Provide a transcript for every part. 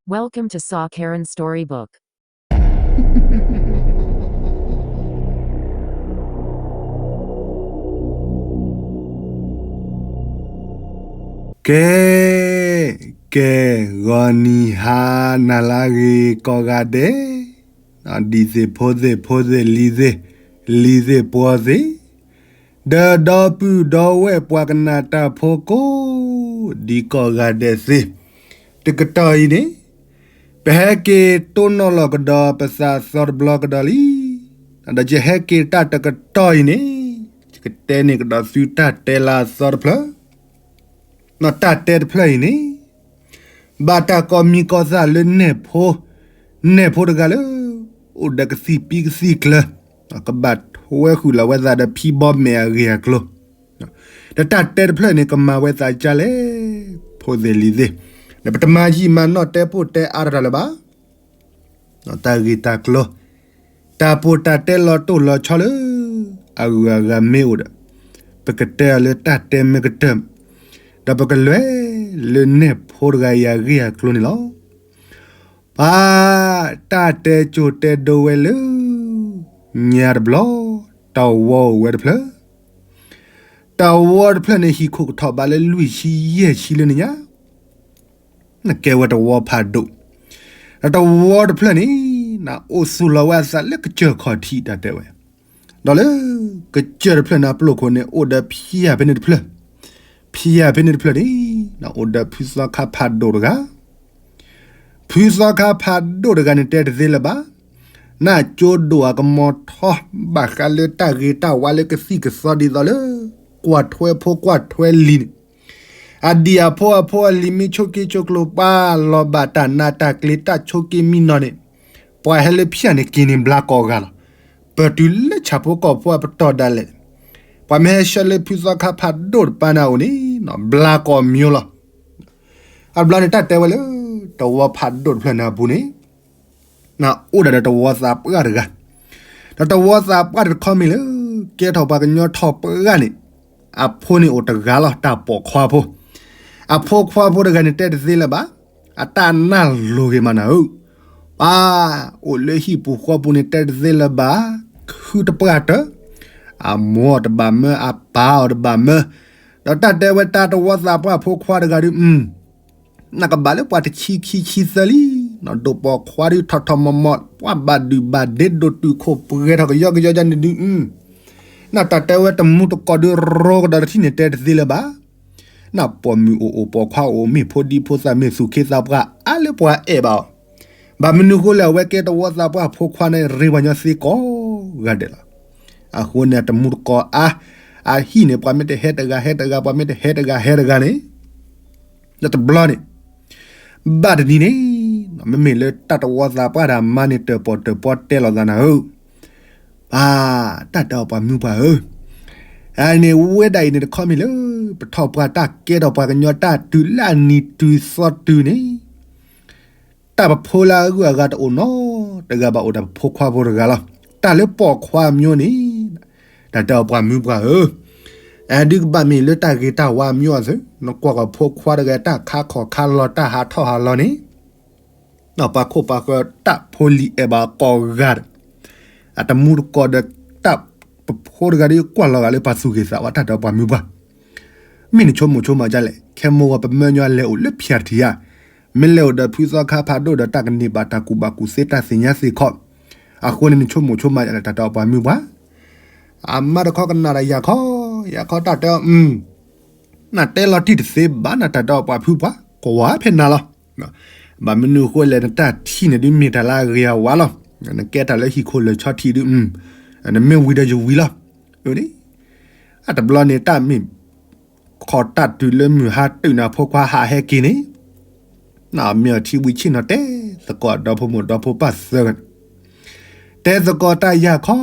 Welcome to Saw Karen Storybook. ကဲ, ကဲ, ဂီၤနံၤဟါနၤလၢအဂ့ၤကိးဂၤဒဲး, ဒံၣ်သ့ၣ်ဖိသ့ၣ် ဖိသ့ၣ်လံၤသ့ၣ်, လံၤသ့ၣ်ပှီၤသ့ၣ်, ဒီးဒီပုၢ်ဒီဝဲၢ်ပှၤကနၣ်တၢ်ဖိကိးဒံကိးဂၤဒဲးသ့ၣ်, တကတီၢ်အံၤန့ၣ် ပဟဲက့ၤတိၢ်နီၣ်လီၤကဒီးပသးသီတဘျီကဒီးလံ. ဒီးယဟဲက့ၤတၢ်တကတီၢ်အံၤန့ၣ် ယကတဲန့ၢ်ကဒီးသုတၢ်တဲလၢအသီတဖျၢၣ်, တၢ်တဲတဖျၢၣ်အံၤန့ၣ် ဘၣ်တၢ်ကီမံကီသၣ်လၢနဲၣ်ဖိ, နဲၣ်ဖိတဂၤလၢ အိၣ်ဒီးကသံၣ်ပံကသံၣ်ကျၢၤ, ကဘၣ်ထွဲဃုာ်လီၤဝဲသးဒီးဖံဘီမဲာ်အဂ့ၢ်အကျိၤ, တၢ်တဲတဖျၢၣ်န့ၣ် ကမၤဝဲသးဒ်လဲၣ်, ဖိသ့ၣ်လံၤသ့ၣ်, ဒီးပတမၤယံာ်မၤနီၢ်တဲပိၢ်တဲအါတၢ်လၢၤဘၣ်. တၢ်ဂ့ၢ်တၢ်ကျိၤ, တၢ်ပိၢ်တၢ်တဲလီၤတိၢ်လီၤဆီလၢ အဂုၤအဂၤမ့ၢ်အိၣ်ဒီး ပကတဲအီၤလၢတၢ်တဲမ့ၢ်ကတၢၢ်, ဒီးပကလဲၤလၢနဲၣ်ဖိတဂၤအံၤအဂ့ၢ်အကျိၤန့ၣ်လီၤ. ပှၤတၢ်တဲကၠိၤတဲဒိဝဲလၢ ညါတဘျီ, တဝီအိၣ်ဝဲတဖျၢၣ်, တဝီတဖျၢၣ်န့ၣ် ဟံၣ်ခိၣ်ကထီၣ်ဘးလၢလွံၢ်ဆံယဲၢ်ဆံလၢန့ၣ်ညါ, နကဲဝဲတဝီဖးဒိၣ်, ဒီးတဝီတဖျၢၣ်န့ၣ် နအိၣ်သူၣ်လီၤဝဲအသးလၢကစၢၢ်ခီၣ်ထံးတၢ်တဲဝဲ, ဒီးလၢကစၢၢ်တဖျၢၣ်န့ၣ်အပျိၢ်ခိၣ်န့ၣ် အိၣ်ဒီးဖံယၢ်ဖဲန့ၣ်တဖျၢၣ်, ဖံယၢ်ဖဲန့ၣ်တဖျၢၣ်န့ၣ် အိၣ်ဒီးဖုသီခါဖးဒိၣ်တဂၤ, ဖုသီခါဖးဒိၣ်တဂၤန့ၣ်တဲတသ့လၢၤဘၣ်, နကၠိဒိၣ်အကမီၤထီ ဘၣ်ဃးလၢတၢ်ဂ့ၤတၢ်ဝါလၢကသံၣ်ကသီဒ်သိးလၢ ကွၢ်ထွဲဖိကွၢ်ထွဲလံၤန့ၣ်, အဒံၣ်အဖိအဖိအလံၤမ့ၢ်ဆိးက့ဆိးကျိၤ ပှၤလီၤဘၣ်တၢ်နးတၢ်ကျ့ၤတၢ်ဆိးက့မံနီၤန့ၣ်, ပှၤဟဲလၢဖၠၣ်န့ၣ်က့ၤန့ၣ်ဘျါကိးဂၤလီၤ. ပတုၤလၢဆၣ်ဖိကီၢ်ဖိအပတီၢ်ဒၣ်လဲာ်, ပှၤမ့ၢ်ဟဲဆှၢလၢဖုသီခါဖးဒိၣ်တပၤန့ၣ်အအိၣ်န့ၣ် ဘျါကိးမံၤလီၤ. အဘျီန့ၣ်တၢ်တဲဝဲလၢ တဝီဖးဒိၣ်တဖျၢၣ်န့ၣ်အပူၤန့ၣ် အိၣ်ဒၣ်ဒီးတဝီသးပှၢ်တဂၤ, ဒီးတဝီသးပှၢ်တခီမ့ၢ်လၢ ကဲထီၣ်ပှၤကညီထီၣ်ပှၢ်န့ၣ်, အဖိန့ၣ်အိၣ်တဂၤလီၤ တၢ်ပိာ်ခွါဖိ, အဖိခွါဖိတဂၤန့ၣ်တဲတသ့လၢၤဘၣ်, အတၢ်နၢ်လိၤဂ့ၤမးနၤဧၢ, ပှၤအိၣ်လၢဟံၣ်ပူၤဃီပူၤန့ၣ်တဲတသ့လၢၤဘၣ်, ခုတပှၢ်တၢၢ်, အမိၢ်အီၤတဘၣ်မၢ အပၢ်အီၤတဘၣ်မၢ, ဒီးတၢ်တဲဝဲတၢ်တဝီသးပှၢ်ဖိခွါတဂၤဒုး နကဘၣ်လၢပှၤတဆံခံဆံသၢလံ, ဒိၣ်ပိာ်ခွါဒုးထီၣ်ထီၣ်မီၢ်မီၢ် ပှၤဘၣ်ဒုၣ်ဘၣ်ဒ့ဒိၣ်တုာ်ခိၣ်ပှဲၤထီၣ်ကယီကယီဒ်န့ၣ်ဒုး, နတၢ်တဲဝဲတမူတကိးဒုးရိကဒီးတထံၣ်န့ၣ်တဲတသ့လၢၤဘၣ်, နပိာ်မုၣ်အိၣ်အိၣ်ပိာ်ခွါအိၣ် မ့ၢ်ဖိဒံဖိသၣ်မ့ၢ်သူၣ်ခ့သးပှၢ်အါလၢပှၤအဲၣ်ဘၣ်အီၤ, ဘၣ်မနုၤအဃိလဲၣ် အဝဲကဲတဝီသးပှၢ်ဖိခွါန့ၣ် ရ့ပှၤကညီသ့ကိးဂၤဒဲးလီၤ. အဃိန့ၣ် တမူတကိးအါ, အဟံၣ်န့ၣ်ပှၤမ့ၢ်တဟဲတဂၤဟဲတဂၤ ပှၤမ့ၢ်တဟဲတဂၤဟဲတဂၤန့ၣ် ဒီးတဘျီန့ၣ်, ဘၣ်တနံၤန့ၣ်, မ့မ့ၢ်လၢတၢ်တဝီသးပှၢ်တၢ်မါန့ၣ် တၢၣ်ပီၣ်တၢၣ်ပီတဲလိာ်သးနၤဧၢ, ပှၤတၢ်တဲအီၤပှၤမုၢ်ပှၢ်ဧၢ, အန့ၣ်ဝဲဒၣ်အံၤန့ၣ်တခီမ့ၢ်လၢ ပထီၣ်ပှၢ်တၢ်ကဲထီၣ်ပှၤကညီတၢ်တုၤလၢအနံၤတုၤသီတုၤန့ၣ် တၢ်ပဖိလၢအဂုၤအဂၤတအိၣ်နီတဂၤဘၣ် အိၣ်ဒီးပဖိခွါဖိတဂၤလီၤ. တၢ်လၢပိာ်ခွါမျိုးန့ၣ်, တၢ်တဲအီၤပှၤမုၢ်ပှၢ်ဧၢ, အဒုးကဘၣ်မ့ၢ်လၢတၢ်ဂ့ၤတၢ်ဝါမျိုးအသိး, နကွၢ်ကီၢ်ဖိခွါတဂၤတၢ်ခါခီၣ်ခါလီၤ တၢ်ဟးထီၣ်ဟးလီၤန့ၣ်, ပှၤခိၣ်ပှၤဃၢၤတၢ်ဖိလံၤအဲၣ်ဘၣ်ကိးဂၤဒီး, အတမူတကိးဒီးတၢ်ပဖိတဂၤဒီးကွၢ်လီၤဂာ်လၢပှၤသူၣ်ဂ့ၤသးဝါ တၢ်တဲအီၤပှၤမုၢ်ပှၢ် မ့ၢ်နဆိကမိၣ်ဆိကမးဒ်လဲၣ်, ခဲမိၢ်ဝဲပမၢညီလဲၤအိၣ်လၢဖၠၣ်တထံၣ်ဧါ, မ့ၢ်လဲၤအိၣ်ဒီးဖုသီခါဖးဒိၣ်ဒီးတၢ်ကန့ၢ်ဘၣ်တၢ်ကူၣ်ဘၣ်ကူၣ်သ့တၢ်သ့ၣ်ညါသ့ၣ်ခီ, အဃိန့ၣ်နဆိကမိၣ်ဆိကမးဒ်လဲၣ် တၢ်တဲအီၤပှၤမုၢ်ပှၢ်, အမါတခီကနၣ်ဒီးယၤခီ, ယၤခီတၢ်တဲအီၤ, နတဲလီၤတံၢ်တသ့ဘၣ် နတၢ်တဲအီၤပှၤဖုပှၢ်, ကွၢ်ဖဲနၤလီၤ. ဘၣ်မနုၤအဃိလဲၣ် နတၢ်ထံၣ်န့ၣ်ဒုးမ့ၢ်တၢ်လၢအဂ့ၤအဝါလီၤ. နကဲတၢ်လၢဟံၣ်ခိၣ်လၢာ်ဆီထံးဒုး, နမ့ၢ်ဝံၤဒီးယဝံၤလီၤ. အတဘျီန့ၣ် တၢ်မ့ၢ်ခီၣ်တၢ်တုၤလၢမုၢ်ဟါတုၤန့ၣ် အဖိခွါဟးဟဲက့ၤန့ၣ်, မ့ၢ်အီၤထံဝံၤဆ့ၣ်နီၤတဲသကိးဒီဖိမိၢ်ဒီဖိပၢ်သၢဂၤ တဲသကိးတၢ်ယၤခီ,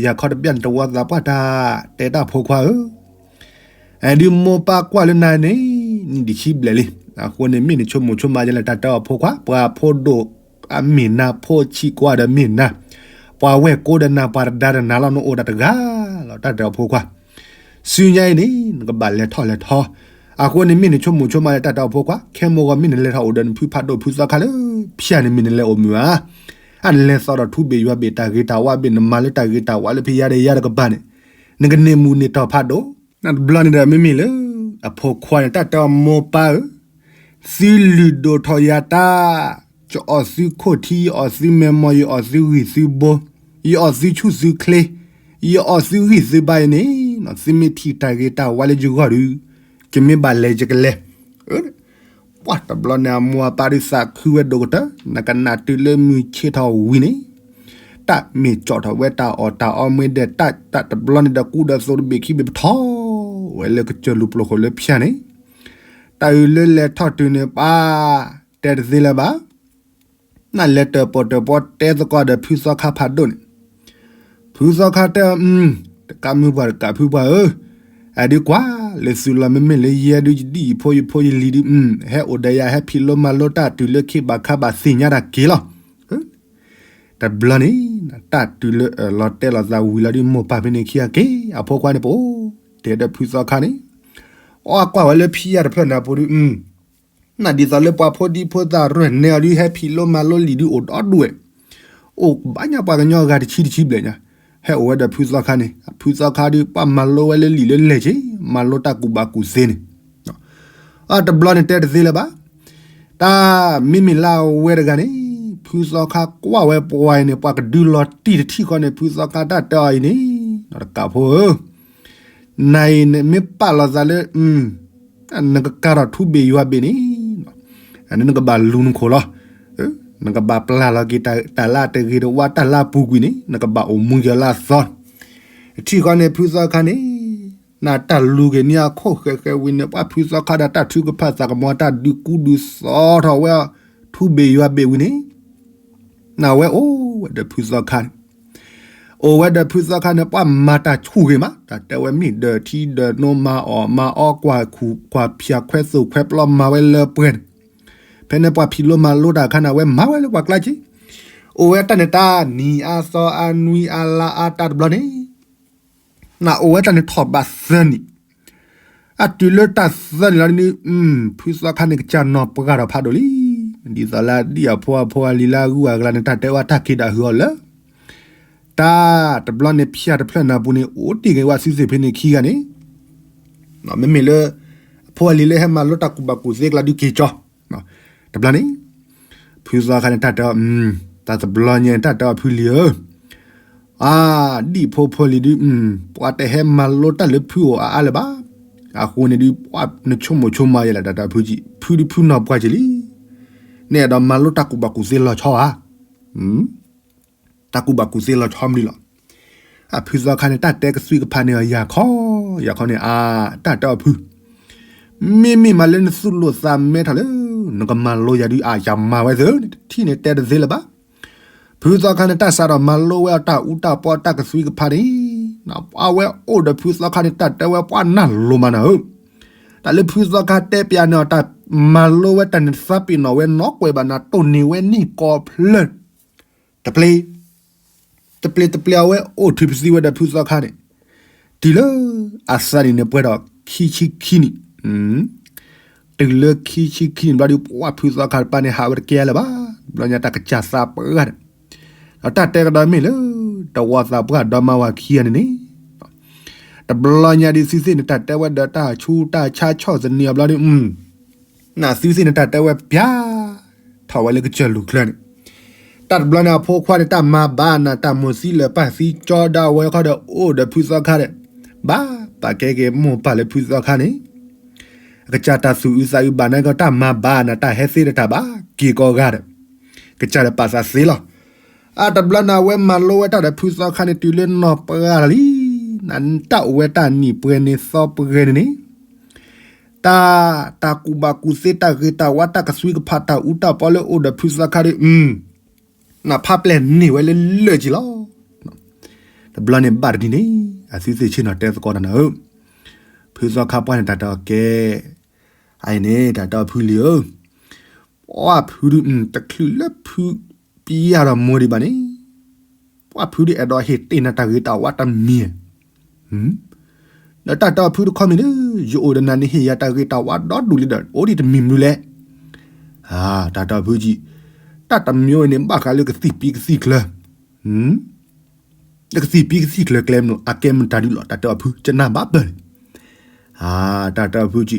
ယၤခီတဘျီန့ၣ် တဝီသးပှၢ်တၢ်တဲတၢ်ဖိခွါဧၢ, ဒုးမိၢ်ပၢ်ကွၢ်လၢနၤန့ၣ် နံၣ်တဆံဘျဲၣ်လံ. အဃိန့ၣ် မ့ၢ်နဆိကမိၣ်ဆိကမးဒ်လဲၣ် တၢ်တဲအီၤဖိခွါ, ပှၤဖိဒိၣ်အမ့ၢ်နၤ, ဖိဆံးကွၢ်ဒီးမ့ၢ်နၤ, ပှၤဝဲၢ်ကိဒီးနၤ, ပှၤတဒါဒီးနၤလီၤ, နအိၣ်ဒၣ်တဂၤလီၤ တၢ်တဲအီၤဖိခွါ. ဆူညါအံၤန့ၣ် နကဘၣ်လဲၤထီၣ်လဲၤထီ, အဃိန့ၣ်မ့ၢ်နဆိကမိၣ်ဆိကမးလၢတၢ်တဲအီၤဖိခွါ ခဲမိၢ်ဂီၤမ့ၢ်နလဲၤထီၣ်အိၣ်ဒီးနဖုဖးဒိၣ်ဖုသီခါလၢဖၠၣ်န့ၣ် မ့ၢ်နလဲၤအိၣ်မုာ်ဧါ. အနလဲၤသီဒီးထူဘ့ၣ်ယွၤဘ့ၣ်တၢ်ဂ့ၤတၢ်ဝါဘ့ၣ် နမၤလၢတၢ်ဂ့ၤတၢ်ဝါလၢဖဲယၤဒီးယၤတကပၤန့ၣ် နကန့ၢ်မုၢ်န့ၢ်တီၢ်ဖးဒိၣ်. နတဘျီန့ၣ်ဒီးမ့မ့ၢ်လၢ အဖိခွါန့ၣ် တၢ်တဲအီၤမိၢ်ပၢ်ဧၢ, သုလုၢ်ဒိၣ်ထီၣ်ယၤတၢ်, ယအီၣ်သုခိၣ်ထံ ယအီၣ်သုမဲာ်မီၢ် ယအီၣ်သုဂံၢ်သုဘိ, ယအီၣ်သုဆူၣ်သုချ့, ယအီၣ်သုဂံၢ်သုဘါအံၤန့ၣ် သုမ့ၢ်ထံၣ်တၢ်ဂ့ၤတၢ်ဝါလၢယဂီၢ်ဒီး ယမ့ၢ်ဘၣ်လဲၤယကလဲၤ ပှၤတဘျီန့ၣ် အမိၢ်အပၢ်ဒုးသးခုဝဲဒိၣ်ကတၢၢ်, နကနၣ်တုၤလၢမုၢ်ဆ့ၣ်ထီၣ်ဝံၤန့ၣ်, တၢ်မ့ၢ်ကၠီၣ်ထီၣ်ဝဲတၢ်အီၣ်တၢ်အီမ့ၢ်ဒဲး တၢ်တဘျီန့ၣ်ဒီးကူဒီးသိးတဘ့ၣ်ခံဘ့ၣ်ပထီၣ်ဝဲလၢကစၢၢ်လူၤပျိၤဃိၣ်လၢဖၠၣ်န့ၣ်, တၢ်အုးလၢလဲၤထီၣ်တုၤန့ၣ် ပၢ်တဲတသ့လၢၤဘၣ် နလဲၤတၢၣ်ပီၣ်တၢၣ်ပီတဲသကိးဒီးဖုသီခါဖးဒိၣ်န့ၣ်, ဖုသီခါတဲအီၤ, တကးမုၢ်ပှၢ်တကးဖုပှၢ်ဧၢ, အဒုးကွၢ်လၢသုလီၤမ့မ့ၢ်လၢယဲဒုးယဒ်ယဖိယဖိယလံၤဒုး, ဟဲအိၣ်ဒီးယၤဟဲဖံးလိမၤလိတၢ်တုၤလၢခ့ဘၣ်ခါဘၣ်သ့ၣ်ညါတၢ်က့ၤလီၤ. တဘျီန့ၣ် တၢ်တုၤလၢအၢၣ်လီၤတဲလီၤသးဝံၤလီၤဒုးမိၢ်ပၢ်ဖဲန့ၣ်ခံဂၤက့ၤ အဖိခွါန့ၣ်ပအိၣ်တဲဒီးဖုသီခါန့ၣ်, အီၣ်ကွၢ်ဝဲလၢဖံးယၢ်တဖျၢၣ်နၢ်ပူၤဒုး နဒ်သိးလၢပှၤဖိဒံဖိသၣ်ရဲၣ်နဲအီၤဒုးဟဲဖံးလိမၤလိလံာ်ဒုးအိၣ်ဒီဒူၣ်ဝဲ, အိၣ်ဘၣ်ညါပှၤကညီဂၤတဆံတဆံဘျဲၣ်ညါ, ဟဲအိၣ်ဝဲဒီးဖုသီခါန့ၣ် ဖုသီခါဒုးပှၤမၤလိဝဲလၢလံာ်လၢလဲၢ်က့ၤ မၤလိတၢ်ကူၣ်ဘၣ်ကူၣ်သ့န့ၣ်, အတဘျီန့ၣ်တဲတသ့လၢၤဘၣ် တၢ်မ့မ့ၢ်လၢအဝဲတဂၤန့ၣ် ဖုသီခါကွၢ်ဝဲပှၤအံၤန့ၣ် ပှၤကဒုလီၤတံၢ်တထံၣ်ဃီန့ၣ် ဖုသီခါတၢ်တဲအီၤအံၤန့ၣ်, တကးဖိဧၢ, နၤအံၤနမ့ၢ်ပာ်လီၤသးလၢ နကကၤထီၣ်ထူဘ့ၣ်ယွၤဘ့ၣ်န့ၣ်, နကဘၣ်လူၤနခိၣ်လီၤ. နကဘၣ်ပျၢ်လီၤက့ၤတၢ်လၢတဂ့ၤတဝါတၢ်လၢအပူၤကွံာ်န့ၣ် နကဘၣ်အိၣ်မူယၤလၢအသီ. ထံၣ်ဃီန့ၣ်ဖုသီခါန့ၣ်, နတၢ်လူၤက့ၤန့ၢ်အခိၣ်ဃဲးဃဲးဝံၤန့ၣ် ပှၤဖုသီခါဒီးတၢ်ထုကဖၣ်သးကမီၤတၢ်ဒုးကူဒုးသီထီၣ်ဝဲ ထူဘ့ၣ်ယွၤဘ့ၣ်ဝံၤန့ၣ်, နဝဲအိၣ်ဝဲဒီးဖုသီခါန့ၣ် အိၣ်ဝဲဒီးဖုသီခါန့ၣ် ပှၤမၤတၢ်ဆူၣ်ဂ့ၤမး တၢ်တဲဝဲမ့ၢ်ဒၢးထံဒၢးနိ မၤအီၣ်မၤအီကွၢ်ခူၣ်ကွၢ်ဖၠၣ်ခွဲသိၣ်ခွဲပျီမၤဝဲလၢပှဲၤန့ၣ်, ဖဲန့ၣ်ပှၤဖံးလိမၤလိတၢ်အခါန့ၣ် အဝဲမၤဝဲလၢပှၤကျါက့ၤ, အိၣ်ဝဲတၢ်န့ၣ်တၢ်နံၤအါသီအါနွံအါလါအါတၢ်တဘျီန့ၣ် နအိၣ်ဝဲတၢ်န့ၣ်ထီၣ်ဘးသၢနံၣ်, အတုၤလၢတၢ်သၢနံၣ်လီၤဒ်န့ၣ်, ဖုသီခါန့ၣ်ကစၢ်နီၢ်ပှၢ်ထီၣ်ဖးဒိၣ်လံ, ဒ်သိးလၢဒ်အဖိအဖိအလံၤလၢအဂုၤအဂၤန့ၣ် တၢ်တဲဝဲတၢ်က့ၤဒၣ်ဟုအီၤလၢ တၢ်တဘျီန့ၣ်ဖၠၣ်တဖျၢၣ်နၢ်ပူၤန့ၣ် အိၣ်တ့ၢ်က့ၤဝဲစုစ့ၣ်ဖဲန့ၣ်ခံဂၤန့ၣ် မ့မ့ၢ်လၢ အဖိအလံၤလၢဟဲမၤလိတၢ်ကူၣ်ဘၣ်ကူၣ်သ့ကျါဒုးက့ၤကၠီ, တဘျီန့ၣ် ဖုသီခါန့ၣ်တၢ်တဲအီၤ, တၢ်တဘျီညါတၢ်တဲအီၤဖုလံၤဧၢ, အါ, ဒ်ဖိဖိလံၤဒုး, ပှၤတဟဲမၤလိတၢ်လၢဖုအိၣ်အါအါလၢၤဘၣ်, အဃိန့ၣ်ဒုး နဆိကမိၣ်ဆိကမးယဲလဲၣ် တၢ်တဲအီၤဖုကံ, ဖုဒုးဖုနီၢ်ပှၢ်က့ၤလံ, နအဲၣ်ဒိးမၤလိတၢ်ကူၣ်ဘၣ်ကူၣ်သ့လီၤဆီဧါ တၢ်ကူၣ်ဘၣ်ကူၣ်သ့လီၤဆီမနုၤလီၤ. အဖုသီခါန့ၣ် တၢ်တဲကသွံကဖးန့ၢ်အီၤယၤခီ, ယၤခီန့ၣ် အါ, တၢ်တဲအီၤဖု, မ့မ့ၢ်မးလၢနသူၣ်လိာ်သးမဲထီၣ်လၢ နကမၤလိယၤဒုး အါယၤမၤဝဲသ့, ထံၣ်န့ၣ်တဲတသ့လၢၤဘၣ်. ဖုသီခါန့ၣ် တၢ်စးထီၣ်မၤလိဝဲအတၢ်အူတၢ်ပီတၢ်ကသွံကဖးန့ၣ်, အဝဲအိၣ်ဒီးဖုသီခါန့ၣ် တၢ်တဲဝဲပှၤနၢ်လိၤမးနၤဧၢ, တၢ်လၢဖုသီခါတဲပျးန့ၢ်အီၤ တၢ်မၤလိဝဲတၢ်န့ၣ် သးပ့ၤနီၣ်ဝဲနီၢ်ကွဲးဘၣ်နၤ တိၢ်န့ၢ်ဝဲန့ၢ်ကီၢ်ဖျၢၣ် တပျ့ၤ, တပျ့ၤတပျ့ၤ အဝဲအိၣ်ထုးပသံဝဲဒီးဖုသီခါန့ၣ်, တုၤလၢအသးနံၣ်န့ၣ်ပှဲၤဒီးခံဆံခံနံၣ်, တုၤလၢခံဆံခံနံၣ်ဘျီဒုး ပှၤဖုသီခါတပၤန့ၣ် ဟးဝဲတကဲလၢၤဘၣ်, ဘျီညါတၢ်ကစၢ်သးပှၢ်ဒီး, ဒီးတၢ်တဲကဒီးမ့ၢ်လၢ တဝီသးပှၢ်ဒီမါဝၤခံဂၤန့ၣ်န့ၣ် တဘျီညါဒုး သုသ့ၣ်န့ၣ် တၢ်တဲဝဲဒီးတၢ်ဆူးတၢ်ဆါဆီၣ်သနံးအဘျီဒုး, နသုသ့ၣ်န့ၣ် တၢ်တဲဝဲပျၢ်ထီၣ်ဝဲလၢကစၢၢ်လူၤချၢန့ၣ်, တၢ်တဘျီန့ၣ် အဖိခွါန့ၣ် တၢ်မၤဘၣ်နၤ တၢ်မိၢ်သံလၢာ်ပၢ်သံကၠီဒီးအဝဲခီဒီး အိၣ်ဒီးဖုသီခါဒီး, ဘၣ်ပာ်ကဲက့ၤမိၢ်ပၢ်လၢဖုသီခါန့ၣ် အကစၢ်တၢ်သူၣ်အုးသးအုးဘၣ်န့ၣ်ကီး တၢ်မၤဘၣ်နၤ တၢ်ဟဲသ့ဒီးတၢ်ဘၣ်က့ၤကိးဂၤဒီး, ကစၢ်ဒီးပာ်သးသ့လီၤ. အတဘျီန့ၣ် အဝဲမၤလိဝဲတၢ်ဒီးဖုသီခါန့ၣ် တုၤလၢနီၢ်ပှၢ်လံ, နတၢ်အိၣ်ဝဲတၢ်နံၣ်ပှဲၤန့ၣ်သီပှဲၤန့ၣ်န့ၣ်, တၢ်, တၢ်ကူၣ်ဘၣ်ကူၣ်သ့ တၢ်ဂ့ၤတၢ်ဝါ တၢ်ကသွံကဖး တၢ်အူတၢ်ပီလၢအိၣ်ဒီးဖုသီခါဒီး, နဖးပျဲၢ်န့ၢ်ဝဲလၢလၢာ်က့ၤလီၤ. တဘျီန့ၣ်ဘၣ်တနံၤန့ၣ် အသုသ့ၣ်ဆ့ၣ်နီၤတဲသကိးတၢ်နၤဧၢ, ဖုသီခါပှၢ်န့ၣ် တၢ်တဲအီၤကဲ, အအံၤန့ၣ် တၢ်တဲအီၤဖုလံၤဧၢ, ပှၤဖုဒုး တချုးလၢဖုပျၢ်ဒီးမိၢ်ဒံးဘၣ်န့ၣ်, ပှၤဖုဒုးအဲၣ်ဒိးဟ့ၣ်တ့ၢ်နၤတၢ်ဂ့ၤတၢ်ဝါတမံၤဧါ, န ဒီးတၢ်တဲအီၤဖုတခီမ့ၢ်လၢ ယအိၣ်ဒီးနၤန့ၣ် ဟ့ၣ်ယၤတၢ်ဂ့ၤတၢ်ဝါဒီဒူၣ်လံဒီး အိၣ်ဒံးတမံၤမနုၤလဲၣ်. တၢ်တဲအီၤဖုကံ, တၢ်တမံၤန့ၣ် ဘၣ်ဃးလၢကသံၣ်ပံကသံၣ်ကျၢၤ လၢကသံၣ်ပံကသံၣ်ကျၢၤကျဲမနုၤ အကဲမတၤဒုလီၤ တၢ်တဲအီၤဖု ကနၣ်ဘၣ်ပၢၢ်န့ၣ်. တၢ်တဲအီၤဖုကံ,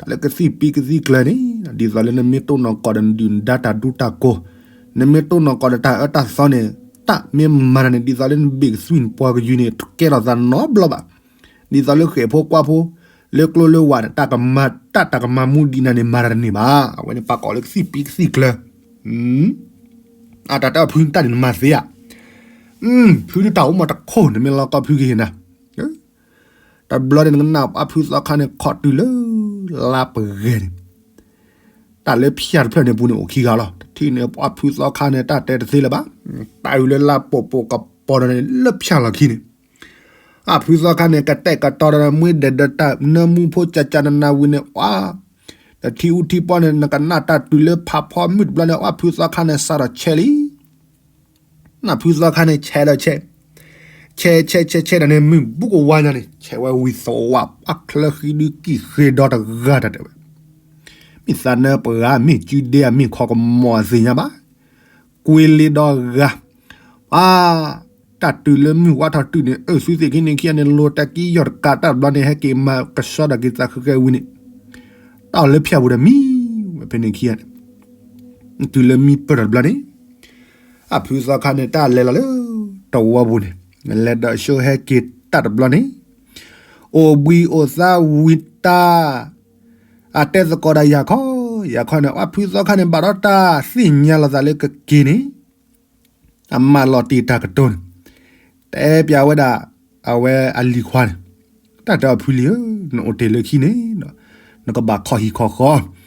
တၢ်လၢကသံၣ်ပံကသံၣ်ကျၢၤန့ၣ် ဒ်သိးလၢနမ့ၢ်တိၢ်နီၢ်ကီၢ်ဒီးနဒုၣ်နဒါတၢ်ဒူတၢ်ကိၢ်, နမ့ၢ်တိၢ်နီၢ်ကီၢ်ဒီးတၢ်အၢတၢ်သီန့ၣ် တၢ်မ့ၢ်မၤတၢ်န့ၣ် ဒ်သိးလၢနဘ့ၣ်ကသွံၣ်နပှၤကယုၢ်န့ၣ် တကဲထီၣ်သးနီတဘျီဘၣ်. ဒ်သိးလၢဃဲၣ်ဖိကွၢ်ဖိ လၢကျိလၢဝးန့ၣ် တၢ်ကမၤ တၢ်တၢ်ကမၤမူဒံးနၤန့ၣ် မၤတၢ်တန့ၢ်ဘၣ်. အဝဲန့ၣ်ပှၤကိးလၢကသံၣ်ပံကသံၣ်ကျၢၤ. အတၢ်တဲအီၤဖုန့ၣ် တၢ်န့ၣ်နမၤသ့ဧါ. ဖုဒုးတၢ်အိၣ်မးတခိၣ် နမ့ၢ်လီၤကီဖုကဟ့ၣ်နၤ. တဘျီန့ၣ်နကနၣ်ပှၤဖုသီခါန့ၣ် ခီၣ်တုၤလၢ လါပဂဲၤန့ၣ် တၢ်လၢဖၠၣ်တဖျၢၣ်န့ၣ်ပူၤန့ၣ် အိၣ်ခံဂၤလီၤ. တထံၣ်န့ၣ် ပှၤဖုသီခါန့ၣ် တၢ်တဲတသ့လၢၤဘၣ်. တၢ်အုးလၢလါပိာ်ပိာ်ကပီၤဒီးန့ၣ် လၢဖၠၣ်လီၢ်ခံန့ၣ် အဖုသီခါန့ၣ် ကတဲာ်ကတီၤဒီးမ့ၢ်ဒဲးဒီးတၢ်နၢမူဖိကၠးကၠးနးနးဝံၤန့ၣ် အါ တထံအူထံပီန့ၣ် နကနၣ်တၢ်တုၤလၢဖးဖီမုၢ်တဘျီန့ၣ် အဖုသီခါန့ၣ် စးထီၣ်ဆဲးလံ. နဖုသီခါန့ၣ် ဆဲးဒီးဆဲး, ဆဲးဆဲးဆဲးဆဲးဒီးန့ၣ် မုၢ်ဘူးကဝါညါန့ၣ် ဆဲးဝဲဝံၤသဝး ပှၤချၢဃံဒုးကံၣ်ဃ့ဒီတဂၤတၢ်တဲဝဲ မ့ၢ်သးနၢပှၤ မ့ၢ်ကုဒဲ မ့ၢ်ခီကမီၤအသ့ၣ်ညါဘၣ်. ကွ့လ့ဒီဂၤ, ပှၤ တၢ်တုၤလၢမုၢ်ဝါထီၣ်တုၤန့ၣ် အၢ သုသ့ၣ်ခံန့ၣ်ခံဂၤန့ၣ် လိၤတၢ်က့ယီၢ်တကးတၢ်တဘျီန့ၣ် ဟဲက့ၤမၤကဆှီဒၣ်က့ၤသးဃဲၤဃဲၤဝံၤန့ၣ် တၢ်အီၤလၢဖၠၣ်ပူၤဒီးမံဝဲဖဲန့ၣ်ခံဂၤန့ၣ် တုၤလၢမံပၢၢ်ထီၣ်တဘျီန့ၣ် အဖုသီခါန့ၣ် တၢ်လဲၤလီၤလၢ တဝီပူၤန့ၣ် လဲၤဒီးဆှိဟဲက့ၤတၢ်တဘျီန့ၣ် အိၣ်ဘှံးအိၣ်သါဝံၤတၢ် အတဲသကိးဒီးယၤခီ, ယၤခီန့ၣ် အဖုသီခါန့ၣ် ဘၣ်ဒီးတၢ်သ့ၣ်ညါလီၤသးလၢကက့ၤန့ၣ် အမၢလီၤတ့ၢ်တၢ်ကတိၤန့ၣ် တဲပျးဝဲဒၣ် အဝဲအလံၤခွါန့ၣ် တၢ်တဲအီၤဖုလံၤဧၢ, နအိၣ်တ့ၢ်လၢခံန့ၣ် နကဘၣ်ခီဟံၣ်ခီဃီ,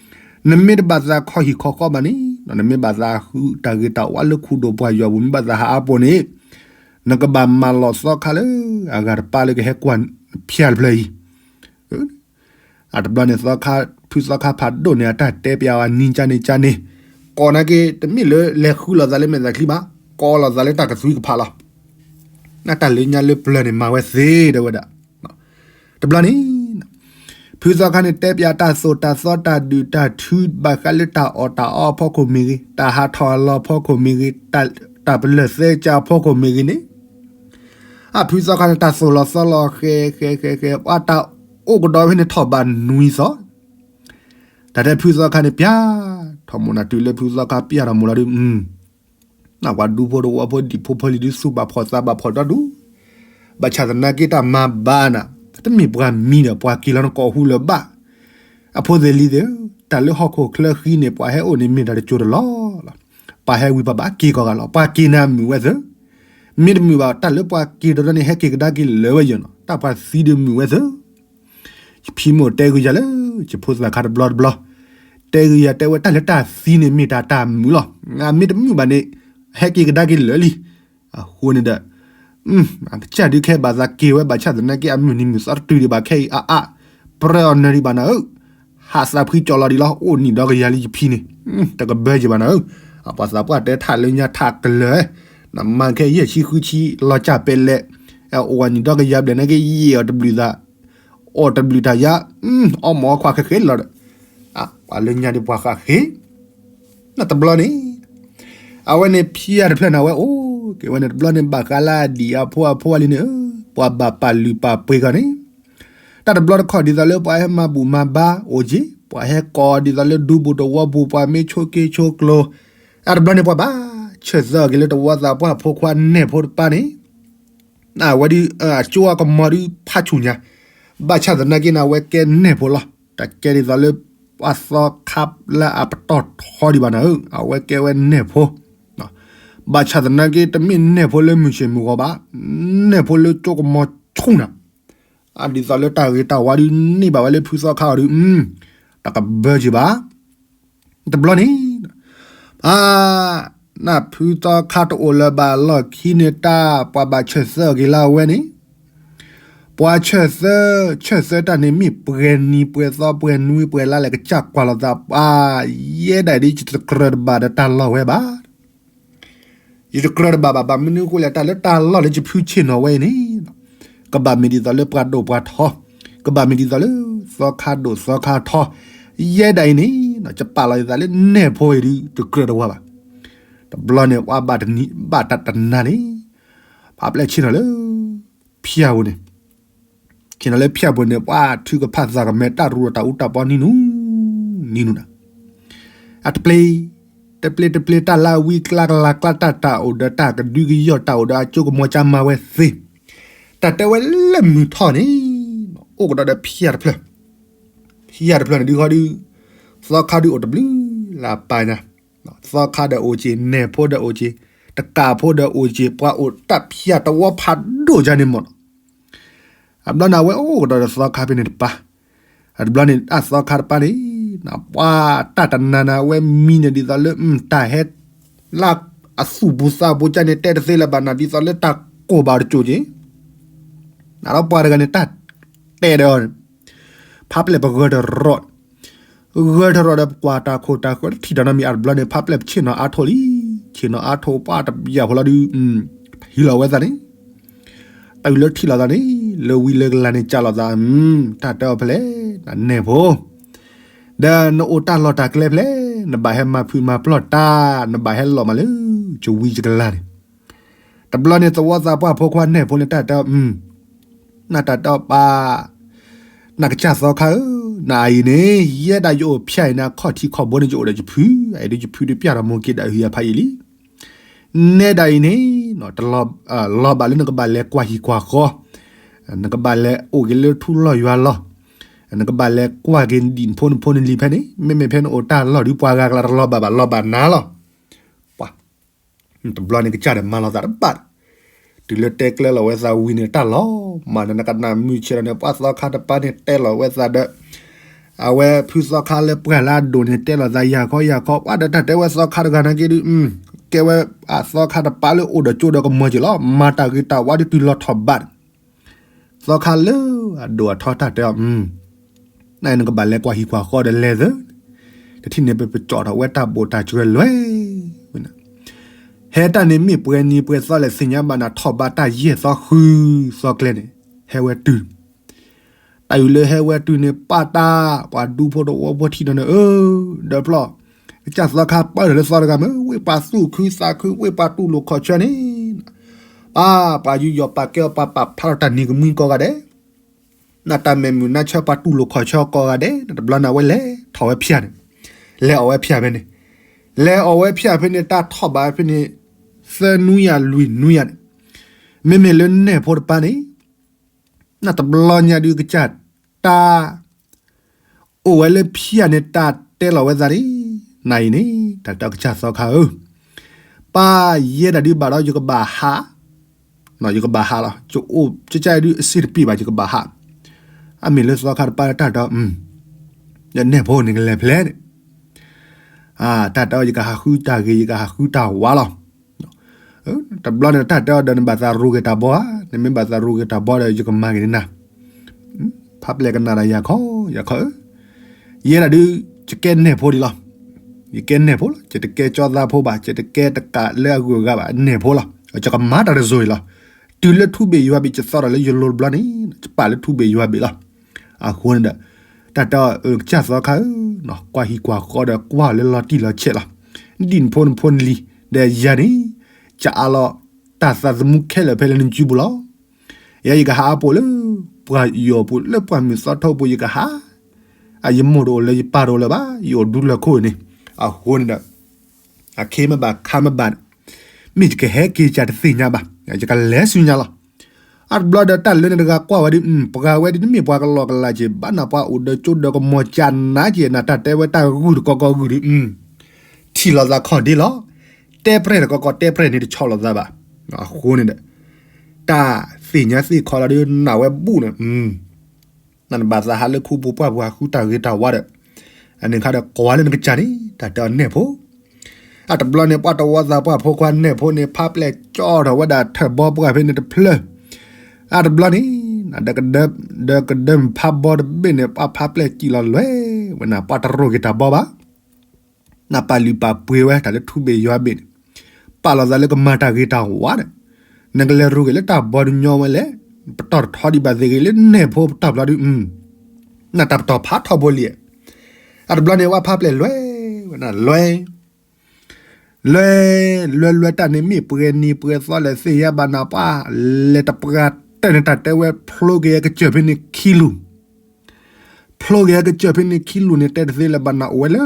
နမ့ၢ်တဘၣ်သးခီဟံၣ်ခီဃီဘၣ်န့ၣ် နမ့ၢ်ဘၣ်သးဃုတၢ်ဂ့ၤတၢ်ဝါလၢခူဒိၣ်ပှၢ်ယွၤပူၤ မ့ၢ်ဘၣ်သးဟးအါပိာ်န့ၣ် နကဘၣ်မၢလီၤသီခါလၢ အဂၤတပၢ်လၢကဟဲကွၢ်ဖၠၣ်တဖျၢၣ်အံၤ အတဘျီန့ၣ် ဖုသီခါဖးဒိၣ်န့ၣ် အတၢ်တဲပျးဝဲနံၤကၢ်န့ၣ်ကၢ်န့ၣ် ကိးနာ်က့ တမ့ၢ်လၢလဲၤဃုလိာ်သးလၢမဲာ်သၣ်ချံဘၣ်, ကိးလိာ်သးလၢတၢ်ကသွံကဖးလီၤ. နတၢ်လၢညါလၢပျၢၤန့ၣ် မၤဝဲသ့ဒီးဝဲဒၣ် တဘျီန့ၣ် ဖုသီခါန့ၣ် တဲပျးတၢ်သိၣ်တၢ်သီတၢ်ဒုၣ်တၢ်ထု ဘၣ်ဃးလၢတၢ်အီၣ်တၢ်အီအဖီခိၣ်မ့ၢ်ဂ့ၤ, တၢ်ဟးထီၣ်အလီၢ်အဖီခိၣ်မ့ၢ်ဂ့ၤ, တၢ်ပလၢၢ်သဲကၢ်အဖီခိၣ်မ့ၢ်ဂ့ၤန့ၣ် အဖုသီခါန့ၣ် တၢ်သိၣ်လီၤသီလီၤဃဲၤဃဲၤဃဲၤဃဲၤ ပှၤတၢ်အိၣ်ကဒီးဖဲန့ၣ်ထီၣ်ဘးနွံသီ, တၢ်တဲဖုသီခါန့ၣ် ပျၢ်ထီၣ်မိၢ်နၤတုၤလၢဖုသီခါပျၢ်ထီၣ်မိၢ်လီၤဒုး နပှၤဒူဖိတဝီဖိဒံၣ်ဖိဖီလံၤဒုးသူၣ်ဘၣ်ဖှီၣ်သးဘၣ်ဖှီၣ်ဒီဒူၣ်, ဘၣ်ဆၣ်သနာ်က့တၢ်မၤဘၣ်နၤ တမ့ၢ်ပှၤမံဒီး ပှၤက့ၤလီၤနကိာ်ဟူလၢၤဘၣ်. အဖိသ့ၣ်လံၤသ့ၣ်ဧၢ, တၢ်လၢဟီၣ်ခိၣ်ချၢဃံန့ၣ် ပှၤဟဲအိၣ်န့ၣ်မ့ၢ်တၢ်တစိၢ်တလီၢ်လီၤ. ပှၤဟဲဝံၤပှၤဘၣ်က့ၤကီၢ်ဂၤလီၤ. ပှၤက့ၤနၤမုာ်ဝဲသၢ, မ့တမုာ်ဘၣ် တၢ်လၢပှၤက့ၤတရီန့ၣ် ဟဲက့ၤကဒါက့ၤလၢာ်ဝဲယီၤနီၤ, တၢ်ပှၤသံဒုးမုာ်ဝဲသၢ ယဖံမိၢ်တဲဂ့ၤယၤလၢ ယဖိသၣ်ခါတဘျီတဘျီ, တဲဂ့ၤယၤတဲဝဲတၢ်လၢတၢ်သံန့ၣ် မ့ၢ်တၢ်တၢ်မုာ်လီၤ. အမ့ၢ်တမုာ်ဘၣ်န့ၣ် ဟဲက့ၤကဒါက့ၤလၢာ်လံ. အဃိန့ၣ်ဒီး အကစၢ်ဒုးခဲဘၣ်သးက့ၤဝဲဘၣ်ဆၣ်သနာ်က့ အမုၢ်နံၤမုၢ်သီတတုၤဒံးဘၣ်ခဲအံၤအါအါ, ပြၢအီၤနၢၤဒံးဘၣ်နၤဧၢ, ဟးသးဖှံကၠီလီၤဒံးလီၤ, အိၣ်နံၣ်ဒီကယၤလံယဖံန့ၣ်, တကဘၢက့ၤဘၣ်နၤဧၢ, အပှၤသးပှၢ်တဲထးလၢညါထးကလၢၤ, နမၤခဲယဲၢ်ဆံဃုဆံလီၤစၢ်ပဲလဲၣ်, အိၣ်ဝဲနံၣ်ဒီကယၤဘျဲၣ်နာ်က့ ယံာ်အီၤတဘျုးသး အိၣ်တဘျုးတၢ်ယါ, အီၣ်မ့ၤအီခွါဃဲဃဲလီၤဒီး, ပှၤလၢညါဒ်ပှၤဃးဃ့, နတဘျီန့ၣ်, အဝဲန့ၣ်ဖံအတဖျၢၣ်န့ၣ် အဝဲအိၣ်က့ၤဝဲန့ၣ်တဘျီန့ၣ် ဘၣ်ဃးလၢအဒံၣ်အဖိအဖိအလံၤန့ၣ်, ပှၤဘၣ်ပာ်လုၢ်ပာ်ပှ့ၤကီးန့ၣ်, တၢ်တဘျီတခီၣ်ဒ်သိးလၢပှၤဟဲမၤဘူၣ်မၤဘါအိၣ်က့ၤ, ပှၤဟဲကိးဒ်သိးလၢဒူပူၤတဝီပူၤ ပှၤမ့ၢ်ဆိးက့ဆိးကျိၤ, အတဘျီန့ၣ် ပှၤဘၣ်ဆၢၣ်သၢအီၤက့ၤလၢတဝီသးပှၢ်ဖိခွါနဲၣ်ဖိတပၢ်န့ၣ် အဝဲဒ် အကၠိအကမီၤဒ်ဖးဆူၣ်ညါ, ဘၣ်ဆၣ်သနာ်က့န့ၣ် အဝဲကဲနဲၣ်ဖိလီၤ. တၢ်ကဲဒ်သိးလၢ ပှၤသီခါလၢအပတီၢ်ထီဒံးဘၣ်နၤဧၢ, အဝဲကဲဝဲနဲၣ်ဖိ, ဘၣ်ဆၣ်သနာ်က့ တမ့ၢ်နဲၣ်ဖိလၢမုၢ်ဆ့ၣ်မုၢ်ဂီၤဘၣ်, နဲၣ်ဖိလၢကၠိကမီၤဆူၣ်နၤ, အဒ်သိးလၢတၢ်ဂ့ၤတၢ်ဝါဒုးန့ၢ်ဘၣ်ဝဲလၢဖုသီခါအီၤဒုး, တၢ်ကဘၢက့ၤဘၣ် တဘျီန့ၣ်, အါ, နဖုသီခါတအိၣ်လၢၤဘၣ်လီၢ်ခံန့ၣ် တၢ်ပှၤဘၣ်ဆၢၣ်သၢအီၤက့ၤလၢအဝဲန့ၣ်, ပှၤဆၢၣ်သၢ, ဆၢၣ်သၢတၢ်န့ၣ် မ့ၢ်ပှဲၤနံၤပှဲၤသီပှဲၤနွံပှဲၤလါလဲၣ် ကစၢ်ကွၢ်လိာ်သး ပှၤယဲဒၣ်ဒ်ယတကြၢးတဘၣ်ဒီးတၢ်လီၢ်ဝဲဘၣ် ယတကြၢးတဘၣ်ဘၣ် ဘၣ်မနုၤအဃိလဲၣ် တၢ်လၢတၢ်လီၢ်လၢယဖုဆ့ၣ်နီၤဝဲအံၤန့ၣ်, ကဘၣ်မ့ၢ်ဒ်သိးလၢပှၤဒိၣ်ပှၤထီ, ကဘၣ်မ့ၢ်ဒ်သိးလၢ သီခါဒိၣ်သီခါထီ, ယဲဒၣ်အံၤန့ၣ် ယပာ်လီၤယသးလၢနဲၣ်ဖိအံၤဒုး တကြၢးတဝါဘၣ်. တဘျီန့ၣ် ပှၤဘၣ်တနံၤ ဘၣ်တၢ်တနၤန့ၣ် ဖးပျဲၢ်ဆ့ၣ်နီၤလၢ ဖၠၣ်ပူၤန့ၣ် ဆ့ၣ်နီၤလၢဖၠၣ်ပူၤန့ၣ် ပှၤထုကဖၣ်သးကမဲာ် တၢ်ရူၢ်တၢ်အူတၢ်ပီနံၤနူၤ နံၤနူၤနၤ, အတပျ့ၤ တပျ့ၤတပျ့ၤ တၢ်လၢအဝံကျါကလၤကျါ တၢ်တၢ်အိၣ်ဒီးတၢ်ကဒုကယီၢ် တၢ်အိၣ်ဒီးအကၠိကမီၤ ကၠါမၤဝဲသ့, တၢ်တဲဝဲလၢမုၢ်ထီၣ်န့ၣ် အိၣ်ကဒီးဒီးဖၠၣ်တဖျၢၣ်, ဖၠၣ်တဖျၢၣ်န့ၣ်ဒုးဃီဒုး သီခါဒုးအိၣ်တဘျုးလၢပာ်ညါ, သီခါဒီးအိၣ်က့ၤ နဲၣ်ဖိဒီးအိၣ်က့ၤ, တကးဖိဒီးအိၣ်က့ၤ ပှၤအိၣ်တၢ်ဖၠၣ်တဝီဖးဒိၣ်ယါန့ၣ်မ့ၢ်နီၤ. အဘျီန့ၣ် အဝဲအိၣ်ကဒီးဒီးသီခါဖဲန့ၣ်တပၤ, အတဘျီန့ၣ် အသီခါတပၤန့ၣ် ပှၤတၢ်တနၤနၤ အဝဲမံန့ၣ်ဒ်သိးလၢ တၢ်ဟဲ လၢအသူၣ်ပူၤသးပူၤကၢ်န့ၣ် တဲတသ့လၢၤဘၣ်နၤ ဒ်သိးလၢတၢ်ကိၢ်ဘၣ်တကၠိၣ်က့ၤ, နဒီးပှၤတဂၤန့ၣ် တၢ်တဲဒီး ဖးပျဲၢ်ပဂၢၢ်တရီး, ဂၢၢ်တရီးဒီးပကွၢ်တၢ်ခိၣ်တၢ်ဃၢၤ ထံၣ်တၢ်နီတမံၤ အတဘျီန့ၣ် ဖးပျဲၢ်ပဆ့ၣ်နီၤအါထီၣ်လံ, ဆ့ၣ်နီၤအါထီၣ်ပှၤတပျၢ်ဖိလီၤဒုး, ဟံးလီၤဝဲသးန့ၣ် တုၤလၢထံၣ်လိာ်သးန့ၣ် လၢဝံလၢကလၤန့ၣ် ကၢ်လိာ်သး, တၢ်တဲအီၤဖဲလဲၣ် နနဲၣ်ဖိ, ဒီးနအိၣ်တၢ်လီၢ်တၢ်ကျဲဖဲလဲၣ်, နဘၣ်ဟဲမၤဖုးမၤပျီၢ်တၢ်, နဘၣ်ဟဲလီၤမးလၢ ကဝံကကလၤန့ၣ်, တဘျီန့ၣ် သဝီသးပှၢ်ဖိခွါနဲၣ်ဖိန့ၣ် တၢ်တဲအီၤ, နတၢ်တဲအီၤပၢ် နကစၢ်သီခါဧၢ, နအံၤန့ၣ် ယဲဒၣ်ယအိၣ်ဖၠၣ်အံၤန့ၣ် အခီၣ်ထံးခီၣ်ဘိန့ၣ် ယအိၣ်ဒီးယဖု, အအံၤဒုးယဖုဒုးပျၢ်ဒီးမိၢ်က့ၤဒီးအဟံၣ်အဖးအံၤလံ, နဲဒၣ်အံၤန့ၣ် တလီၤ, လီၤဘၣ်လၢနကဘၣ်လဲၤကွၢ်ဟံၣ်ကွၢ်ဃီ, နကဘၣ်လဲၤအိၣ်က့ၤလၢထူလီၢ်ယွၤလီၢ်, နကဘၣ်လဲၤကွၢ်က့ၤနဒံၣ်ဖိနဖိနလံၤဖဲန့ၣ်, မ့မ့ၢ်ဖဲနအိၣ်တၢ်လီၢ်ဒုး ပှၤဂၤကလၤတလီၤဘၣ်ဘၣ် လီၤဘၣ်နၤလီၤ. ပှၤ တဘျီန့ၣ်ကစၢ်ဒီးမၤလိာ်သးတဘၣ်, တုၤလၢတဲကျဲလီၤဝဲသးဝံၤန့ၣ် တၢ်လီၤမၢ်န့ၣ် နကနၣ်မုၢ်ဆ့ၣ်လီၤန့ၣ် ပှၤသီခါတပၤန့ၣ်တဲလီၤဝဲသးဒီး အဝဲဖုသီခါလၢပှၢ်လၢအဒိၣ်န့ၣ် တဲလီၤသးယၤခီယၤခီ ပှၤဒီးတၢ်တဲဝဲသီခါတဂၤနာ်က့ဒုး ကဲဝဲအသီခါတပၤလၢအိၣ်ဒီးကၠိဒီးကမီၤက့ၤလီၤ. မၤတၢ်ဂ့ၤတၢ်ဝါဒုးတုၤလီၤထီၣ်ဘးန့ၣ် သီခါလၢအဒိၣ်အထီတၢ်တဲအီၤ, နအံၤနကဘၣ်လဲၤကွၢ်ဟံၣ်ကွၢ်ဃီဒီးလဲၤသၢ, တထံၣ်န့ၣ် ပပကၠီၣ်ထီၣ်ဝဲတၢ်ဘိၣ်တၢ်စှၤလွဲၢ်ဝဲန့ၣ်, ဟဲတၢ်န့ၣ်မ့ၢ်ပှဲၤနံၤပှဲၤသီလဲၣ်သ့ၣ်ညါဘၣ်နၤ ထီၣ်ဘးတၢ်ယဲၢ်သီဃုသီကျဲန့ၣ် ဟဲဝဲတုၤ တၢ်အံၤလၢဟဲဝဲတုၤန့ၣ် ပာ်တၢ် ပှၤဒူဖိတဝီဖိထံၣ်ဒီးန့ၣ် အၢ ဒီးဖျီၣ် ကစၢ်သီခါပၢၢ်ထီၣ်လၢသီတဂၤမ့ၢ် ဝ့ၢ်ပှၤသူၣ်ခုသးခု ဝ့ၢ်ပှၤတူၢ်လိာ်ခီၣ်ဆၢန့ၣ် ပၢ် ပှၤယူးယီၣ်ပာ်ကဲအီၤ ပှၤပာ်ဖျါထီၣ်တၢ်နံၤကမှံကိးဂၤဒဲး နတၢ်မဲာ်မုာ်နါဆၢ ပှၤတူၢ်လိာ်ခီၣ်ဆၢကိးဂၤဒဲး တဘျီန့ၣ် အဝဲလဲၤထီၣ်ဝဲဖၠၣ်န့ၣ် လဲၤအီၣ်ဝဲဖၠၣ်ဖဲန့ၣ် လဲၤအီၣ်ဝဲဖၠၣ်ဖဲန့ၣ် တၢ်ထီၣ်ဘးဖဲန့ၣ် သၢနွံယၤလွံၢ်နွံယၤန့ၣ် မ့မ့ၢ်လၢနဲၣ်ဖိတပၤန့ၣ် နတဘျီညါဒုးကစၢ်တၢ် အိၣ်ဝဲလၢဖၠၣ်န့ၣ် တၢ်တဲလီၤဝဲသးန့ၣ် နၤအံၤန့ၣ် တၢ်တဲအီၤကစၢ်သီခါဧၢ, ပၢ်ယဲဒၣ်ဒုးဘၣ်ဒီး ယကဘၣ်ဟး, ယကဘၣ်ဟးလီၤ, ယအိၣ်ကစၢ်ဒုးအစ့တပ့ၢ်ဘၣ် ယကဘၣ်ဟး, အမ့ၢ်လၢသီခါတပၤတၢ်တဲအီၤ, နဲၣ်ဖိန့ၣ်ကလဲၤဖဲလဲၣ်န့ၣ် တၢ်တဲအီၤ ယကဟးဃုတၢ်ဂ့ၤ ယကဟးဃုတၢ်ဝါလီၤ. တဘျီန့ၣ် တၢ်တဲအီၤဒီး နဘၣ်သးရူးဂ့ၤတၢ်ဘီဧါ, နမ့ၢ်ဘၣ်သးရူးဂ့ၤတၢ်ဘီဒီး ယကမၤဂ့ၤန့ၢ်နၤ, ဖးပျဲၢ်ကနၣ်ဒီးယၤခီ ယၤခီဧၢ, ယဲဒၣ်ဒုး ယကဲနဲၣ်ဖိဒံးလီၤ, ယကဲနဲၣ်ဖိလီၤ, ယတကဲကၠီသးဖိဘၣ်, ယတကဲတကးလၢအဂုၤအဂၤဘၣ်, နဲၣ်ဖိလီၤ, ယကမၤတၢ်တစိၤအံၤလီၤ, တုၤလၢထူဘ့ၣ်ယွၤဘ့ၣ် ယသီထီၣ်လၢယလိၤတဘျီန့ၣ် ယပာ်လၢထူဘ့ၣ်ယွၤဘ့ၣ်လီၤ. အဃိန့ၣ်ဒီး တၢ်တဲအီၤ ကစၢ်သီခါဧၢ, ကွၢ်ဟံၣ်ကွၢ်ဃီဒီးကွၢ်လၢလီၤတံၢ်လီၤဆဲးလီၤ, ဒ်နဖိနဖိနလံၤ ဒီးယၤန့ၣ် ကအးလီၤတၢ်သးသမူခဲလၢာ်ဖဲလၢနစုပူၤလီၤ. ယဲယကဟးအါပူၤလၢ ပှၤယီၤပူၤ လၢပှၢ်မုၢ်သီထီပူၤ ယကဟး, အယမိၢ်တအိၣ်လၢၤ ယပၢ်တအိၣ်လၢၤဘၣ်, ယအိၣ်ဒူလၢခိၣ်န့ၣ်, အဃိန့ၣ်ဒီး အခ့မ့ၢ်ဘၣ်ခါမ့ၢ်ဘၣ်န့ၣ်, မ့ၢ်ယကဟဲက့ၤကၢ်တသ့ၣ်ညါဘၣ်, ယကလဲၤဆူညါလီၤ. အတဘျီဒီးတၢ်လၢန့ၣ်တဂၤကွၢ်ဝဲဒ် ပှၤဝဲဒ်တမ့ၢ်ပှၤကလီကလးက့ၤ ဘၣ်နၢ်ပှၤအိၣ်ဒီးကၠိဒီးကမီၤကၢ်နးက့ၤ နတၢ်တဲဝဲတၢ်ဂုၢ်တကီကီဂုၢ်ဒီး ထံၣ်လိာ်သးခီၣ်ဒ့လီၤ. တဲပြဲၢ်တကီကီတဲပြဲၢ်န့ၣ်တဆီလိာ်သးဘၣ်. အဃိန့ၣ်ဒီး တၢ်သ့ၣ်ညါသ့ၣ်ခီလီၤဒီးနၢ်ဝဲဘူးန့ၣ် နဘၣ်သးဟးလၢခူပူၤပှၢ်ပူၤဟးဃုတၢ်ဂ့ၤတၢ်ဝါဒီး အန့ၣ်ခါဒီးကွၢ်လၢနကစၢ်န့ၣ် တၢ်တဲအီၤနဲၣ်ဖိ, အတဘျီန့ၣ် ပှၤတဝီသးပှၢ်ဖိခွါနဲၣ်ဖိန့ၣ် ဖးပျဲၢ်ကၠီထီၣ်ဝဲဒၣ်ထၢၣ်ဘီပှၢ်ဖဲန့ၣ်တဖျၢၣ်, အတဘျီန့ၣ် ဒီးကဒၢမုၢ်ဖးဘီတဘ့ၣ်န့ၣ် ပှၤဖးပျဲၢ်စံၣ်လီၤလွဲၢ်ဝဲန့ၣ် ပှၤတရူးက့ၤတၢ်ဘီဘၣ် နပာ်လုၢ်ပာ်ပှ့ၤဝဲတၢ်လၢထူဘ့ၣ်ယွၤဘ့ၣ်န့ၣ်, ပာ်လီၤသးလၢကမၤတၢ်ဂ့ၤတၢ်ဝါဒီး နကလဲၤရူးက့ၤလၢတၢ်ဘီတညီဝဲလဲၣ်. ပတီၢ်တထီဒံးဘၣ်သ့ၣ်ဂ့ၤ လၢနဲၣ်ဖိပတီၢ်ပျီဒုး, နတၢ်ပတီၢ်ဖးထီဘိလံ. အတဘျီန့ၣ် ဝဲဖးပျဲၢ်လွဲၢ်, ဝဲနလွဲၢ် လွဲၢ် လွဲၢ်လွဲၢ် တၢ်န့ၣ်မ့ၢ်ပှဲၤနံၤပှဲၤသီလဲၣ်သ့ၣ်ညါဘၣ်နၤပှၤ, လဲၤတပှၢ်တၢၢ်န့ၣ် တၢ်တဲဝဲဖျိက့ၤကစၢၢ်ဖဲန့ၣ်ခံလူၤ, ဖျိက့ၤကစၢၢ်ဖဲန့ၣ်ခံလူၤန့ၣ် တဲတသ့လၢၤဘၣ်နၤ အိၣ်ဝဲလၢ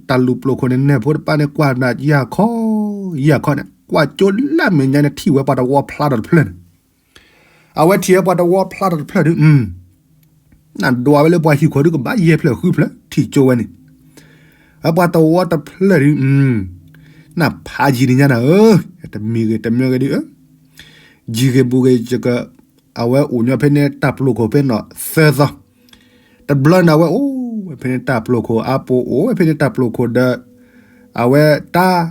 တၢ်လူၤပျိာ်ခိၣ်န့ၣ် နဲၣ်ဖိတပၢ်န့ၣ် ကွၢ်နၤယၢ်ခီ, ယၢ်ခီန့ၣ် ကွၢ်ကၠိလၢမဲာ်ညါန့ၣ် ထံၣ်ဝဲပှၤတဝီဖျါထီၣ်တဖျၢၣ်န့ၣ် အဝဲထံၣ်ဝဲပှၤတဝီဖျါထီၣ်တဖျၢၣ်ဒုး, နဒွးဝဲလၢပှၤဟံၣ်ခိၣ်ဒုးကဘၣ်ယဲၢ်ဖျၢၣ်ဃုဖျၢၣ် ထံၣ်ကၠိဝဲန့ၣ်, ဝဲပှၤတဝီတဖျၢၣ်ဒုး, နဖးယံၤန့ၣ်ညါနၤဧၢ, တမံၤဂ့ၤတမံၤဂ့ၤဒုး, ယံၤဂ့ၤဘူးဂ့ၤ ယက အဝဲအိၣ်ညီဖဲန့ၣ်တၢ်ပျိာ်ခိၣ်ဖဲနီၤသၢသီ, တဘျီန့ၣ်အဝဲအိၣ်ဝဲဖဲန့ၣ်တၢ်ပျိာ်ခိၣ်အါပူၤ အိၣ်ဝဲဖဲန့ၣ်တၢ်ပျိာ်ခိၣ်ဒီး အဝဲတၢ်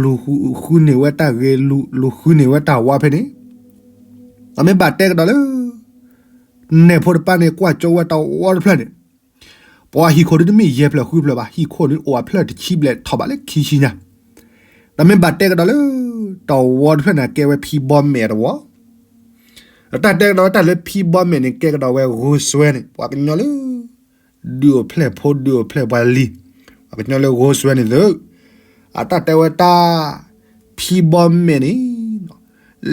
လူၤဃုန့ၢ်ဝဲတၢ်ဂ့ၤ လူၤဃုန့ၢ်ဝဲတၢ်ဝါဖဲန့ၣ်, ဒီးမ့ၢ်ဘၣ်တဲကဒီးလၢ နဲၣ်ဖိတပၢ်န့ၣ် ကွၢ်ကၠိဝဲတဝီတဖျၢၣ်န့ၣ်, ပှၤဟံၣ်ခိၣ်ဒုးတမ့ၢ်ယဲၢ်ဖျၢၣ်ဃုဖျၢၣ်ဘၣ်, ဟံၣ်ခိၣ်န့ၣ်အိၣ်အဖျၢၣ်တဆံဘျဲၣ်ထီၣ်ဘးလၢခံဆံညါ, ဒီးမ့ၢ်ဘၣ်တဲကဒီးလၢ တဝီတဖျၢၣ်န့ၣ် ကဲဝဲဖံဘီမဲာ်တဝီ ဒီးတၢ်တဲကဒီးဝဲတၢ်လၢဖံဘီမဲာ်န့ၣ် ကဲကဒီးဝဲဂိၢ်စွဲန့ၣ် ပှၤကညီလၢ ဒုးအိၣ်ဖျဲၣ်ဖိဒုးအိၣ်ဖျဲၣ်ပှၤလံၤ, ပှၤကညီလၢဂိၢ်စွဲန့ၣ်သု, အတၢ်တဲဝဲတၢ် ဖံဘီမဲာ်န့ၣ်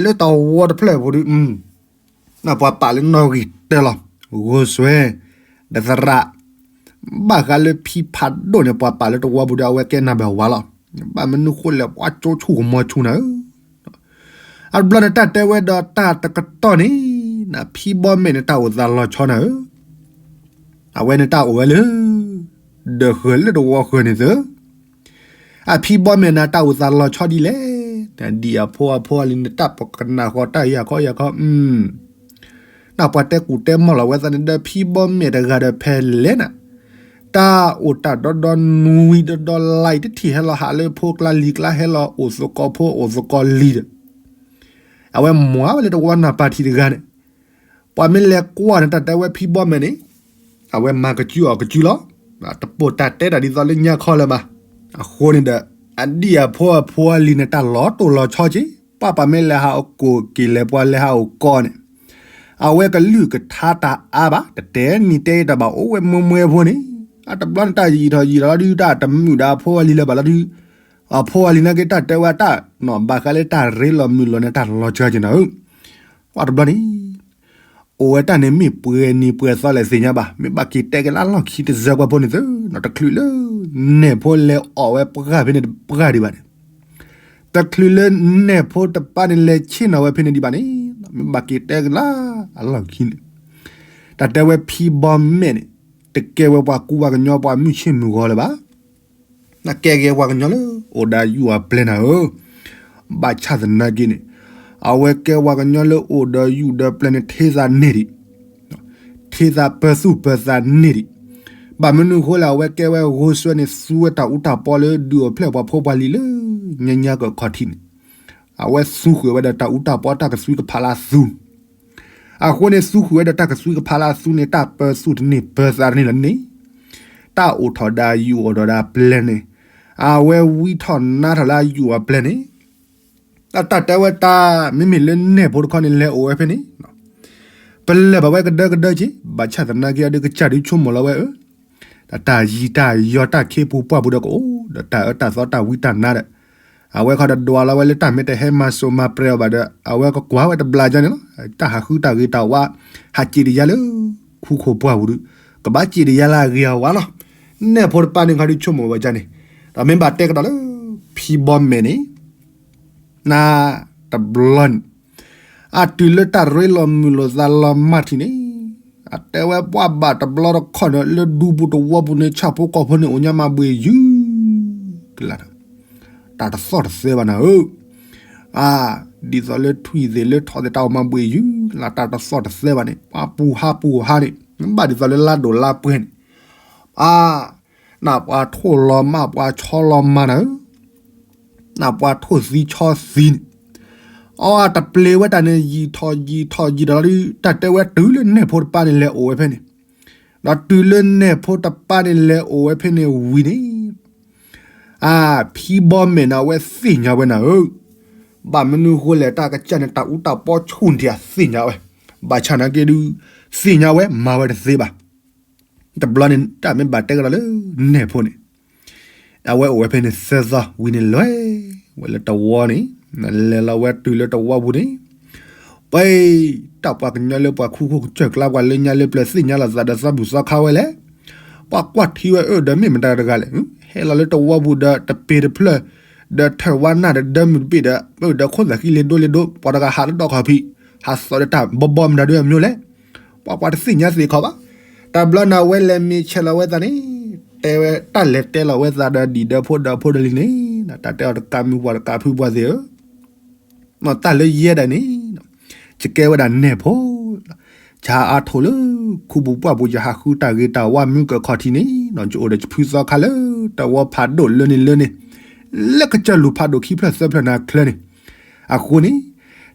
လၢတဝီတဖျၢၣ်ဖိဒုး ပှၤပာ်လၢနီၣ်ဂံၢ်တၢလီၤ, ဂိၢ်စွဲ ဒီးသရၣ်, ဘၣ်ဃးလၢဖံဖးဒိၣ်န့ၣ် ပှၤပာ်လၢတဝီပူၤဒီး အဝဲကဲနၢ်ဘၣ်ဝါလီၤ. ဘၣ်မနုၤဃိလဲၣ် ပှၤကၠိဆူၣ်ကမီၤဆူၣ်နၤဧၢ, အတဘျီန့ၣ် တၢ်တဲဝဲဒီးတၢ်တကတီၢ်န့ၣ်, ဖံဘီမဲာ်န့ၣ် တၢ်အိၣ်သးလီၤဆီနၤဧၢ, အဝဲန့ၣ်တၢ်အိၣ်ဝဲလၢ ဒီးဃၢၤလၢတဝီဃၢၤန့ၣ်သု အဖံဘီမဲာ်နၤ တၢ်အိၣ်သးလီၤဆီဒ်လဲၣ်, ဒ်အဖိအဖိအလံၤန့ၣ် တၢ်ပကနၣ်ဃီတၢ်ယၢ်ခီယၢ်ခီ, နပှၤတဲကူၣ်တဲမီၢ်လီၤဝဲသးန့ၣ် ဒီးဖံဘီမဲာ်တဂၤဒီးဖဲလဲၣ်နၤ, တၢ်အိၣ်တၢ်ဒီဒီနွံဒီဒီလါအံၤ တထံၣ်ဟဲလီၤဟးလၢဖိကျါလံၤကျါ ဟဲလီၤအိၣ်သကိးဖိအိၣ်သကိးလံၤဒီး အဝဲမၤဝဲလၢတဝီနၢ်ပၢၢ်ထံးတဂၤန့ၣ်, ပှၤမ့ၢ်လဲၤကွၢ်န့ၣ် တၢ်တဲဝဲဖံဘီမဲာ်န့ၣ်, အဝဲမၤကစုအီၤကစုလီၤ, တပိာ်တၢ်တဲတၢ်ဒ်သိးလၢညါခီလၢၤဘၣ်. အဃိန့ၣ်ဒီး အဒ်အဖိအဖိအလံၤန့ၣ် တၢ်လီၤတိၢ်လီၤဆီက့ၤ, ပှၤပှၤမ့ၢ်လဲၤဟးအကိၣ်က့ၤ လဲၤပှၤလဲၤဟးအိၣ်ကီၢ်န့ၣ်, အဝဲကလုၢ်ကထါတၢ်အါဘၣ်, တတဲနံၤတဲအံၤတၢ်ဘၣ် အိၣ်ဝဲမွဲမွဲဖိန့ၣ်, အတဘျီန့ၣ် တၢ်ယံာ်ထီၣ်ယံာ်ထီၣ်လီၤဒုး တၢ်တမုာ်ဒီးအဖိအလံၤလၢၤဘၣ်လီၤဒုး, အဖိအလံၤနာ်က့ တၢ်တဲဝဲတၢ်နီၣ် ဘၣ်ဃးလၢတၢ်ရ့လိာ်မုာ်လိာ်န့ၣ် တၢ်လီၤစှၤက့ၤနၤဧၢ, ပှၤတဘျီန့ၣ် အိၣ်ဝဲတၢ်န့ၣ်မ့ၢ်ပှဲၤနံၤပှဲၤသီလဲၣ်သ့ၣ်ညါဘၣ်, မ့ၢ်ဘၣ်က့ၤတဲက့ၤလၢအလီၢ်ခံတစဲးကွၢ်ဖိန့ၣ်သု, တချုးလၢ နဲၣ်ဖိလဲၤအီၣ်ဝဲပှၢ်ဖဲန့ၣ်တပှၢ်ဒံးဘၣ်န့ၣ်, တချုးလၢနဲၣ်ဖိတပၢ်န့ၣ် လဲၤဆ့ၣ်နီၤဝဲဖဲန့ၣ်ဒံးဘၣ်န့ၣ်, မ့ၢ်ဘၣ်က့ၤတဲက့ၤလၢအလီၢ်ခံန့ၣ်, တၢ်တဲဝဲဖံဘီမဲာ်န့ၣ် တကဲဝဲပှၤကူပှၤကညီပှၤမုၢ်ဆ့ၣ်မုၢ်ဂီၤလၢၤဘၣ် နကဲက့ၤပှၤကညီလၢ အိၣ်ဒီးယုၢ်အပျဲၢ်နၤဧၢ, ဘၣ်ဆၣ်သနာ်က့န့ၣ်, အဝဲကဲပှၤကညီလၢအိၣ်ဒီးယုၢ်ဒီးပျဲၢ်န့ၣ် ထ့သးန့ၢ်ဒံး, ထ့သးပၢၤသူၣ်ပၢၤသးန့ၢ်ဒံး, ဘၣ်မနုၤဃိလဲၣ် အဝဲကဲဝဲဂိၢ်စွဲန့ၣ် သူဝဲတၢ်အူတၢ်ပီလၢဒုးအိၣ်ဖျဲၣ်ပှၤဖိပှၤလံၤလၢ ညါညါကခီၣ်ထံးန့ၣ်, အဝဲသူဃုာ်ဝဲဒီးတၢ်အူတၢ်ပီတၢ်ကသွံကဖးလၢသူ အဃိန့ၣ် သူဃုာ်ဝဲဒီးတၢ်ကသွံကဖးလၢအသူန့ၣ် တၢ်ပၢၤသူၣ်တန့ၢ်ပၢၤသးတန့ၢ်လီၤန့ၣ်, တၢ်အိၣ်ထီၣ်ဒီးယုၢ်အိၣ်ထီၣ်ဒီးအပျဲၢ်န့ၣ်, အဝဲဝံထီၣ်နါထီၣ်လၢအယုၢ်အပျဲၢ်န့ၣ်, တၢ်တဲဝဲတၢ် မ့မ့ၢ်လၢနဲၣ်ဖိတခီန့ၣ် လဲၤအိၣ်ဝဲဖဲန့ၣ်, ပလၢၢ်ဘၣ်ဝဲကဒၢကဒၢက့ၤ ဘၣ်ဆၣ်သနာ်က့အဒုးကစၢ်ဒုးဆိကမိၣ်လီၤဝဲအၢ, တၢ်ယံၤတၢ်ယီၤတၢ်ခ့ပူၤပှၢ်ပူၤဒီးကအိၣ်ဒီးတၢ်အၢတၢ်သီတၢ်ဝံတၢ်နါဒီး အဝဲခီဒီးဒွးလီၤဝဲလၢတၢ်မ့ၢ်တဟဲမၤစိၤမၤပြဲၤအီၤဘၣ်ဒီး အဝဲကကွၢ်ဝဲတဘျီကၠီန့ၣ်လီၤ. တၢ်ဟးဃုတၢ်ဂ့ၤတၢ်ဝါ ဟးစံးတယါလၢ ခူခိၣ်ပှၢ်ပူၤဒီး ကဘၣ်စံးတယါလၢအဂ့ၤအဝါလီၤ. နဲၣ်ဖိတပၢ်န့ၣ်ခီဒုးဆိကမိၣ်ဝဲကၠီန့ၣ်, ဒီးမ့ၢ်ဘၣ်တဲကဒီးလၢ ဖံဘီမဲာ်န့ၣ် နတဘျီန့ၣ် အတုၤလၢတၢ်ရ့လိာ်မုာ်လိာ်သးလီၤမၢ်ထံးန့ၣ်, အတဲဝဲပှၤဘၣ်တဘျီတခီၣ်န့ၣ် လၢဒူပူၤတဝီပူၤန့ၣ် ဆၣ်ဖိကီၢ်ဖိန့ၣ် အိၣ်ညါမၤဘှံးယုၢ်ကလါ, တၢ်တသီၣ်တသဲဘၣ်နၤဧၢ, အါ, ဒ်သိးလၢထွံၣ်သ့ၣ်လၢထိးသ့ၣ် တၢ်အိၣ်မၤဘှံးယုၢ်လါ တၢ်တသီၣ်တသဲဘၣ်န့ၣ် ပှၤပူၤဟါပူၤဟါန့ၣ် ဘၣ်ဒ်သိးလၢလါဒိၣ်လါပှဲၤန့ၣ်, အါ နပှၤထိၣ်လီၤမၢ် ပှၤဆီလီၤမၢ်နၤဧၢ, နပှၤထိၣ်သံဆီသံန့ၣ်, အတပျ့ၤဝဲတၢ်န့ၣ် ယံာ်ထီၣ်ယံာ်ထီၣ်ယံာ်ထီၣ်လီၤဒုး တၢ်တဲဝဲတုၤလၢနဲၣ်ဖိတပၢ်န့ၣ်လဲၤအိၣ်ဝဲဖဲန့ၣ်, ဒီးတုၤလၢနဲၣ်ဖိတပၢ်န့ၣ်လဲၤအိၣ်ဝဲဖဲန့ၣ်ဝံၤန့ၣ် အါ, ဖံဘီမဲာ်န့ၣ် အဝဲသ့ၣ်ညါဝဲနၤဧၢ, ဘၣ်မနုၤဃိလဲၣ် တၢ်ကစၢ်န့ၣ် တၢ်အူတၢ်ပီဆူၣ်ဒံးအသ့ၣ်ညါဝဲ, ဘၣ်ဆၣ်နာ်က့ဒုး သ့ၣ်ညါဝဲမၤဝဲတသ့ဘၣ်. တဘျီန့ၣ် တၢ်မ့ၢ်ဘၣ်တဲကဒီးလၢနဲၣ်ဖိန့ၣ် အဝဲအိၣ်ဝဲဖဲန့ၣ်သၢသီဝံၤန့ၣ် လဲၤဝဲလၢတဝီန့ၣ်, လဲၤလီၤဝဲတုၤလၢတဝီပူၤန့ၣ်, ပှၤ တၢ်ပှၤကညီလၢပှၤခူခိၣ်ကစၢၢ်ကျါ ပှၤလၢညါလၢပျၢၤသ့ၣ်ညါလီၤသးဒီးသီဘူၣ်သီခါဝဲလဲၣ်, ပှၤကွၢ်ထံဝဲအၢၣ်ဒီးမ့ၢ်မတၤတဂၤလဲၣ်, ဟဲလီၤလၢတဝီပူၤဒီးတပ့ၤတဖျၢၣ်, ဒီးထၢၣ်ဝါနၢ်ဒီးဒၢမုၢ်တဘ့ၣ်ဒီး အၢၣ်ဒီးခိၣ်သးဃံလ့ဒိလ့ဒိ, ပှၤတဂၤဟးလၢဒီခီၣ်ဖံး, ဟးသိးဒီးတၢ်ဘီဘီမတၤဒုအမျိုးလဲၣ် ပှၤပှၤတသ့ၣ်ညါသ့ၣ်ခီဘၣ်. တဘျီန့ၣ် အဝဲလဲၤမ့ၢ်ဆဲးလီၤဝဲသးန့ၣ်, တဲဝဲတၢ်လဲၤတဲလီၤဝဲသးဒီးဒံၣ်ဒၢဖိဒီးဖိဒီးလံၤန့ၣ်, တၢ်တဲအီၤတကးမုၢ်ပှၤတကးဖုပှၤသ့ၣ်ဧၢ, တၢ်လၢယဲဒၣ်န့ၣ်, ယကဲဝဲဒၣ်နဲၣ်ဖိ, ယဟးအါထီၣ်လၢခူပူၤပှၢ်ပူၤ ယဟးဃုတၢ်ဂ့ၤတၢ်ဝါမုၢ်ကခီၣ်ထံးန့ၣ်, ယအိၣ်ဒီးယဖုသီခါလၢတဝီဖးဒိၣ်လၢန့ၣ်လၢန့ၣ်, လၢကစၢၢ်လူၤဖးဒိၣ်ခံဖျၢၣ်သၢဖျၢၣ်န့ၣ်အချၢန့ၣ်, အဃိန့ၣ်,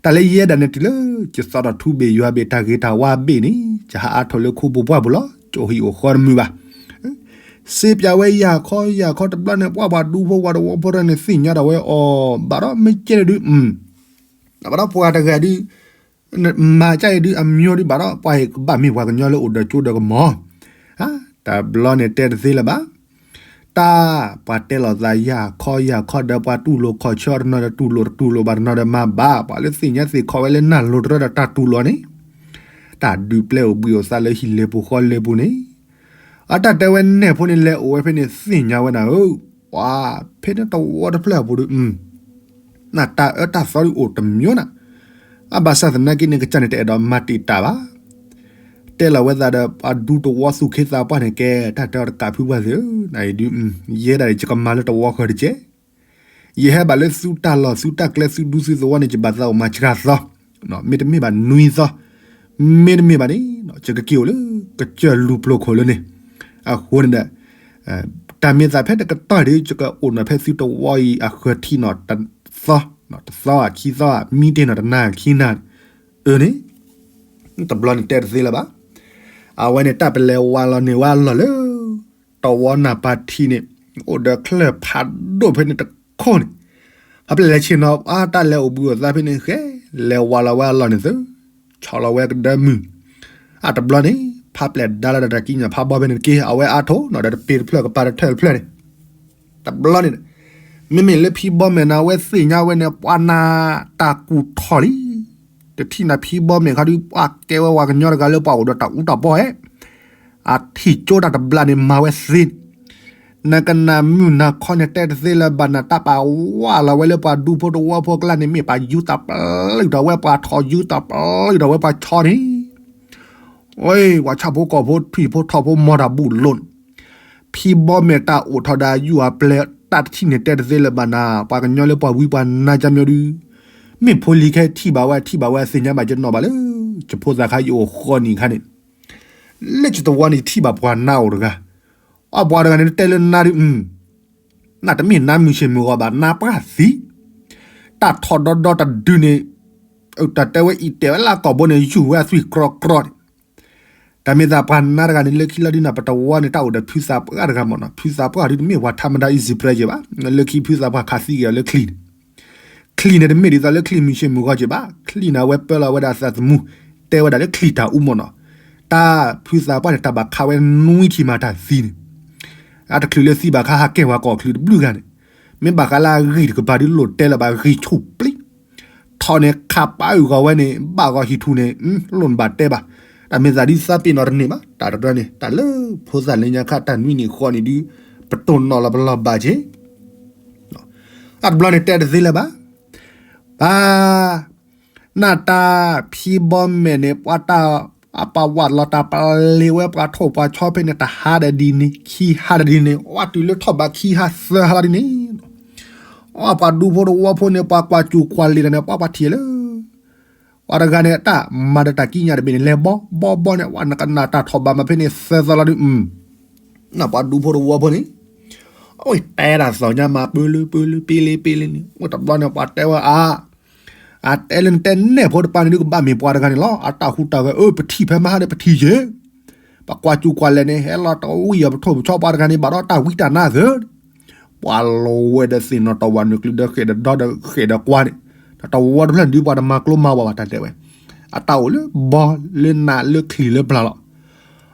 တၢ်လၢယဲဒၣ်န့ၣ်တုၤလၢ ယသးထီၣ်ထူဘ့ၣ်ယွၤဘ့ၣ်တၢ်ဂ့ၤတၢ်ဝါဘ့ၣ်န့ၣ် ယဟးအါထီၣ်လၢခူပူၤပှၢ်ပူၤလီၤ, ယအိၣ်ဟံၣ်အိၣ်ဃီတမုာ်ဘၣ်. စ့ပၠးဝဲယၤခီယၤခီတဘျီန့ၣ် ပှၤပှၤဒူဖိပှၤတဝီဖိတၢ်န့ၣ် သ့ၣ်ညါဒၣ်ဝဲအီၤ ဘၣ်ဒီးမ့ၢ်ကဲဒုး, ဘၣ်ဒီးပှၤတဂၤဒုး, မၤကၢ်အံၤဒုးအမျိုးဒုးဘၣ်ဒီး ပှၤဟ့ၣ်ကဘၣ်မ့ၢ်ပှၤကညီလၢအိၣ်ဒီးကၠိဒီးကမီၤ, တဘျီန့ၣ်တဲတသ့လၢၤဘၣ်. တၢ်ပှၤတဲလီၤသးယၤခီယၤခီဒီး ပှၤတူၢ်လိာ်ခီၣ်ဆၢတနီၤဒီးတူၢ်လိာ်တတူၢ်လိာ်ဘၣ်တနီၤဒီးမၤဘၣ်, ပှၤလၢသ့ၣ်ညါသ့ၣ်ခီဝဲလၢနၢ်လိၤတရၢဒီးတၢ်တူၢ်လိာ်န့ၣ်, တၢ်ဒုးပျဲအိၣ်ဘှံးအိၣ်သါလၢဟံၣ်လဲၤပူၤဃီလဲၤပူၤန့ၣ်, အတၢ်တဲဝဲနဲၣ်ဖိန့ၣ်လဲၤအိၣ်ဝဲဖဲန့ၣ်သ့ၣ်ညါဝဲနၤဧၢ, ပှၤဖဲန့ၣ်တဝီတဖျၢၣ်အပူၤဒီး နတၢ်အၢတၢ်သီဒုးအိၣ်တမျိုးနၤ, အဘၣ်ဆၣ်သနာ်က့န့ၣ် ကစၢ်န့ၣ်တအဲၣ်ဒိးမၤတံာ်တာ်ဘၣ်. တဲလီၤဝဲသးဒီး ပှၤဒူတဝီသူၣ်ခ့သးပှၢ်န့ၣ်ကဲ တၢ်တဲအီၤတကးဖုပှၢ်သ့ၣ်ဧၢ, နအံၤဒုး, ယဲဒၣ်ယကမၤလၢတဝီဃၢၤတကဲ, ယဟဲဘၣ်လၢသုတၢ်လီၢ်သုတၢ်ကျဲသုဒူသုသဝီန့ၣ် ယဘၣ်သးအိၣ်မၤစှၤသီ, မ့တမ့ၢ်ဘၣ်နွံသီ, မ့တမ့ၢ်ဘၣ်န့ၣ် ယကက့ၤအိၣ်လၢကစၢၢ်လူၤပျိၤခိၣ်လၢန့ၣ်, အဃိန့ၣ်ဒီး တၢ်မ့ၢ်သးဖဲတကတီၢ်ဒီး ယကအိၣ်နီၤဖဲသုတဝီအံၤအဃၢၤထံနီၤတသီ, တသီဧါခံသီဧါ မံတ့ၢ်နီၤတနၤခံနၤ, အန့ၣ်, တဘျီန့ၣ်တဲတသ့လၢၤဘၣ်. အဝဲန့ၣ်တၢ်ပလဲၤဝါလီၤန့ၢ်ဝဲအလီၢ်လၢ တဝီနၢ်ပၤထံးန့ၣ်, အိၣ်ဒီးချၢၣ်ဖးဒိၣ်ဖဲန့ၣ်တခိၣ်န့ၣ်, ဖဲပလဲၤဆ့ၣ်နီၤအတၢ်လဲၤအိၣ်ဘှံးအိၣ်သါဖဲန့ၣ်ဃဲ, လဲၤဝါလီၤဝဲအလီၢ်န့ၣ်သု, ဆီလီၤဝဲကဒၢမုၢ်, အတဘျီန့ၣ် ဖးပျဲၢ်ဒါလီၤဒီးတၢ်ကံးညာ်ဖးဘီဖဲန့ၣ်တက့ၢ်, အဝဲအါထီၣ်နီၤဒီးတပ့ၤတဖျၢၣ်ကပၤတထၢၣ်တဖျၢၣ်န့ၣ်, တဘျီန့ၣ်, မ့မ့ၢ်လၢဖံဘီမဲာ်န့ၣ် အဝဲသ့ၣ်ညါဝဲန့ၣ် ပှၤနၤတၢ်ကူၣ်ထီၣ်လံ, တထံၣ်နၤဖံဘီမဲာ်ခါဒုး ပှၤကဲဝဲပှၤကညီတဂၤလၢပှၤအိၣ်ဒီးတၢ်အူတၢ်ပီၢ်ဧဲ, အထံၣ်ကၠိတၢ်တဘျါန့ၣ် မၤဝဲသ့, နကနၣ်မုၢ်နၤခီန့ၣ် တဲတသ့လၢၤဘၣ်နၤ တၢ်ပာ်ဝးလီၤဝဲလၢပှၤဒူဖိတဝီဖိအကျါန့ၣ် မ့ၢ်ပှၤယူၤတၢ်ပျုၢ်ထီၣ်ဝဲ ပှၤထီၣ်ယူၤတၢ်ပျုၢ်ထီၣ်ဝဲပှၤဆီန့ၣ်, ဝဲ ပှၤဆၣ်ဖိကီၢ်ဖိထွံၣ်ဖိထီၣ်ဖိမီတၢ်ဘူၣ်လိာ်န့ၣ်, ဖံဘီမဲာ်တၢ်အိၣ်ထီၣ်ဒီးယူၤအပျဲၢ်တၢ်တထံၣ်န့ၣ် တဲတသ့လၢၤဘၣ်နၤ ပှၤကညီလၢပှၤဝံပှၤနါကၠါမၠိဒု, မ့ၢ်ဖိလံၤခဲထံၣ်ဘၣ်ဝဲ ထံၣ်ဘၣ်ဝဲသ့ၣ်ညါဘၣ်ကနီၣ်ဘၣ်လၢ ယဖိသၣ်ခါယအိၣ်ဃီနံၣ်အခါန့ၣ် လၢယတဝီန့ၣ် ယထံၣ်ဘၣ်ပှၤနါအိၣ်တဂၤ, အပှၤတဂၤန့ၣ် တဲလၢနါဒု, နတမ့ၢ်နါမုၢ်ဆ့ၣ်မုၢ်ဂီၤဘၣ် နါပှၢ်သံ, တၢ်ထီၣ်ဒီဒီတဒုန့ၣ်, တၢ်တဲဝဲအံၤတဲဝဲလၢအကိာ်ဘိန့ၣ် ယူၤဝဲအသွံၣ်ကြီကြီန့ၣ်, တၢ်မ့ၢ်သးပှၤနါတဂၤန့ၣ် လၢခံလီၤဒုနၤ ပတဝီန့ၣ် တၢ်အိၣ်ဒီးဖုသးပှၢ်တဂၤမ့ၢ်နီၤ, ဖုသးပှၢ်ဒုတမ့ၢ်ပှၤထါမဒါအံၤစံးပြဲယဲၢ်ဘၣ်, လၢခံဖုသးပှၢ်ခးသံက့ၤအီၤလၢချံန့ၣ် ချံန့ၣ်တမ့ၢ်ဒ်သိးလၢချံမုၢ်ဆ့ၣ်မုၢ်ဂီၤက့ၤဘၣ်, ချံန့ၣ် အဝဲပၢလီၤဝဲဒၣ်သးသမူ, တဲဝဲဒၣ်လၢချံတၢ်အူမ့ၢ်နီၤ, တၢ်ဖုသးပှၢ်န့ၣ် တၢ်ဘၣ်ခးဝဲနွံထံၣ်မးတၢ်သံန့ၣ်, အတချုးလၢသံဘၣ်ခါဟးကဲဝဲကိာ်ချုးတဘျုးဂၤန့ၣ်, မ့ၢ်ဘၣ်ဃးလၢအဂံၢ်တကပၤဒုလိၣ်တဲလၢၤဘၣ်ဂံၢ်ဆူၣ်ပျံၤ, ထီၣ်န့ၣ်ခးပာ်အုၣ်ဂီၤဝဲန့ၣ် ဘၣ်ဂီၤဟံၣ်ထူၣ်န့ၣ် လိၣ်နဘၣ်တဲဘၣ်, တၢ်မ့ၢ်သးဒ်သးပ့ၤနီၣ်တန့ၢ်ဘၣ်, တၢ်တရၢန့ၣ် တၢ်လၢဖိသၣ်လၢညါခါတၢ်နွံနံၣ်ဃိးနံၣ်ဒု ပတိၢ်နီၣ်လီၤပလီၢ်ဘၣ်က့ၤ အတဘျီန့ၣ် တဲတသ့လၢၤဘၣ်, ပၢ်, နတၢ်ဖံဘီမဲာ်န့ၣ် ပှၤတၢ်, အပှၤဝးလီၤတၢ်ပလ့ၤဝဲ ပှၤထိၣ်ပှၤဆီဖဲန့ၣ် တဟါဒီးဒ်န့ၣ် ခံဟါဒီးဒ်န့ၣ် ဝဲတုၤလၢထီၣ်ဘးခံဟါသၢဟါလီၤဒ်န့ၣ်, အပှၤဒူဖိတဝီဖိန့ၣ် ပှၤကွၢ်စူၢ်ကွၢ်လ့ၤတၢ်န့ၣ် ပှၤပှၤထံၣ်လၢ ပှၤတဂၤန့ၣ် တၢ်မၤဒီးတၢ်ကံးညာ်တဘ့ၣ်န့ၣ် လဲၤဘီဘီဘီန့ၣ် ဝဲနကနၣ်တၢ်ထီၣ်ဘးမးဖဲန့ၣ်သၢသီလီၤဒု, နပှၤဒူဖိတဝီဖိန့ၣ်, အဝဲတဲဒၣ်သီၣ်ညါမး ပၢလၢပၢလၢ ပ့လ့ပ့လ့န့ၣ် ဝဲတဘျီန့ၣ် ပှၤတဲဝဲအါ, အတဲလၢနတဲနဲၣ်ဖိတပၤန့ၣ်ဒု ကဘၣ်မ့ၢ်ပှၤတဂၤန့ၣ်လီၤ. အတၢ်ဟူးတၢ်ဂဲၤ အၢ ပထံၣ်ဖဲမဟါန့ၣ် ပထံၣ်ယဲၢ် ပကွၢ်စူၢ်ကွၢ်လဲၤန့ၣ် ဟဲလီၤတဝံၣ်အီၤ ပထိၣ်ပဆီပှၤတဂၤန့ၣ် ဘၣ်ဒီးတၢ်ဝံတၢ်နါသၢ ပှၤလီၤဝဲဒီးသ့ၣ်နီၣ်တဝၢ်နုာ်ကျုၤဒီးဃဲၣ်ဒီးဒီဒီးဃဲၣ်ဒီးကွါန့ၣ်, တဝီတဖျၢၣ်န့ၣ်ဒုး ပှၤတမၤကျိမၤဝဲဘၣ်တၢ်တဲဝဲ, အတၢ်အိၣ်လၢဘီလၢနးလၢချံလၢပျၢၤလီၤ.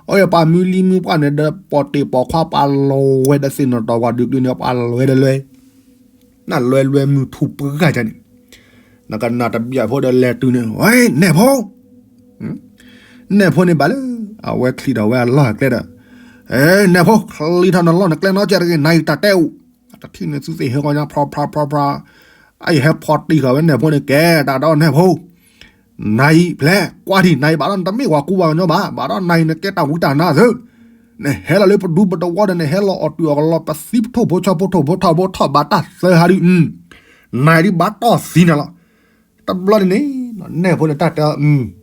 အဝဲပှၤမုၢ်လံမုၢ်ပှၢ်န့ၣ်ဒီး ပိာ်တ့ၢ်ပိာ်ခွါ ပှၤလဲၤဝဲဒီးသ့ၣ်နီၣ်တီၢ်ဝၤဒုးကျုန့ၣ် ပှၤလဲၤဝဲဒီးလဲၤ နလဲၤလဲၤမုၢ်ထူၣ်ပှၢ်ဒ်န့ၣ်, နကနၣ်တဘျီဖိဒီးလဲၤတုၤန့ၣ် ဝဲ နဲၣ်ဖိ နဲၣ်ဖိန့ၣ်ဘၣ်လၢ အဝဲချံဒီးဝဲအလီၢ်အကျဲဒီး, နဲၣ်ဖိ ချံထီၣ်နလီၢ်နကျဲနီတစဲးတဂ့ၤ နၤအံၤတၢ်တဲအိၣ်, တထံၣ်န့ၣ်သုသ့ၣ်ဟဲဂီၤညါ ဖြီဖြီဖြီဖြီ, အယဟဲဖီတံၢ်ဃာ်ဝဲနဲၣ်ဖိန့ၣ် ကဲတၢ်ဒီးနဲၣ်ဖိ နၤအံၤဖျဲးကွၢ်ထံၣ် နၤအံၤဘၣ်ဒီးနတမ့ၢ်ပှၤကူပှၤကညီဘၣ်, ဘၣ်ဒီးနၤအံၤနကဲတၢ်ဝံတၢ်နါသု, နဟဲလီၤလၢပဒူပတဝီဒီး နဟဲလီၤအီၣ်တုၤအီၣ်ကလီ ပသံပထိၣ်ဖိဆီဖိထိၣ်ဖိထီၣ်ဖိထီၣ်ဘၣ်တၢ် သၢဟါဒုး, နၤအံၤဒုးဘၣ်တီၢ်သံနၤလီၤ. တဘျီန့ၣ်န့ၣ် နဲၣ်ဖိန့ၣ်တၢ်တဲအီၤ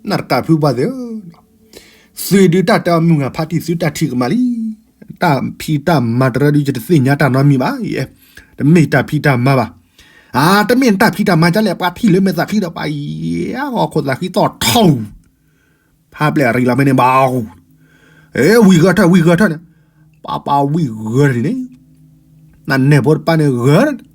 နတကးဖုပှၢ်သ့ၣ်ဧၢ, သုဒုးတၢ်တဲအီၤမုၢ်ဂၤဖးတံၢ်သုတၢ်ထံၣ်ကမၣ်လံ, တၢ်ဖံးတၢ်မၤတရၢဒုး ယတသ့ၣ်ညါတၢ်နီတမံၤဘၣ်, တမ့ၢ်တၢ်ဖံးတၢ်မၤဘၣ်, အါ တမ့ၢ်တၢ်ဖံးတၢ်မၤဒ်လဲၣ် ပှၤထံၣ်လၢမဲာ်သးချံဒီး ပှၤယဲၢ်ဂီၤခိၣ်သးဃံသီၣ်ထီၣ် ဖးပျဲၢ်အရံလီၤမ့ၢ်န့ၣ်ဘၣ်, အဲ ဝံၢ်ဂၢၢ်ထၢၣ် ဝံၢ်ဂၢၢ်ထၢၣ်န့ၣ်, ပှၤပှၤဝံၢ်ဂၢၢ်ထၢၣ်န့ၣ်န့ၣ်, နနဲၣ်ဖိတပၢ်န့ၣ်ဂၢၢ်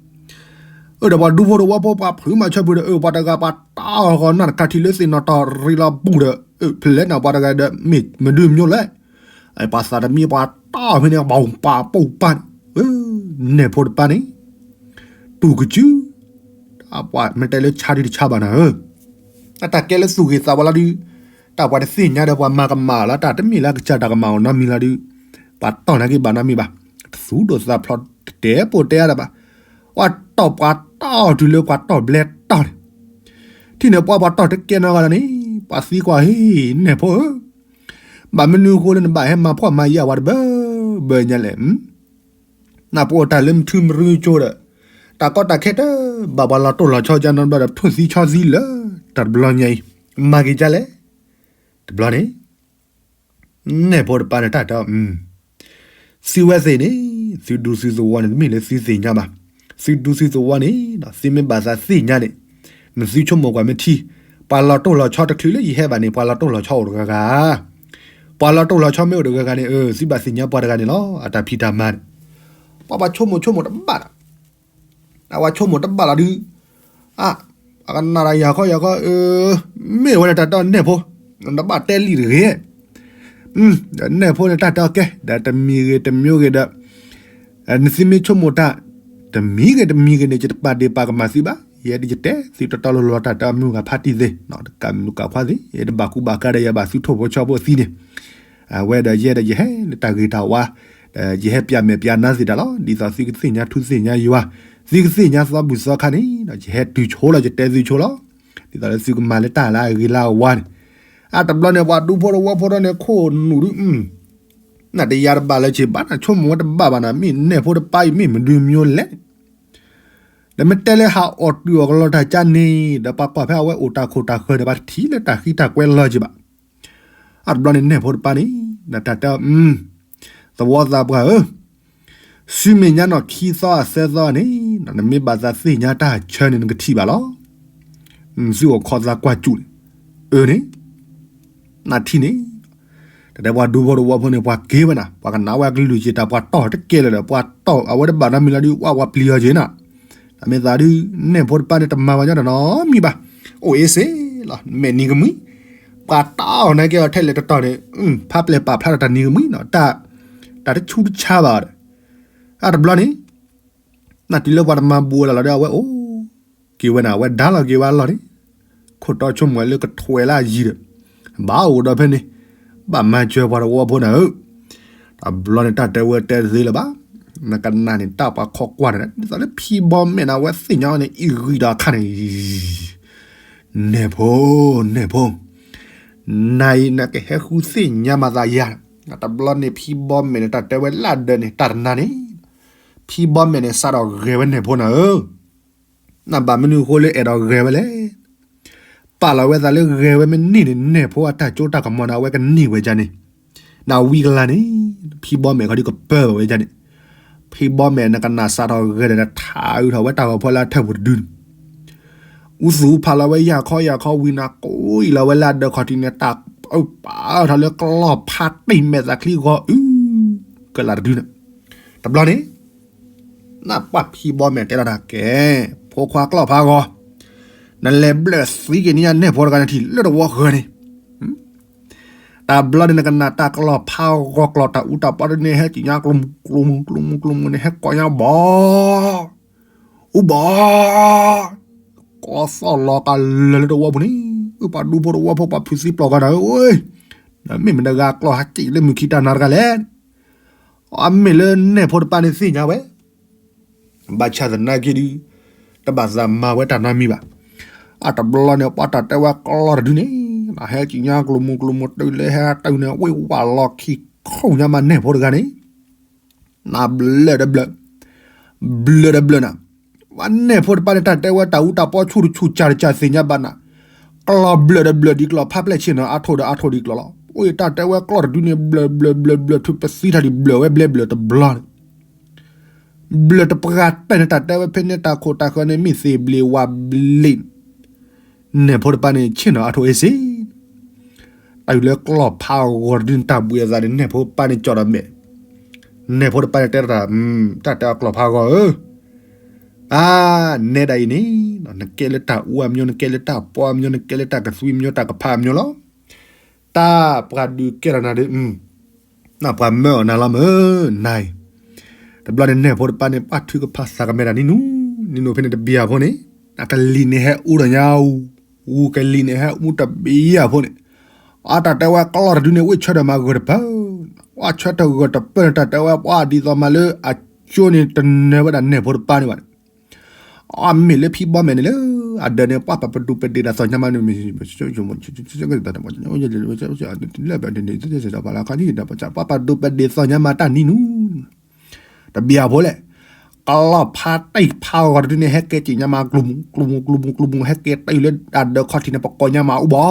အၢ ဒီးပှၤဒူဖိတဝီဖိ ပှၤဖုးမၤဆၢဖုးဒီး အၢ ပှၤတဂၤပှၤတီၢ်ဃီၤနၢ်တခါထံလၢသ့ၣ်နီၣ်တီၢ်ရံလီၤပူၤဒီး အၢ ဖဲလဲၣ်န့ၣ် ပှၤတဂၤဒီး မ့ၢ်မဒုးမညိလဲၣ်, ပှၤသးတမံပှၤတီၢ်ဖဲန့ၣ် ပှၤပာ်ပိာ်ပၢ်န့ၣ် နဲၣ်ဖိတပၢ်န့ၣ် တူၢ်ကစု ပှၤမ့ၢ်တဲလၢဆါဒုတဆါဘၣ်နၤဧၢ, အတၢ်ကဲလၢသူၣ်ဂ့ၤသးဝါလီၤဒုး, တၢ်ပှၤတသ့ၣ်ညါဒီးပှၤမၤကမၣ်လီၤ တၢ်တမ့ၢ်လၢအကစၢ်တၢ်ကမၣ်အီၤနီတမံၤလီၤဒုး, ပှၤတီၢ်နာ်က့ဘၣ်နီတမံၤဘၣ်, တသူၣ်ဒိၣ်သးဖျိးတတဲပိာ်တဲအါဒီးဘၣ်, ပှၤတီၢ်ပှၤတီၢ်တုၤလၢပှၤတီၢ်ဘျဲတီၢ်န့ၣ်, ထံၣ်န့ၣ်ပှၤပှၤတီၢ်တကဲနီတဂၤလီၤန့ၣ်, ပှၤသံကွၢ်ဟ့ၣ်နဲၣ်ဖိဧၢ, ဘၣ်မနုၤအဃိလၢနဘၣ်ဟဲမၤဖှီၣ်မၤယာ်ပှၤတဘၢဘၢညါလဲၣ် နပအိၣ်တၢ်လၢမထူမရူကၠိဒီး, တၢ်ကီတၢ်ခဲတဘၣ်ပှၤလီၤတိၢ်လီၤဆီကနီဘျီဒီး ထိၣ်သံဆီသံလၢ တၢ်တဘျီညါအံၤ, မၤက့ၤဒ်လဲၣ်, တဘျီန့ၣ်, နဲၣ်ဖိတပၢ်န့ၣ်တၢ်တဲအီၤ, သုဝဲသ့ၣ်န့ၣ်, သုဒူသုသဝီန့ၣ် တမ့ၢ်လၢသုသ့ၣ်ညါဘၣ်, သုဒူသုသဝီန့ၣ်, သုမ့ၢ်ဘၣ်သးသ့ၣ်ညါန့ၣ်, မ့ၢ်သုဆိကမိၣ်ကွၢ်မ့ၢ်ထံ, ပှၤလီၤတိၢ်လီၤဆီတချုးလၢယဟဲဘၣ်န့ၣ် ပှၤလီၤတိၢ်လီၤဆီအိၣ်တဂၤဂၤ ပှၤလီၤတိၢ်လီၤဆီမ့ၢ်အိၣ်တဂၤဂၤန့ၣ် အၢ သုဘၣ်သ့ၣ်ညါပှၤတဂၤန့ၣ်လီၤ အတၢ်ဖံးတၢ်မၤန့ၣ်, ပှၤပှၤဆိကမိၣ်ဆိကမိၣ်တဘၣ်ဒီး, အဝဲဆိကမိၣ်တဘၣ်လီၤဒုး, အ, အကနၣ်ဒီးယၤခီယၤခီ အၢ, မ့ၢ်ဝဲဒၣ်တၢ်တဲအီၤနဲၣ်ဖိ, နတဘၣ်တဲလံတဂ့ၤ, ဒီးနဲၣ်ဖိန့ၣ်တၢ်တဲအီၤကဲ ဒီးတမံၤဂ့ၤတမံၤဂ့ၤဒီး, နသုမ့ၢ်ဆိကမိၣ်တၢ်, တမံၤဂ့ၤတမံၤဂ့ၤန့ၣ် ယတပာ်ဒ့ၣ်ပာ်ကမၣ်သုဘၣ်, ယဲဒၣ်ယတဲသုတီတီလိၤလိၤတၢ်တဲအီၤမုၢ်ဂၤဖးတံၢ်သ့ၣ်, တကးမုၢ်ကးခွါသ့ၣ်, ယတဘၣ်ကူဘၣ်ကၤဒီးယဘၣ်သုထိၣ်ဖိဆီဖိသံန့ၣ်, အဝဲဒီးယဲဒၣ်ယဟဲလၢတၢ်ဂ့ၤတၢ်ဝါ, ဒီးယဟဲပျးမဲာ်ပျးနါသ့ၣ်တၢ်လီၤ, ဒ်သိးသုကသ့ၣ်ညါထူသ့ၣ်ညါယွၤ, သုကသ့ၣ်ညါသီဘူၣ်သီခါန့ၣ်, ယဟဲတုၤဆိလီၤ ယတဲသုဆိလီၤ, ဒ်သိးလၢသုကမၤလၢတၢ်လၢအဂ့ၤလၢအဝါန့ၣ်, အတဘျီန့ၣ် ပှၤဒူဖိတဝီဖိထီၣ်န့ၣ် ခိၣ်နူာ်ဒုး နတယါတဘၣ်လၢၤဘၣ်နၤ မ့ၢ်နဲၣ်ဖိတပၢ်အံၤ မ့ၢ်မဒုးမညိလဲၣ်, ဒီးမ့ၢ်တဲလၢဟးအီၣ်တုၤအီၣ်ကလီတၢ်ကါန့ၣ် ဒီးပှၤကွၢ်ဖဲအဝဲအိၣ်တၢ်ခိၣ်တၢ်ဃၢၤဒီး ပှၤတထံၣ်လၢတၢ်ဃံတၢ်ကွဲလီၤက့ၤဘၣ်, အတဘျီန့ၣ်နဲၣ်ဖိတပၢ်န့ၣ်, ဒီးတၢ်တဲ, သဝီသးပှၢ်ဧၢ, ဆူမဲာ်ညါနီၢ်ခံသီအသၢသီန့ၣ်, နမ့ၢ်ဘၣ်သးသ့ၣ်ညါတၢ်ဆၢန့ၣ် နကထံၣ်ဘၣ်လီၤ, သုအိၣ်ခိးသးကွၢ်စူၣ်န့ၣ်, အၢန့ၣ် နထံၣ်န့ၣ်, တၢ်တဲပှၤဒူဖိတဝီဖိန့ၣ် ပှၤက့ၤဝဲနၤ ပှၤကနၣ်ဝဲအကလုၢ်က့ၤတၢ် ပှၤတီၢ်တကဲလၢာ်ဒီး ပှၤတီၢ်အဝဲတဘၣ်နီတမံၤလီၤဒုး ဝဲပှၤပျံၤအီၤက့ၤနၤ, တၢ်မ့ၢ်သးဒုး နဲၣ်ဖိတပၢ်န့ၣ် တမၤဝဲညီတနီၤမံၤဘၣ်, အိၣ်အ့စ့လီၤ မဲာ်နံၤကမှံ, ပှၤတီၢ်နာ်က့ၤအီၤထဲလဲၣ်တတီၤန့ၣ်, ဖးပျဲၢ်ပာ်ဖျါထီၣ်တၢ်နံၤကမှံနီၤ တၢ်, တၢ်တဆူးတဆါဘၣ်ဒီး, အတဘျီန့ၣ် နၢ်တုၤလၢပှၤတမၤဘူးဝဲလၢ်လီၤဒီး အဝဲအိၣ်က့ၤဝဲနၤ အဝဲဒါလီၤက့ၤဝဲအလီၢ်န့ၣ်, ခိၣ်တီဆိကမိၣ်လၢကထွဲးလၢအယံၤဒီး, ဘၣ်အိၣ်ဒီးဖဲန့ၣ်, ဘၣ်မၤစၢၤပှၤတဝီဖိနၤဧၢ, တဘျီန့ၣ်တၢ်တဲဝဲတဲသ့လၢၤဘၣ်, နကနၣ်န့ၣ် တၢ်ပှၤခိးကွၢ်န့ၣ် ဒ်သိးလၢဖံဘီမဲာ်န့ၣ် အဝဲသ့ၣ်ညါန့ၣ် အံၤဂံၢ်ဒီးအခါန့ၣ် နဲၣ်ဖိ, နဲၣ်ဖိ, နၤအံၤနကဟဲဃုသ့ၣ်ညါမၤသးယၤ, တဘျီန့ၣ်ဖံဘီမဲာ်န့ၣ် တၢ်တဲဝဲလၢဒၢးန့ၣ် တၢ်တနါန့ၣ်, ဖံဘီမဲာ်န့ၣ် စးထီၣ်ဂဲၤဝဲနဲၣ်ဖိနၤဧၢ, နဘၣ်မနုၤအဃိလၢအဲၣ်ဒိးဂဲၤဝဲလဲၣ်, ပာ်လီၤဝဲသးလၢဂဲၤဝဲမ့ၢ်န့ၢ်န့ၣ် နဲၣ်ဖိအတၢ်ကၠိတၢ်ကမီၤန့ၣ် အဝဲကန့ၢ်ဝဲဒ်န့ၣ်, နဝံကလါန့ၣ်, ဖံဘီမဲာ်ခီဒုးကပၢဘၣ်ဝဲဒ်န့ၣ်, ဖံဘီမဲာ်နကနၣ်စးထီၣ်ဂဲၤဒီး ထးအုးထီၣ်ဝဲတၢ်ဂီၤဖီလာ်ထၢၣ်ပူၤတဒုန့ၣ် အူသူၣ်ဖးလီၤဝဲယၢ်ခီယၢ်ခီ ဝံၤနၤကိးအံၤလီၤဝဲလၢအဒၢးခီၣ်ထံးန့ၣ် တၢ်အုးပာ်ထီၣ်လၢကျီၢ်ဖးတ့ၢ်မဲာ်သးချံဂီၤအုး ကလးတဒုန့ၣ်, တဘျီန့ၣ်, နပှၢ်ဖံဘီမဲာ်တဲလီၤတၢ်ကဲ, ဖိခွါကျီၢ်ဖးဂီၤ, နလဲၤဘျၢၣ်သံက့ၤန့ၢ်ညါနဲၣ်ဖိတဂၤန့ၣ်ထံၣ်လၢတဝီဃၢၤန့ၣ်, တဘျီန့ၣ်နကနၣ်တၢ်ကျီၢ်ဖးဂီၤကျီၢ်တၢ်အူတၢ်ပီဒ်န့ၣ် ဟဲက့ၤညါကျိၤမူၤကျိၤမူၤကျိၤမူၤကျိၤမူၤန့ၣ် ဟဲကိးညါဘီ, အူဘီ, ကီသီၣ်လီၤကလၢာ်လၢတဝီပူၤန့ၣ်, ပှၤဒူဖိတဝီဖိပှၤဖုးသံပျီၢ်ဂၤနၤဧၢ, ဒီးမ့ၢ်မတဂၤကျီၢ်ဟးက့ၤလၢမုၢ်ခံတၢ်နၤတဂၤလဲၣ်, အမ့ၢ်လၢနဲၣ်ဖိတပၢ်န့ၣ်သ့ၣ်ညါဝဲ ဘၣ်ဆၣ်သနာ်က့ဒုး တဘၣ်သးမၤဝဲတၢ်နီတမံၤဘၣ်. အတဘျီန့ၣ် ပှၤတၢ်တဲဝဲကျီၢ်တဒုန့ၣ် ဟဲက့ၤညါကျိၤမူၤကျိၤမူၤတုၤလၢဟဲတုၤန့ၣ် ဝ့ၢ်ဝၣ်လီၤခံခိၣ်ညါမးနဲၣ်ဖိတဂၤန့ၣ် နဘျၢၣ်ဒီးဘျၢၣ်, ဘျၢၣ်ဒီးဘျၢၣ်နၤ, ပှၤနဲၣ်ဖိတပၢ်န့ၣ် တၢ်တဲဝဲတၢ်အူတၢ်ပီဆူၣ်တဆူၣ်စၢ်တစၢ်သ့ၣ်ညါဘၣ်နၤ, ကျီၢ်ဘျၢၣ်ဒီးဘျၢၣ်ဒ်ကျီၢ်ဖးဖျဲၣ်ဆ့ၣ်နီၤအါထိၣ်ဒီးအါထိၣ်ဒ်ကျီၢ်လီၤ. အိၣ်တၢ်တဲဝဲကျီၢ်တဒုန့ၣ် ဘျၢၣ်ဘျၢၣ်ဘျၢၣ်ဘျၢၣ် ထုးပသံထီၣ်ဒံးဘျၢၣ်ဝဲဘျဲဘျၢၣ်တဘျီန့ၣ် ဘျၢၣ်တပှၢ်တၢၢ်န့ၣ် တၢ်တဲဝဲဖဲန့ၣ်တၢ်ခိၣ်တၢ်ဃၢၤန့ၣ် မ့ၢ်သ့ၣ်ဘျ့ဝါဘျ့ နဲၣ်ဖိတပၢ်န့ၣ် ဆ့ၣ်နီၤအါထိၣ်အ့စ့ၣ်, တၢ်အုၣ်လၢကျီၢ်ဖးဂီၤတဒုန့ၣ် တၢ်ဘှံးအသးန့ၣ် နဲၣ်ဖိပၢ်န့ၣ်ကၠီၣ်ဒီးမဲာ်, နဲၣ်ဖိတပၢ်န့ၣ်တဲတၢ်, တၢ်တဲအကျီၢ်ဖးဂီၤဧၢ, အါ, နဲဒၣ်အံၤန့ၣ် နကဲလၢတၢ်အူအမျိုး နကဲလၢတၢ်ပီအမျိုး နကဲလၢတၢ်ကသွံအမျိုး တၢ်ကဖးအမျိုးလီၤ. တၢ်ပှၤဒုးကဲထီၣ်နၤဒီး နပှၤမၢအီၤနၤလီၤမၢ်, နၤအံၤ, တဘျီန့ၣ်နဲၣ်ဖိတပၢ်န့ၣ် ပှၤထုကဖၣ်သးကမဲာ်တၢ်နံၤနူ, နံၤနူဖဲန့ၣ်တဘံၣ်အဖိန့ၣ်, အကလံၤန့ၣ်ဟဲအူဒီးညါအူ, အူကလံၤန့ၣ်ဟဲအူတဘံၣ်အဖိန့ၣ်, အတၢ်တဲဝဲကျီၢ်တဒုန့ၣ် ဝ့ၢ်ဆၢထၢၣ်မၤဂၢၢ်တပၢၢ်, ပှၤဆၢထၢၣ်ဂၢၢ်တပၢၢ်န့ၣ် တၢ်တဲဝဲပှၤဒ်သိးမးလၢအကၠိန့ၣ်တနၢၤဝဲဒၣ်နဲၣ်ဖိတပၢ်န့ၣ်ဘၣ်န့ၣ် အမ့ၢ်လၢဖံဘီမဲာ်န့ၣ်လၢ အဒၢးန့ၣ် ပှၤပာ်ပဒိၣ်ပဒ့ၣ်တၢ်သီၣ်ညါမးန့ၣ် ပှၤပာ်ဒိၣ်ပဒ့ၣ်သီၣ်ညါမးတၢ်နံၤနူ, တဘံၣ်အဖိလဲၣ်, ကျီၢ်ဖးတံၢ်ဖးဂီၤတဒုန့ၣ် ဟဲကဲက့ၤညါမး ကျိၤမူၤ ကျိၤမူၤ ကျိၤမူၤ ဟဲကဲတုၤလၢအဒၢးခီၣ်ထံးန့ၣ် ပကိးညါမး အူဘီ,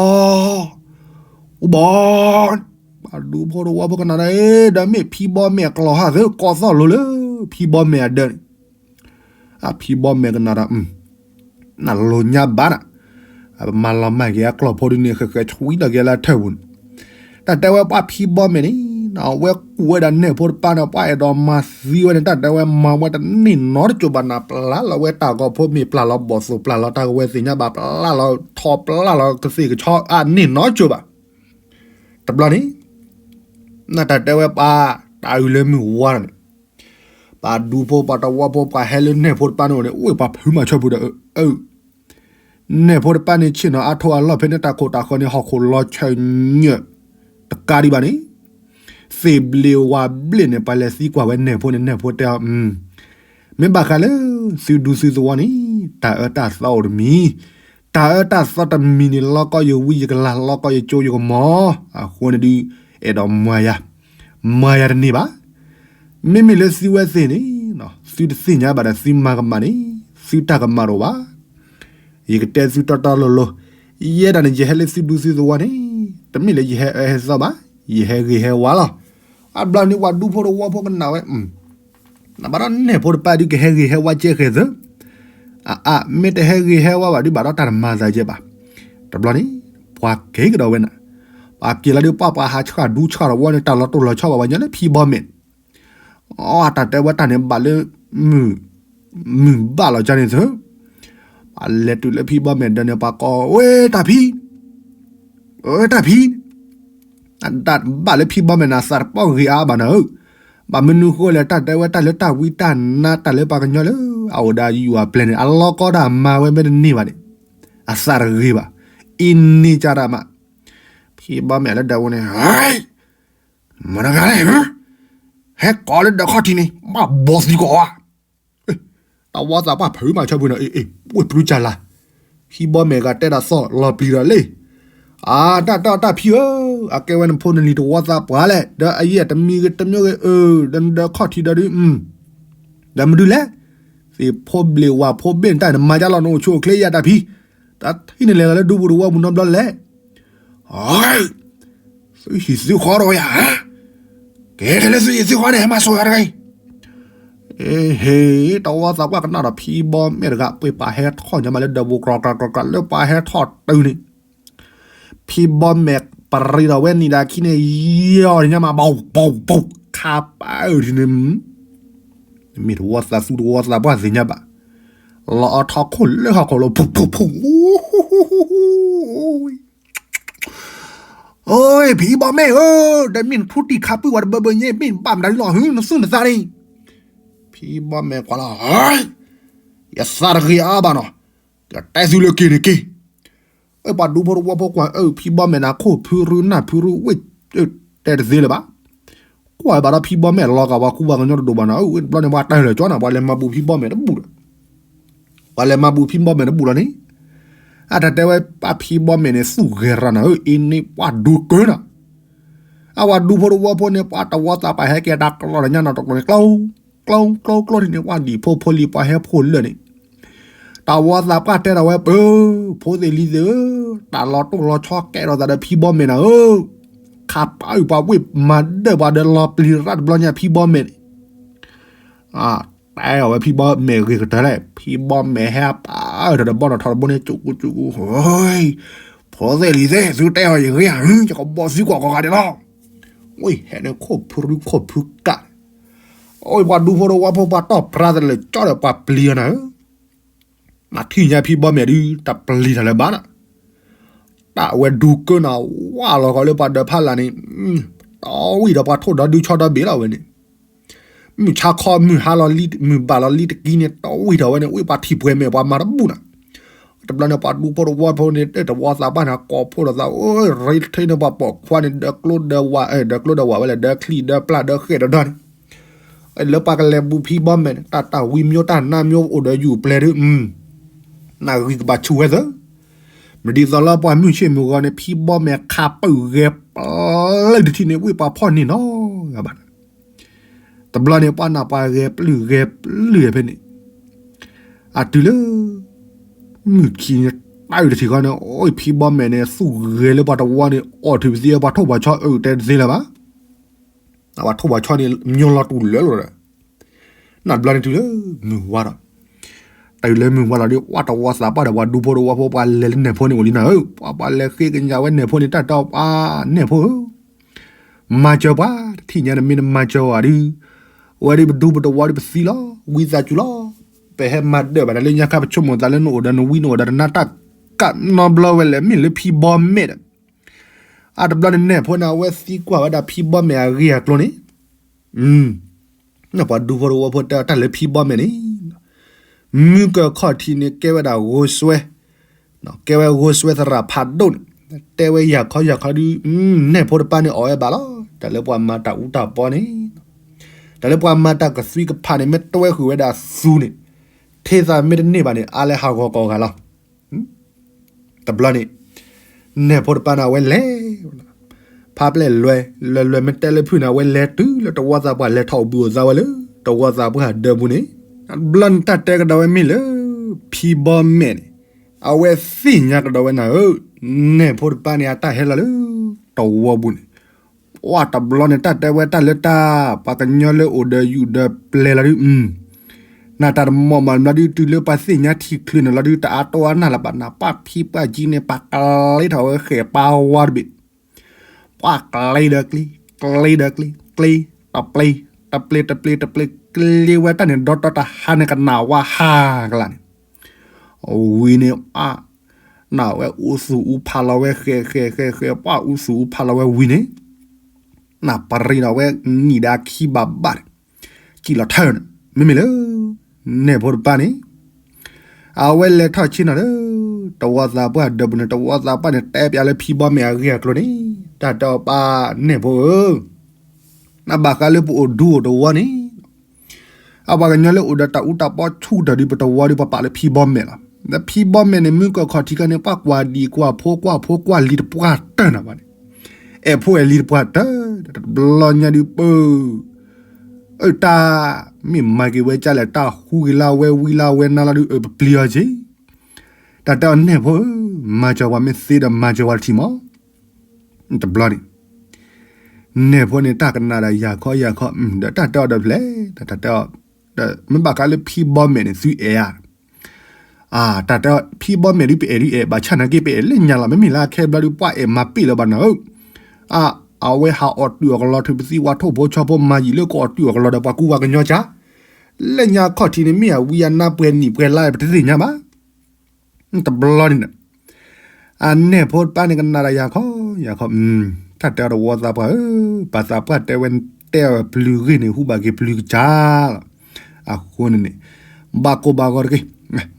အူဘီ, ပှၤဒူဖိတဝီဖိကနၣ်ဒီး ဒီးမ့ၢ်ဖံဘီမဲာ်အကျီၢ်ဟးသၢ ကီသီၣ်လိၤလၢ ဖံဘီမဲာ်အဒၢးန့ၣ် အဖံဘီမဲာ်ကနၣ်ဒီး နလိၤညါဘၣ်နၤ, ပမၤလီၤမၢ်က့ၤအကျီၢ်ဖိဒုန့ၣ် ဃဲးဃဲးဆှံဒီးက့ၤလၢထၢၣ်ပူၤန့ၣ်, တၢ်တဲဝဲပှၤဖံဘီမဲာ်န့ၣ် အဝဲကူၣ်ဝဲဒၣ်နဲၣ်ဖိတပၢ်န့ၣ် ပှၤအဲၣ်ဒိးမၤသံဝဲန့ၣ် တၢ်တဲဝဲမၤဝဲတန့ၢ်နီတစိၤဘၣ်နၤ, ပျၢ်လီၤဝဲတၢ်ဂီၤဖိမ့ၢ်ပျၢ်လီၤဘီၣ်သိၣ် ပျၢ်လီၤတၢ်ကဝဲသ့ၣ်ညါဘၣ် ပျၢ်လီၤထီၣ် ပျၢ်လီၤကသ့ၣ်ကဆီ အန့ၢ်နီတစိၤဘၣ်. တဘျီန့ၣ် နတၢ်တဲဝဲပှၤတၢ်အုၣ်လၢမုၢ်ဝါန့ၣ် ပှၤဒူဖိပှၤတဝီဖိ ပှၤဟဲလၢနဲၣ်ဖိတပၢ်န့ၣ်အိၣ်န့ၣ် အိၣ်ပှၤဖုးမၤဆၢပူၤဒီး အၢ နဲၣ်ဖိတပၢ်န့ၣ် ဆ့ၣ်နီၤအါထိၣ်အလီၢ်ဖဲန့ၣ် တၢ်ခိၣ်တၢ်ဃၢၤန့ၣ် ဟီၣ်ခိၣ်လီၤဆၢညၢၣ်တကးဒံးဘၣ်န့ၣ် သ့ၣ်ဘျ့ဝါဘျ့န့ၣ် ပှၤလဲၤသံကွၢ်ဝဲနဲၣ်ဖိန့ၣ် နဲၣ်ဖိတဲအီၤ မ့ၢ်ဘၣ်ဃးလၢ သုဒူသုသဝီန့ၣ် တၢ်အၢတၢ်သီအိၣ်တမံၤ, တၢ်အၢတၢ်သီတမံၤန့ၣ် လီၤကီယဝံယကလၤ လီၤကီယကၠိယကမီၤ, အဃိန့ၣ်ဒုး အဲၣ်ဒိးမၤယၤ, မၤယၤတန့ၢ်ဘၣ်. မ့မ့ၢ်လၢသုဝဲသ့ၣ်န့ၣ် သုတသ့ၣ်ညါဘၣ်ဒီးသုမၤကမၣ်န့ၣ် သုတၢ်ကမၣ်တအိၣ်ဘၣ်. ယကတဲသုတီတီလိၤလိၤ, ယဲဒၣ်န့ၣ် ယဟဲလၢသုဒူသုသဝီန့ၣ် တမ့ၢ်လၢယဟဲအၢဟဲသီဘၣ်, ယဟဲဂ့ၤဟဲဝါလီၤ. အဘျီန့ၣ်ပှၤဒူဖိတဝီဖိကနၣ်ဝဲ နဘၣ်ဒီးနဲၣ်ဖိတပၢ်ဒုးကဟဲဂ့ၤဟဲဝါကဲဃဲၤသၢ, အအါ မ့ၢ်တဟဲဂ့ၤဟဲဝါဘၣ်ဒုး ဘၣ်ဒီးတၢ်တမၤသးယဲဘၣ်. တဘျီန့ၣ် ပှၤက့ၤကဒီးဝဲနၤ, ပှၤက့ၤလီၤဒုး ပှၤပှၤဟးဆှၣ်ဒူဆှၣ်တဝီန့ၣ် တၢ်လီၤတိၢ်လီၤဆီဘၣ်ဝဲညါလၢဖံဘီမဲာ်န့ၣ် အတၢ်တဲဝဲတၢ်န့ၣ်ဘၣ်လၢ မုၢ်ဘၣ်လီၤကၢ်န့ၣ်သၢ, ပှၤလဲၤတုၤလၢဖံဘီမဲာ်ဒၢးန့ၣ် ပှၤကိး ဝဲတၢ်ဖံ, ဝဲတၢ်ဖံ, အတၢ်ဘၣ်လၢဖံဘီမဲာ်န့ၣ် အသးတပီၢ်ဂ့ၤအါဘၣ်နၤဧၢ, ဘၣ်မနုၤဃိလဲၣ် တၢ်တဲဝဲတၢ်လၢတၢ်ဝံတၢ်နါ တၢ်လၢပှၤကညီလၢ အအိၣ်ဒီးယွၤအပျဲၢ်န့ၣ် အလီၤကီတၢ်မၤဝဲမ့ၢ်တန့ၢ်ဘၣ်န့ၣ် အသးတဂ့ၤဘၣ်, အံၤန့ၣ်ကၢ်တၢ်မး, ဖံဘီမဲာ်လၢဒၢးဝဲန့ၣ် မတဂၤလဲၣ်, ဟဲကိးလၢဒၢးခီၣ်ထံးန့ၣ် ဘၣ်ဘီသံကိးဧါ, တၢ်ဝီသးပှၢ်ဖုးမၤဆၢပူၤနီၤ အ့ၣ် အ့ၣ် ဝ့ၢ်ပျုၤကၢ်လၢ်, ဖံဘီမဲာ်ဂၤတဲတၢ်သီၣ်လီၤပျံၤဒီးလ့ၣ်, အတၢ်တၢ်တၢ်ဖံဧၢ, အကဲဝဲနဖိနလံၤတဝီသးပှၢ်လဲၣ်, ဒီးအယဲၢ်တမံၤဂ့ၤတမံၤဂ့ၤ အၢ ဒီးနဒၢးခီၣ်ထံးဒီးဒုး ဒီးမနုၤလဲၣ်, သ့ၣ်ဖိဘျ့ၣ်ဝၣ်ဖိဘ့ၣ်နတၢ်နမၤကၢ်လီၤ နအိၣ်ဆူၣ်အိၣ်ချ့ယၤတၢ်ဖံ, တၢ်ထံၣ်န့ၣ်လဲၤလီၤလၢဒူပူၤတဝီပူၤနီတဘျီလဲၣ်, သုဟံၣ်သုဃီတဝီယၤ, ကဲထဲလၢသုဟံၣ်သုဃီန့ၣ် ဟဲမၤစိာ်ယၤတဂၤအံၤ, ဟ့ၣ် တဝီသးပှၢ်ကနၣ်ဒီးဖံဘီမဲာ်တဂၤ ပှ့ၤပှၤဟဲထီၣ်ညါမးလၢဒၢးပူၤ ကြၢးကြၢးကြၢးကြၢး လၢပှၤဟဲထီၣ်တုၤန့ၣ် ဖံဘီမဲာ်ပရံးဒီးဝဲနံၤဒၣ်ခံန့ၣ် ယီၤန့ၣ်ညါမး ဘီၣ်ဘီၣ်ဘီၣ် ခါပာ်အုၣ်ထံန့ၣ် မ့ၢ်တဝီသးသူတဝီသးပှၢ်သ့ၣ်ညါဘၣ်. လီၤအီထီခိၣ်လၢဟီၣ်ခိၣ်လီၤ ဖူဖူဖူ အိ ဖံဘီမဲၣ်ဧၢ, ဒီးမ့ၢ်နထူတံၢ်ခါပုၢ်ဝဲတဘၢဘၢညါ မ့ၢ်နဘၣ်မတၤဒ်လီၤ ဟၢ နသူၣ်နသးန့ၣ်, ဖံဘီမဲၣ်ကွၢ်လီၤ, ယသးတဂ့ၤအါဘၣ်နီၤ, ကတဲသုလၢက့ၤန့ၣ်က့ၤ, အပှၤဒူဖိတဝီဖိကွၢ် အၢ ဖံဘီမဲၣ်န့ၣ် ခိၣ်ဖုရူနၢ်ဖုရူဝ့ၢ် တဲတသ့လၢၤဘၣ်, ကွၢ်ဘၣ်ဒီးဖံဘီမဲၣ်လီၤဂာ်ပှၤကူပှၤကညီတဒိၣ်ဘၣ်နီၤ, အဝဲတဘျီန့ၣ် ပှၤတၢ်ဟၢၣ်လၢာ်ကၠီနီၤ ပှၤလဲၤမၤဘူးဖံဘီမဲၣ်တဘူၣ်ဒီး ပှၤလဲၤမၤဘူးဖံဘီမဲၣ်တဘူၣ်လီၤန့ၣ်, အတၢ်တဲဝဲပှၤဖံဘီမဲၣ်န့ၣ် သူၣ်ဂဲၤရၤနၤဧၢ အ့န့ၣ်ပှၤဒူကၢနၤ, အဝဲဒူဖိတဝီဖိန့ၣ် ပှၤတဝီသးပှၢ်ဟဲက့ၤတၢ်ကျီၢ်တညါနီၤတကျိၤန့ၣ် ကျီ ကျီ ကျီ ကျီ ထံၣ်န့ၣ် ပှၤဒံၣ်ဖိဖိလံၤပှၤဟဲဖိလၢာ်န့ၣ်, တဝီသးပှၢ်တဲဒီးဝဲပၢ, ဖိသ့ၣ်လံၤသ့ၣ်ဧၢ, တၢ်လီၤတိၢ်လီၤဆီကဲထီၣ်သးဒီးဖံဘီမဲၣ်နၤဧၢ, ခါပာ်အုၣ်ပှၤဝ့ၢ်မၤဒၢၣ်ပှၤဒီးလီၤပျံၤရၣ်တဘျီညါဖံဘီမဲၣ်န့ၣ် တဲအီၤဝဲဖံဘီမဲၣ်ဂ့ၤကတၢၢ်လဲၣ်, ဖံဘီမဲၣ်ဟဲပာ်အၢၣ်ထီၣ်ဒီးဘီနီၣ်ထီၣ်တဘိန့ၣ် ကၠူကူကၠူကူ, ဖိသ့ၣ်လံၤသ့ၣ် သုတဲအီၤယဂ့ၤဧါ, ယကဘီၣ်သုကွၢ်ကိးဂၤဒဲးလီၤ, ဝဲဟဲန့ၣ်ခိၣ်ဖုရူခိၣ်ဖုကၣ်, အိၣ်ပှၤဒူဖိတဝီဖိပှၤတီၢ်ပြါတလၢာ်ကၠီဒီးပှၤပျံၤအီၤနၤဧၢ, နထံၣ်ညါဖံဘီမဲၣ်ဒုး တပျံၤတၢ်လၢၤဘၣ်နီၤ, တၢ်ဝဲဒူကၢနၤဝါလီၤဂီၤလၢပှၤဒၢးဖးလၢ်န့ၣ်, တဝံၣ်ဒီးပှၤထိၣ်ဒီဒုဆီဒီဘ့ၣ်လီၤဝဲန့ၣ် မုၢ်ဆါခီမုၢ်ဟါလီၤလံ မုၢ်ဘၣ်လီၤလံတကံန့ၣ် တဝံၣ်ထီၣ်ဝဲန့ၣ် ဝ့ၢ်ပှၤထံၣ်ပှဲၤမဲာ်ပှၤမၤတဘူၣ်နၤ, တဘျီန့ၣ် ပှၤဒူဖိတဝီဖိန့ၣ် တဝီသးပှၢ်န့ၣ် ကိးဖှိၣ်ဒီးသး ရ့ထံန့ၣ်ပှၤပိာ်ခွါန့ၣ် ဒၢကျိဒၢဝး ဒၢကျိဒၢဝးဝဲလဲၣ် ဒၢချံဒၢပျၢ်ဒၢဃဲၣ်ဒီးဒီန့ၣ်, လၢပှၤကလဲၤဘူးဖံဘီမဲာ်န့ၣ် တၢ်တၢ်ဝံၤမၠိတၢ်နါမၠိအိၣ်ဒီးယူၢ်ပျဲၢ်ဒုး, နဂံၢ်ကဘၣ်ဆူၣ်ဝဲသၢ မ့ၢ်ဒ်သိးလၢပှၤမုၢ်ဆ့ၣ်မုၢ်ဂီၤန့ၣ် ဖံဘီမဲာ်ခးပၢၢ်ဂဲၤပျုၢ်တထံၣ်န့ၣ် ဝ့ၢ်ပှၤဖီၣ်န့ၢ်နီတဂၤဘၣ်. တဘျီန့ၣ် ပှၤနၢ်ပှၤဂဲၤပျုၢ်ဂဲၤပျုၢ်ဖဲန့ၣ်, အတုၤလၢ မုၢ်ခံန့ၣ် တၢ်အုၣ်တထံၣ်ဃီန့ၣ် အိၣ်ဖံဘီမဲာ်န့ၣ် သူၣ်ဂဲၤလၢပှၤတဝီန့ၣ် အီၣ်ထုးပသံ ပှၤထိၣ်ပှၤဆီအုၣ်တဲတသ့လၢၤဘၣ်. ပှၤထိၣ်ပှၤဆီန့ၣ် မၠိလီၤတူၢ်လၢလီၤဒီး နီတဘျီန့ၣ်တုၤလၢမုၢ်ဝါဒီး, တုၤလၢမုၢ်ဝါလီၤဒီး ပှၤတဝီသးပှၢ်ဒီးပှၤဒူဖိတဝီဖိ ပှၤလဲၤလၢနဲၣ်ဖိန့ၣ်အိၣ်လံနၤဧၢ, ပှၤပှၤလဲၤဃ့ကညးဝဲနဲၣ်ဖိန့ၣ် တၢ်တဲအီၤပှၤနဲၣ်ဖိဧၢ, မၤစၢၤပှၤ တထံၣ်ညါန့ၣ်မ့ၢ်နမၤစၢၤအီၤဒုး, ဝဲဒၣ်ပဒူပတဝီဒုးပသံလီၤ, ဝံသးစူၤလီၤ, ပဟဲမၤဒၢၣ်ဘၣ်နၤလၢညါခါ ပဆိကမိၣ်သးလၢနအိၣ်ဒီးနဝံနအိၣ်ဒီးတနါတၢ်ကးနီတဘျီဝဲလဲၣ် မ့ၢ်လၢဖံဘီမဲာ်ဒီး အတဘျီန့ၣ်နဲၣ်ဖိန့ၣ် အဝဲသံကွၢ်ဝဲဒၣ်ဖံဘီမဲာ်အဂ့ၢ်အကျိၤန့ၣ်, ပှၤဒူဖိတဝီဖိတဲတၢ်လၢဖံဘီမဲာ်န့ၣ်, မုၢ်ကခီၣ်ထံးန့ၣ် ကဲဝဲဒၣ်ဂိၢ်စွဲ, ကဲဝဲဂိၢ်စွဲသရၣ်ဖးဒိၣ်န့ၣ်, တဲဝဲယၤခီယၤခီဒုး, နဲၣ်ဖိတပၤန့ၣ်အီၣ်ဝဲဘၣ်လီၤ, တၢ်လၢပှၤမၤတၢ်အူတၢ်ပီန့ၣ်, တၢ်လၢပှၤမၤတၢ်ကသွံကဖးန့ၣ် မ့ၢ်တွဲဃုာ်ဝဲဒၣ်သူန့ၣ်, ထဲသးမ့ၢ်တန့ၢ်ဘၣ်န့ၣ် အါလဲၣ်ဟးဂီၤကိးဂၤလီၤ. တဘျီန့ၣ် နဲၣ်ဖိတပၤန့ၣ် အဝဲလဲၤ ဖးပျဲၢ်လွဲ လွဲလွဲမ့ၢ်တဲလၢဖုၣ်န့ၣ် အဝဲလဲၤတုၤလၢတဝီသးပှၢ် လဲၤထီၣ်အိၣ်ဘှံးအိၣ်သါဝဲလၢ တဝီသးပှၢ်ဒၢးပူၤန့ၣ်, တဘျီန့ၣ်တၢ်တဲကဒီးဝဲမ့ၢ်လၢ ဖံဘီမဲာ်န့ၣ်, အဝဲသ့ၣ်ညါကဒီးဝဲနၤဧၢ, နဲၣ်ဖိတပၤန့ၣ် အတၢ်ဟဲလီၤလၢ တဝီပူၤန့ၣ် ပှၤတဘျီန့ၣ် တၢ်တဲဝဲတၢ်လၢတၢ် ပှၤကညီလၢအိၣ်ဒီးယူၢ်ဒီးပျဲၤလီၤဒုး, နၢ်တၢ်တမီၢ်မး မးဒုးတုၤလၢပှၤသ့ၣ်ညါထံချၢန့ၣ်လီၤဒုး တအါတီအနၢ်လၢၤဘၣ်နၤ ပှၤဖံပှၤကီန့ၣ် ပှၤကလ့ထီၣ်ဝဲဃဲၣ်ပှၤဝါတဘ့ၣ်, ပှၤကလ့ဒီးကျ့, ကျ့ဒီးကျ့, ကျ့, တပျ့, တပျ့ တပျ့ တပျ့ ကျ့ဝဲတၢ်န့ၣ် ဒီတီတဟါန့ၣ် ကနၣ်ဝါဟါကလါန့ၣ် ဝံၤန့ၣ် အါ, နၢ်ဝဲအူသူၣ်အူဖးလီၤဝဲ ဃဲးဃဲးဃဲးဃဲး ပှၤအူသူၣ်အူဖးလီၤဝဲဝံၤန့ၣ်, နၢ်ပရံဒီးဝဲနံၣ်ဒီးခံဘးဘၣ်န့ၣ်, စံၣ်လီၤထၢန့ၣ် မ့မ့ၢ်လၢ နဲၣ်ဖိတပၤန့ၣ်, အဝဲလဲၤထီၣ်ဆ့ၣ်နီၤလၢ တဝီသးပှၢ်ဒၢးပူၤန့ၣ် တဝီသးပှၢ်န့ၣ် တဲပျးလၢဖံဘီမဲာ်အဂ့ၢ်အကျိၤန့ၣ်, တၢ်တဲအီၤပၢ်နဲၣ်ဖိဧၢ နဘၣ်ဃးလၢပအိၣ်ဒူအိၣ်တဝီန့ၣ်, အပှၤကညီလၢအိၣ်ဒီးတၢ်အူတၢ်ပီဆူၣ်တၢ်ဒုး ပတဝီဒုး ပပာ်လၢဖံဘီမဲာ်လီၤ. ဒီးဖံဘီမဲာ်န့ၣ် မုၢ်ကခီၣ်ထံးခါန့ၣ် ပှၤကွၢ်ဒံးကွၢ်ဖိကွၢ်ဖိကွၢ်လံၤတပှၢ်တၢၢ်နၤဘၣ်န့ၣ်, အဲၣ်ဖိအဲၣ်လံၤတပှၢ်တၢၢ်, တဘျီညါဒုးပၢ အၢ တၢ် မ့ၢ်မၤက့ၤဝဲကၢ်လဲၣ် တၢ်ဟူက့ၤလၢအဝဲဝံလၢအဝဲနါလီၤဒုး အၢ ပပျံၤအီၤက့ၤ, တၢ်တဲအီၤနဲၣ်ဖိဧၢ, မၤစၢၤပှၤမ့ၢ်သ့ဒီးမၤစၢၤပှၤတထံၣ်မး တဘျီန့ၣ်, နဲၣ်ဖိန့ၣ် တၢ်ကနၣ်ဒီးယၤခီယၤခီ, ဒီးတၢ်တဲအီၤဒီးဖျဲၣ်, တၢ်တဲအီၤ, ဒီးမ့ၢ်ဘၣ်ဃးလၢဖံဘီမဲာ်န့ၣ် သုအဲၣ်ဧါ, တၢ်တဲအီၤ ဖံဘီမဲာ်ဒုးပအဲၣ်ဒုးအဲၣ် ဘၣ်ဆၣ်နာ်က့ ပအဲၣ်လၢညါလီၤ, မ့မ့ၢ်လၢအခဲဘျီဒုး ပှၤအဲၣ်မၤပ့ၢ်လၢၤဘၣ်နၤဧၢ, အဝဲဟးအီၣ်တုာ်အီၣ်ကလီ ထုးပသံဝဲထိၣ်ဖိဆီဖိ မၤယံာ်လၢကအီၣ်တုာ်အီၣ်ကလီဒီးပှၤကူပှၤကညီကၢ် လၢညါခီၣ်ထံးန့ၣ် မ့ၢ်အဝံအနါပှဲၤနံၣ်ပှဲၤလါ ပတသ့ၣ်ညါဘၣ်. တဘျီန့ၣ် အနဲၣ်ဖိတပၢ်န့ၣ် ကနၣ်ဒီးယၤခီ ယၤခီ, တၢ်တဲအီၤတဝီသးပှၢ်ဧၢ, ပှၤသးပှၢ်တဲဝဲ တဲအီၤပျုၤဂ့ၢ်န့ၣ် ဟူဘၣ်က့ၤပျုၤကစၢ်လီၤ. အဃိန့ၣ်န့ၣ် ဘၣ်ကိၢ်ဘၣ်ဂီၤတက့ၢ်,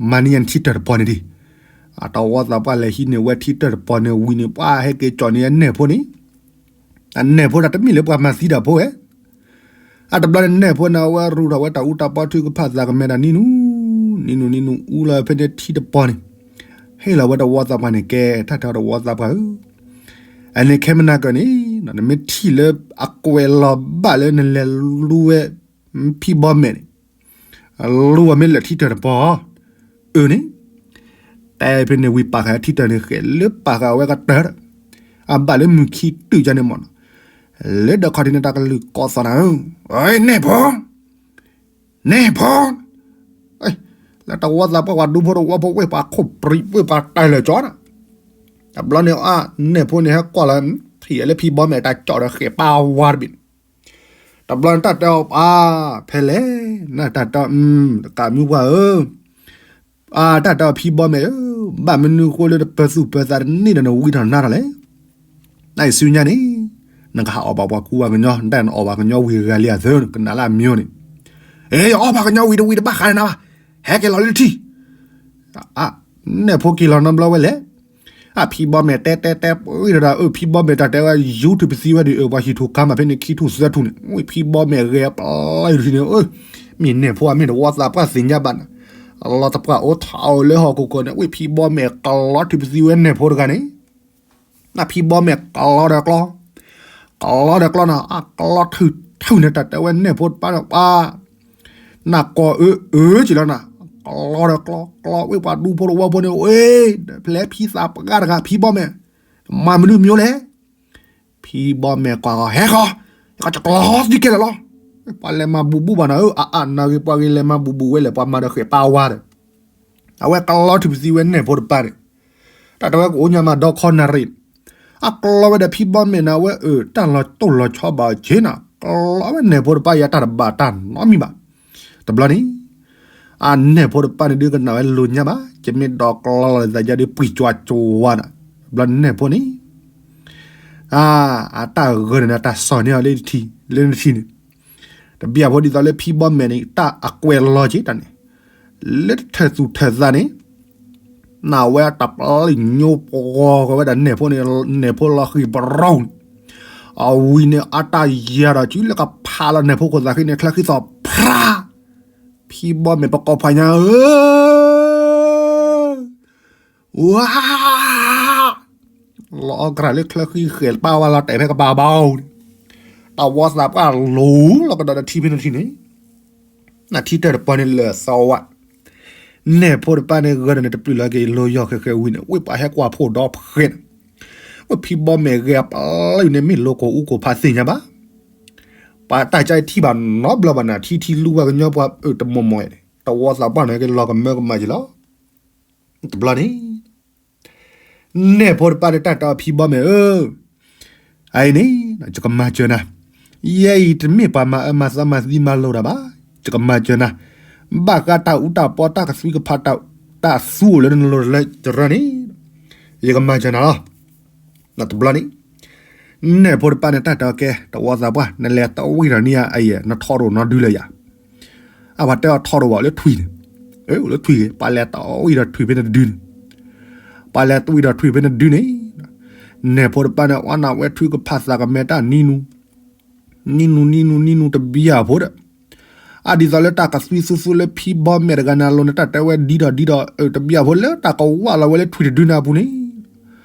မၤန့ၢ်ယၤနထံတၢၢ်တပီၤန့ၣ်ဒံး. အတဝီသးပှၢ်လဲၤဟံးန့ၢ်ဝဲထံတၢၢ်တပီၤန့ၣ်ဝံၤန့ၣ် ပှၤဟဲက့ၤကၠီၣ်န့ၢ်အနဲၣ်ဖိန့ၣ်, အနဲၣ်ဖိတၢ်တမ့ၢ်လၢပှၤမၤသံတၢ်ဖိဝဲ အတဘျီန့ၣ် နဲၣ်ဖိန့ၣ် အဝဲရူၢ်ထီၣ်ဝဲတၢ်အူတၢ်ပီ ထုကဖၣ်သးကမဲာ်တၢ်နံၤနူၤ, နံၤနူၤနံၤနူၤ အူလီၤဖဲန့ၣ်ထံတပီၤန့ၣ်, ဟ့ၣ်လီၤဝဲတဝီသးပှၢ်န့ၣ် ကဲ တၢ်တဲအီၤတဝီသးပှၢ်ဧၢ, အန့ၣ်ခဲမနၤကၢၢ်န့ၣ် နမ့ၢ်ထံၣ်လၢအကွဲးလီၤဘၣ်လၢနလဲၤလူဝဲ ဖံဘီမဲာ်န့ၣ် လူဝဲမ့ၢ်လၢထံတၢၢ်တပီၤ အၢန့ၣ်, တဲဖဲန့ၣ်ဝံၤပာ်ဃာ်ထံတၢၢ်န့ၣ်ဃဲၤ လၢပာ်ဃာ်ဝဲကတၢၢ်ဒီး အဘၣ်လၢမုၢ်ခံတုၤယါန့ၣ်မ့ၢ်နီၤ, လၢဒီးခီၣ်ထံးန့ၣ် တၢ်ကလုၢ်ကိးသီၣ်နၤဧၢ, နဲၣ်ဖိ, နဲၣ်ဖိ, လၢတဝီသးပှၢ်ပှၤဒူဖိတဝီဖိ ဝ့ၢ်ပှၤခိၣ်ပြံး ဝ့ၢ်ပှၤတၢ်လၢာ်ကၠီနၤ, တဘျီန့ၣ် အနဲၣ်ဖိန့ၣ် ဟဲကွၢ်လီၤ ထံၣ်လၢဖံဘီမဲာ်တၢ်ကၠီဒီးဃဲၤပာ်ဝါတဘ့ၣ်န့ၣ်, တဘျီန့ၣ် တၢ်တဲအီၤပာ် ဖဲလဲၣ် နတၢ်တဲအီၤ တကးမုၢ်ပှၢ်ဧၢ, အတၢ်တဲအီၤဖံဘီမဲာ်ဧၢ, ဘၣ်မနုၤဃိလၢတပၢၤသူၣ်ပၢၤသးတန့ၢ်ဒီးနဝံထီၣ်နါထီၣ်လဲၣ်, နအံၤဆူညါန့ၣ် နကဟးအီၣ်ဘၣ်ပှၤကူပှၤကညီ နတၢ်နအီၣ်ဘၣ်ကညီဝံၤဂၤလံအသိး ကနၣ်လၢအမံၤန့ၣ်, အ့ ယအီၣ်ဘၣ်ကညီဝံၤတဝံၤတဘၣ်ဃးန့ၣ်နၤဘၣ်, ဟဲက့ၤလီၤလၢထံ အနဲၣ်ဖိက့ၤလီၤနီတဘျီဝဲလဲၣ်, အဖံဘီမဲာ်တဲတဲတဲပှံၤဒီး အဖံဘီမဲာ်တၢ်တဲဝဲ ယူၢ်ထူၣ်ပသံဝဲဒံး အပှၤဟံၣ်ထူၣ်ခါမးဖဲန့ၣ် ခံထူၣ်သၢထူၣ်န့ၣ် ဝ့ၢ်ဖံဘီမဲာ်ဂဲၤပျီယူၢ်ထူၣ်န့ၣ်, မ့ၢ်နဲၣ်ဖိအမ့ၢ်တဝီသးပှၢ်သ့ၣ်ညါဘၣ်နၤ, လီၤတပှၢ်အိၣ်ထီၣ်အိၣ်လၢဟီၣ်ခိၣ်ခိၣ်န့ၣ် ဝ့ၢ်ဖံဘီမဲာ်ကလီထူၣ်ပသံဝဲနဲၣ်ဖိတဂၤန့ၣ် နဖံဘီမဲာ်ကလီဒီးကျီ, ကလီဒီးကျီနၤ အကလီထုးထုးန့ၣ် တၢ်တဲဝဲနဲၣ်ဖိတပၢ်န့ၣ်ပှၤ, နကိးအၢအၢက့ၤလီၤနၤ, ကလီဒီးကျီ ကျီဝ့ၢ်ပှၤဒူဖိတဝီဖိန့ၣ် ဝ့ၢ်ဖျဲဖံသးပှၢ်တဂၤ ဖံဘီမဲာ်, မၤမနုၤမံၤလဲၣ်, ဖံဘီမဲာ်ကွၢ်ဃီ ဟဲဃီ, ယကကျီသံကဲလၢာ်လီၤ, ပှၤလဲၤမၤဘူးဘူးဘၣ်နၤဧၢ, အအါနၤဂ့ၤ ပှၤဂ့ၤလဲၤမၤဘူးဘူးဝဲလဲၣ် ပှၤမၤဒီးဃဲၤပာ်ဝါဒီး, အဝဲကလီထူၣ်ပသံဝဲနဲၣ်ဖိတပၢ်န့ၣ်, တၢ်တဲဝဲကအိၣ်ညါမးဒီခီနၣ်ရံၣ်, အကျီဝဲဒီးဖံဘီမဲာ်န့ၣ် အဝဲအၢ တၢ်လီၤတိၢ်လီၤဆီဘၣ်အီၤက့နၤ, ကျီဝဲနဲၣ်ဖိတပၢ်ယၤတၢ်တဘၣ်တၢ်နီတမံၤဘၣ်, တဘျီန့ၣ် အနဲၣ်ဖိတပၢ်န့ၣ်ဒုးကနၣ်ဝဲလိၤညါဘၣ်, ယမ့ၢ်ဒီးကျီလီၤသးယါဒုးပှံၢ်ကွၢ်ကၠိဝါနၤ, တဘျီန့ၣ်နဲၣ်ဖိန့ၣ် အတၢ်ဂၢၢ်န့ၣ် တၢ်စီၢ်န့ၢ်အီၤလၢထံ လၢနထံန့ၣ်, တဘျီဖိဒ်သိးလၢဖံဘီမဲာ်န့ၣ် တၢ်အကွဲးလီၤက့တၢ်န့ၣ်, လၢတထၢၣ်သူၣ်ထၢၣ်သးန့ၣ်, နဝဲတပျံၤညိပှီၤကဝဲဒၣ်နဲၣ်ဖိန့ၣ်, နဲၣ်ဖိလီၤဃံၤပရီန့ၣ်, အဝံၤန့ၣ် အတၢ်ယၤဒီးစုလၢကဖးလီၤနဲၣ်ဖိခိၣ်သးဃံန့ၣ် ချၢဃံသီၣ်ဖျါ, ဖံဘီမဲာ်ပကိးဖးညါဧၢ ဝါ လီၤအီၣ်ကြၢးလၢချၢဃံဃဲၤ ပာ်ဝါလီၤတဲာ်ဖဲကပၤဘီန့ၣ်, တၢ်ဝီသးပှၢ်လိၤလီၤကဒီးဒီးထံဖဲန့ၣ်ထံန့ၣ်, နထံတၢၢ်တပီၤန့ၣ်လၢာ်သီဝါ, နဲၣ်ဖိတပၢ်န့ၣ်ဂၢၢ်ဒီးန့ၣ် တပျုၢ်လီၤက့ၤလိယီၢ်ဃဲၤဃဲၤဝံၤန့ၣ် ဝ့ၢ်ပှၤဟဲကွၢ်ဖှိၣ်ဒီဖှဲးန့ၣ်, ဝ့ၢ်ဖံဘီမဲာ်ဂဲၤအပျီန့ၣ် မ့ၢ်လိကိၣ်အူကိၣ်ဖးသ့ၣ်ညါဘၣ်, ပှၤတၢ်ကၢထံၣ်ဘၣ်နီတဘျီဘၣ်နၤ ထံထံလူပှၤကညီပှၤအၢတမီၢ်မီၢ်န့ၣ် တဝီသးပှၢ်န့ၣ်က့ၤလီၤကမၢကမၣ်က့ၤလီၤ, တဘျီန့ၣ် နဲၣ်ဖိတပၢ်န့ၣ် တၢ်တဲအီၤဖံဘီမဲာ်ဧၢ, အအံၤန့ၣ် ယကမၤစၢၤနၤ, ယဲအံၤတမ့ၢ်ပှၤမၤအၢမၤသီမၤသံမၤလိာ်တၢ်ဘၣ်, ယကမၤစၢၤနၤ, ဘၣ်ဃးတၢ်အူတၢ်ပီ တၢ်ကသွံကဖး တၢ်သူအိၣ်လၢနလိၤလၢယရၢန့ၣ်, ယကမၤစၢၤနၤလီၤ. တဘျီန့ၣ် နဲၣ်ဖိတပၢ်န့ၣ် တၢ်တဲအီၤကဲ တဝီသးပှၢ် နလဲၤတဝံၣ်ဒီးန့ၢ်ယၤအယဲၢ် နထီၣ်ရိၣ်နီဒုလၢယၤ, အပှၤတဲအီၤထီၣ်ရိၣ်ဘၣ်လၢထွံၣ်န့ၣ်, လၢထွံၣ်ဂ့ၤ ပှၤလဲၤတဝံၣ်ဒီးထွံၣ်ဖဲနဒုန့ၣ်, ပှၤလဲၤတဝံၣ်ဒီးထွံၣ်ဖဲနဒုန့ၣ်, နဲၣ်ဖိတပၢ်န့ၣ် အဝဲနၢ်ဝဲထွံၣ်ကဖးသးကမဲာ်တၢ်နံၤနူၤ, နံၤနူၤနံၤနူၤနံၤနူၤတဘျီဖိဒီး အဒ်သိးလၢတၢ်ကသွံသူသူလၢဖံဘီမဲာ်တဂၤန့ၣ်အလိၤန့ၣ် တၢ်တဲဝဲဒ်ဒီးဒ်ဒီး တဘျီဖိလၢတၢ်ကဝၢ်လီၤဝဲလၢထွံၣ်တဒုန့ၣ်အပူၤန့ၣ်,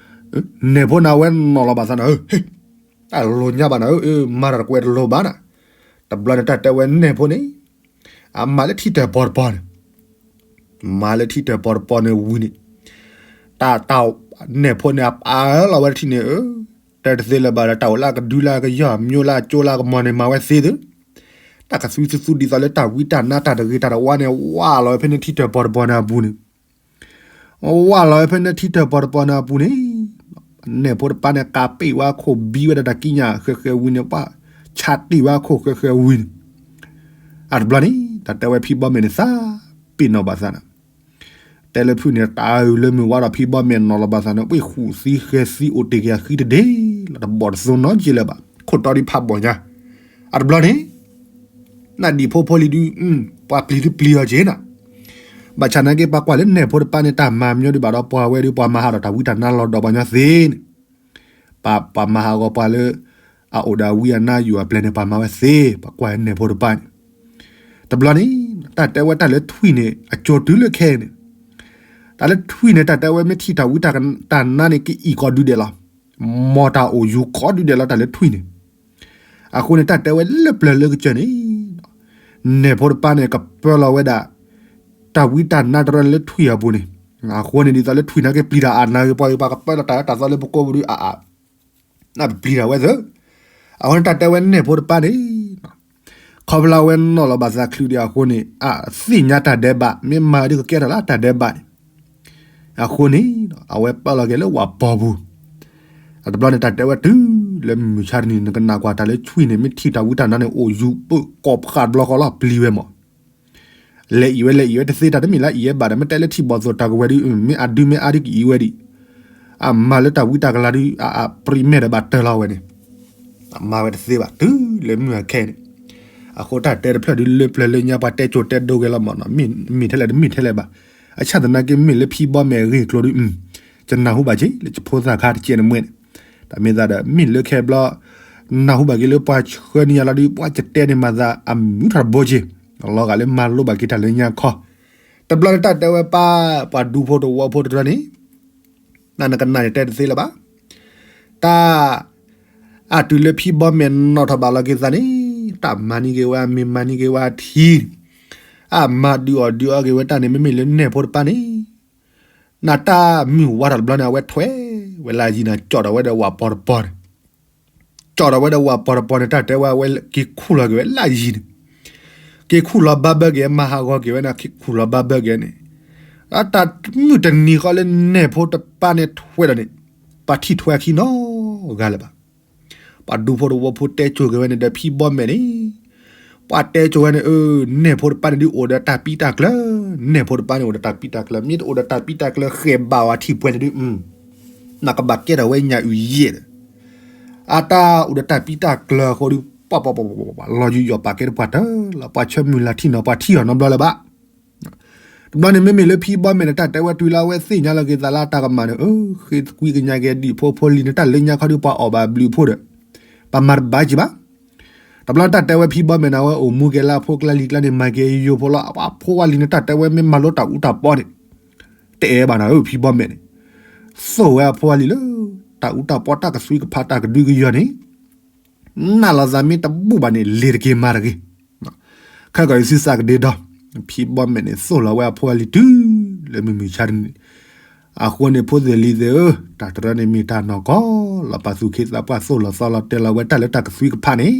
နဲၣ်ဖိန့ၣ် အဝဲနီၤလီၤဘၣ်သးန့ၣ်, တၢ်လိၤညါဘၣ်နၤ, မၤတၢ်တကွဲးတလိၤဘၣ်နၤ, တဘျီန့ၣ် တၢ်တဲဝဲနဲၣ်ဖိန့ၣ်, အမၤလၢထံတၢၢ်ပီၤတပီၤန့ၣ် မၤလၢထံတၢၢ်ပီၤတပီၤန့ၣ်ဝံၤန့ၣ်, တၢ်တၢ်နဲၣ်ဖိန့ၣ် အပာ်လီၤဝဲတထံၣ်န့ၣ်, တဲတသ့လၢၤဘၣ်ဒီး တၢ်အိၣ်လၢအကဒုလၢအကယီၢ် အမျိုးလၢအကၠိလၢအကမီၤန့ၣ် မၤဝဲသ့သု, တၢ်ကသွံသူသူဒ်သိးလၢတၢ်ဝံတၢ်နါတၢ်တဂ့ၤတၢ်တဝါန့ၣ် ဝၢ်လီၤဝဲဖဲန့ၣ်ထံတၢၢ်ပီၤတပီၤန့ၣ်အပူၤန့ၣ်, ဝၢ်လီၤဝဲဖဲန့ၣ်ထံတၢၢ်ပီၤတပီၤန့ၣ်အပူၤန့ၣ်, နဲၣ်ဖိတပၢ်န့ၣ် ကးပ့ၢ်ဝဲအခိၣ်ဘံဝဲဒၣ်တၢ်ကံးညာ်ဃဲၤဃဲၤဝံၤန့ၣ် ပှၤဆါတ့ၢ်ဝဲအခိၣ်ဃဲၤဃဲၤဝံၤန့ၣ်, အတဘျီန့ၣ် တၢ်တဲဝဲဖံဘီမဲာ်န့ၣ်သးပ့ၤနီၣ်ဘၣ်သးန့ၣ် တဲလၢဖုၣ်န့ၣ် တၢ်အုးလၢမုၢ်ဝါဒီးဖံဘီမဲာ်နီၣ်လီၤဘၣ်သးန့ၣ် ပှ့ၢ်ဃုသံဃဲသံအိၣ်တ့ၢ်က့ၤအဃံတဒ့လီၤ တဘီၣ်တသိနီက့လၢၤဘၣ် ခိၣ်တီဒုးဖးဘီၣ်ညါ အတဘျီန့ၣ် နဒံၣ်ဖိဖိလံၤဒုး ပှၤပျံၤဒုးပျံၤအီၤက့ၤနၤ ဘၣ်ဆၣ်နာ်က့ ပှၤကွၢ်လၢနဲၣ်ဖိတပၤန့ၣ် တၢ်မၤမညီဒုးဘၣ်ဒီးပှၤဝဲဒုး ပှၤမၤဟးဒီးတၢ်ဝံတၢ်နါလီၤဒီးပှၤညီသ့န့ၣ် ပှၤမၤဟးဂီၤပှၤလၢ အအိၣ်ဒီးအဝံအနါယူၢ်အပျဲၢ်န့ၣ် ပှၤမၤဝဲသ့ ပှၤကွၢ်လၢနဲၣ်ဖိတပၤန့ၣ် တဘျီန့ၣ် တၢ်တဲဝဲတၢ်လၢထွံၣ်န့ၣ် အကၠိတုၤလၢခဲအံၤန့ၣ် တၢ်လၢထွံၣ်န့ၣ် တၢ်တဲဝဲမ့ၢ်ထံၣ်တၢ်ဝံတၢ်နါန့ၣ် ကအံၣ်ကိးဒုဒဲးလီၤ မ်တၢ်အိၣ်ယူၢ်ကိးဒုဒဲးလီၤ တၢ်လၢထွံၣ်န့ၣ် အဃိန့ၣ် တၢ်တဲဝဲလၢပျၢၤလၢကစၢၢ်န့ၣ် နဲၣ်ဖိတပၤန့ၣ် ကပၢလီၤဝဲဒၣ် တၢ်ဝံတၢ်နါတရၢန့ၣ်လၢထွံၣ်အပူၤန့ၣ် အဃိန့ၣ် ဒ်သိးလၢထွံၣ်နာ်က့ ပျံၤတၢ်အါနာ်က့ ပှၤပှၤကပၢလီၤတၢ်အၢတၢ်သီလၢပကိးပူၤဒုး အအါ နပပျံၤတၢ်ဝဲသ့ အဃိန့ၣ် တၢ်တဲဝဲနဲၣ်ဖိတပၤန့ၣ် ခီဖျိလၢအဝဲနီၣ်လီၤဘၣ်သးချုးဒံးအဃိန့ၣ် အသ့ၣ်ညါတၢ်ဒဲးဘး မ့ၢ်မၤဒုးကကဲထီၣ်လၢတၢ်ဒဲးဘးန့ၣ် အဃိန့ၣ် အဝဲပၢလီၤက့ၤလၢဝၣ်ပီၤပူၤ အတဘျီန့ၣ် တၢ်တဲဝဲတုၤလၢမုၢ်မုၢ်ဆါတနံၤ နကနၣ်ကွၢ်တၢ်လၢထွံၣ်န့ၣ် မ့ၢ်ထံၣ်တၢ်ဝံတၢ်နါန့ၣ် အိၣ်ယူၢ်ပၢၢ်ကိးဖးတဘျီဃီလီၤ ပျံၤဝဲမး လဲၤအံၤဝဲလဲၤအံၤဝဲတသ့ တၢ်တမ့ၢ်လၢအံၤဝဲဘၣ်ဒီး မ့ၢ်တဲလၢထံၣ်ဘီၣ်သိၣ်တၢ်ကဝဲၤဒုး မ့ၢ်အဒုမ့ၢ်အါဒုးကအံၤဝဲဒံး အမၤလၢတၢ်ဝံတၢ်ကလၤဒုး အအပြံမဲာ်ဒီးဘၣ်တၢၢ်လီၤဝဲန့ၣ် အမၤဝဲတသ့ဘၣ် တုၤလၢမုၢ်အခဲအံၤန့ၣ် အဃိတၢ်တဲတဖျၢၣ်ဒုးလၢပျၢၤလၢညါ ပှၤတဲကိၤတဲဒိဂ့ၤလီၤမးနီၤ မ့ၢ်ထဲလဲၣ်တမ့ၢ်ထဲလဲၣ်ဘၣ် အဆၣ်သနာ်က့မ့ၢ်လၢဖံဘီမဲာ်အဂ့ၢ်အကျိၤဒုး ကနၢ်ဟူဘၣ်က့ၤလၢယဖိသၣ်ခါတကဲးန့ၣ်မ့ၢ်န့ၣ် တၢ်မ့ၢ်သးဒီး မ့ၢ်လၢခဲဘျီ နၢ်ဟူဘၣ်က့ၤလၢပှၤဆှၢန့ၢ်ယၤလီၤဒုး ပှၤကတဲန့ၢ်မၤသးအမုာ်ထီၣ်တဘိက့ၤ လီၤဂာ်လၢမၤလိဘၣ်က့ၤတၢ်လၢညါခီ တဘျီန့ၣ်တၢ်တဲဝဲပၢ် ပှၤဒူဖိတဝီဖိတရၢန့ၣ် နနကနၣ်န့ၣ်တဲတသ့လၢၤဘၣ် တၢ် အတုၤလၢဖံဘီမဲာ်နီၣ်ထီၣ်ဘၣ်လီၤက့ၤသးန့ၣ် တၢ်မၤန့ၢ်က့ၤဝဲအမ့ၤ မၤန့ၢ်က့ၤဝဲအထံ အမၤဒုးအီၣ်ဒုးအီက့ၤဝဲတၢ်န့ၣ် မ့မ့ၢ်လၢနဲၣ်ဖိတပၤန့ၣ် နတၢ်မုၢ်ဝါထီၣ်တဘျီန့ၣ် အဝဲထွဲဝဲလၢယံၤန့ၣ် ကၠီၣ်ထီၣ်ဝဲဒီးဝၣ်ပီၤတပီၤန့ၣ် ကၠီၣ်ထီၣ်ဝဲဒီးဝၣ်ပီၤတပီၤန့ၣ် တၢ်တဲဝဲအဝဲက့ၤခူၣ်လီၤက့ၤဝဲလၢယံၤန့ၣ် က့ၤခူၣ်လီၤဘၣ်ဘၢက့ၤ မၤဟးဂီၤက့ၤဝဲန့ၣ် က့ၤခူၣ်လီၤဘၣ်ဘၢက့ၤန့ၣ် တၢ်မုၢ်တနံၤဃီလၢနဲၣ်ဖိတပၤန့ၣ်ထွဲဒီးန့ၣ် ပှၤထံၣ်ထွဲခံနီတဂၤလၢၤဘၣ် ပှၤဒူဖိတဝီဖိတဲကိၤက့ၤဝဲန့ၣ်ဒီးဖံဘီမဲာ်န့ၣ် ပှၤတဲကိၤဝဲန့ၣ် အၢ နဲၣ်ဖိတပၤန့ၣ်ဒုးအိၣ်ဒီးတၢ်ပံးတၢ်ကျၢၤ နဲၣ်ဖိတပၤန့ၣ်အိၣ်ဒီးတၢ်ပံးတၢ်ကျၢၤ မ့ၢ်တအိၣ်ဒီးတၢ်ပံးတၢ်ကျၢၤ ဃဲၤဘၣ်ဝဲထံၣ်ပှဲၤန့ၣ်ဒုး နကဘၣ်ကဲထီၣ်ဝဲညၣ်အုၣ်ယဲၢ်ဒီး အတၢ်အိၣ်ဒီးတၢ်ပံးတၢ်ကျၢၤအဃိဒီး ပှၤပှၤပှၤပှၤ လီၤယူးယီၣ်ပာ်ကဲတပှၤတၢၢ်လီၤ ပှၤဆၢမုၢ်လၢ်ထံၣ်နီၤ ပှၤထံၣ်အီၤနီတဘျီလၢၤဘၣ် တဘျီန့ၣ်မ့မ့ၢ်လၢဖံဘီမဲာ်န့ၣ် တၢ်တဲဝဲတုၤလၢအဝဲသ့ၣ်ညါလီၤက့ၤသးလၢတၢ်ကမၣ်န့ၣ် အၢ ဃ့သကွံကညါက့ၤဒံၣ်ဖိဖိလံၤန့ၣ် တၢ်လၢညါခီဒုးပှၤအီၣ်ဘၣ်ဘျုးအဖိဒီး ပှၤမၤတဘၣ်ကံဘၣ် တဘျီတၢ်တဲဝဲဖံဘီမဲာ်န့ၣ် အဝဲအိၣ်မူက့ၤလၢအဖိကျါလံၤကျါန့ၣ် မၤက့ၤယိဖိလီၤ အဖိဝဲလံၤန့ၣ် တၢ်တဲဝဲမ့ၢ်မၤလိတၢ်အူတၢ်ပီန့ၣ် တအဲၣ်ဘၣ်နၤဧၢ ဖံဘီမဲာ်န့ၣ် သိၣ်ဝဲအဖိဝဲလံၤလၢ တၢ်အူတၢ်ပီတၢ်ကသွံကဖးတၢ်ကဒုကယီၤန့ၣ် နာ်လီၤသးမ့ၢ်တဘူၣ်ဘၣ်န့ၣ် လ့ၤတက့ၤမၤတဂ့ၤ ခဲကီၢ်အံၤသုသးကဒ့ဒီ ဖံဘီမဲာ်န့ၣ် သိၣ်လီၤဝဲအဖိအလံၤတုၤလၢမုၢ်မုၢ်ဆါတနံၤ အဃိန့ၣ် ဖိသ့ၣ်လံၤသ့ၣ်ဧၢ, တၢ်တရၢန့ၣ်မ့ၢ်တၢ်နီၢ်ကီၢ်လီၤ. ပာ်သူၣ်ခ့သးပှၢ်သိၣ်လီၤသီလီၤတဲလီၤဝဲတၢ်လၢတၢ်ကသွံကဖးန့ၣ်,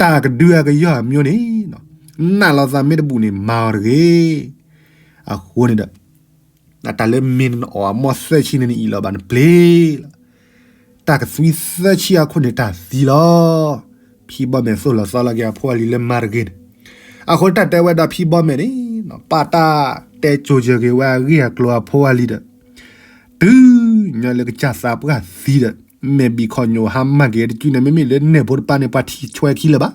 တၢ်ကဒုအကယီၢ်အမျိုးန့ၣ်, နာ်လီၤသးမ့ၢ်တဘူၣ်န့ၣ် မၤအီၤတဂ့ၤ. အဃိန့ၣ်ဒီး တၢ်လၢမ့ၢ်နအီၣ်အမီၢ်သၢဆံန့ၣ် နအံၣ်လီၤဘၣ်နပျ့ၤလီၤ. တၢ်ကသွံသၢဆံအခိၣ်န့ၣ်တၢ်သံလီၤ. ဖံဘီမဲာ်သိၣ်လီၤသီလီၤက့ၤအဖိအလံၤလၢမၤတဂ့ၤန့ၣ်, အဃိတၢ်တဲဝဲဒီးဖံဘီမဲာ်န့ၣ်, ပာ်တၢ်တဲစိၤယၢၤက့ၤဝဲအဂ့ၢ်အကျိၤအဖိအလံၤဒီး, တုၤညီလၢကစၢ်သးပှၢ်သံဒီး, မဲာ်ဘံၣ်ခီၣ်ညိၣ်ဟါမၢ်က့ၤတစုန့ၣ် မ့မ့ၢ်လၢနဲၣ်ဖိတပၤန့ၣ် ပှၤထံၣ်ဆွဲခံလၢၤဘၣ်.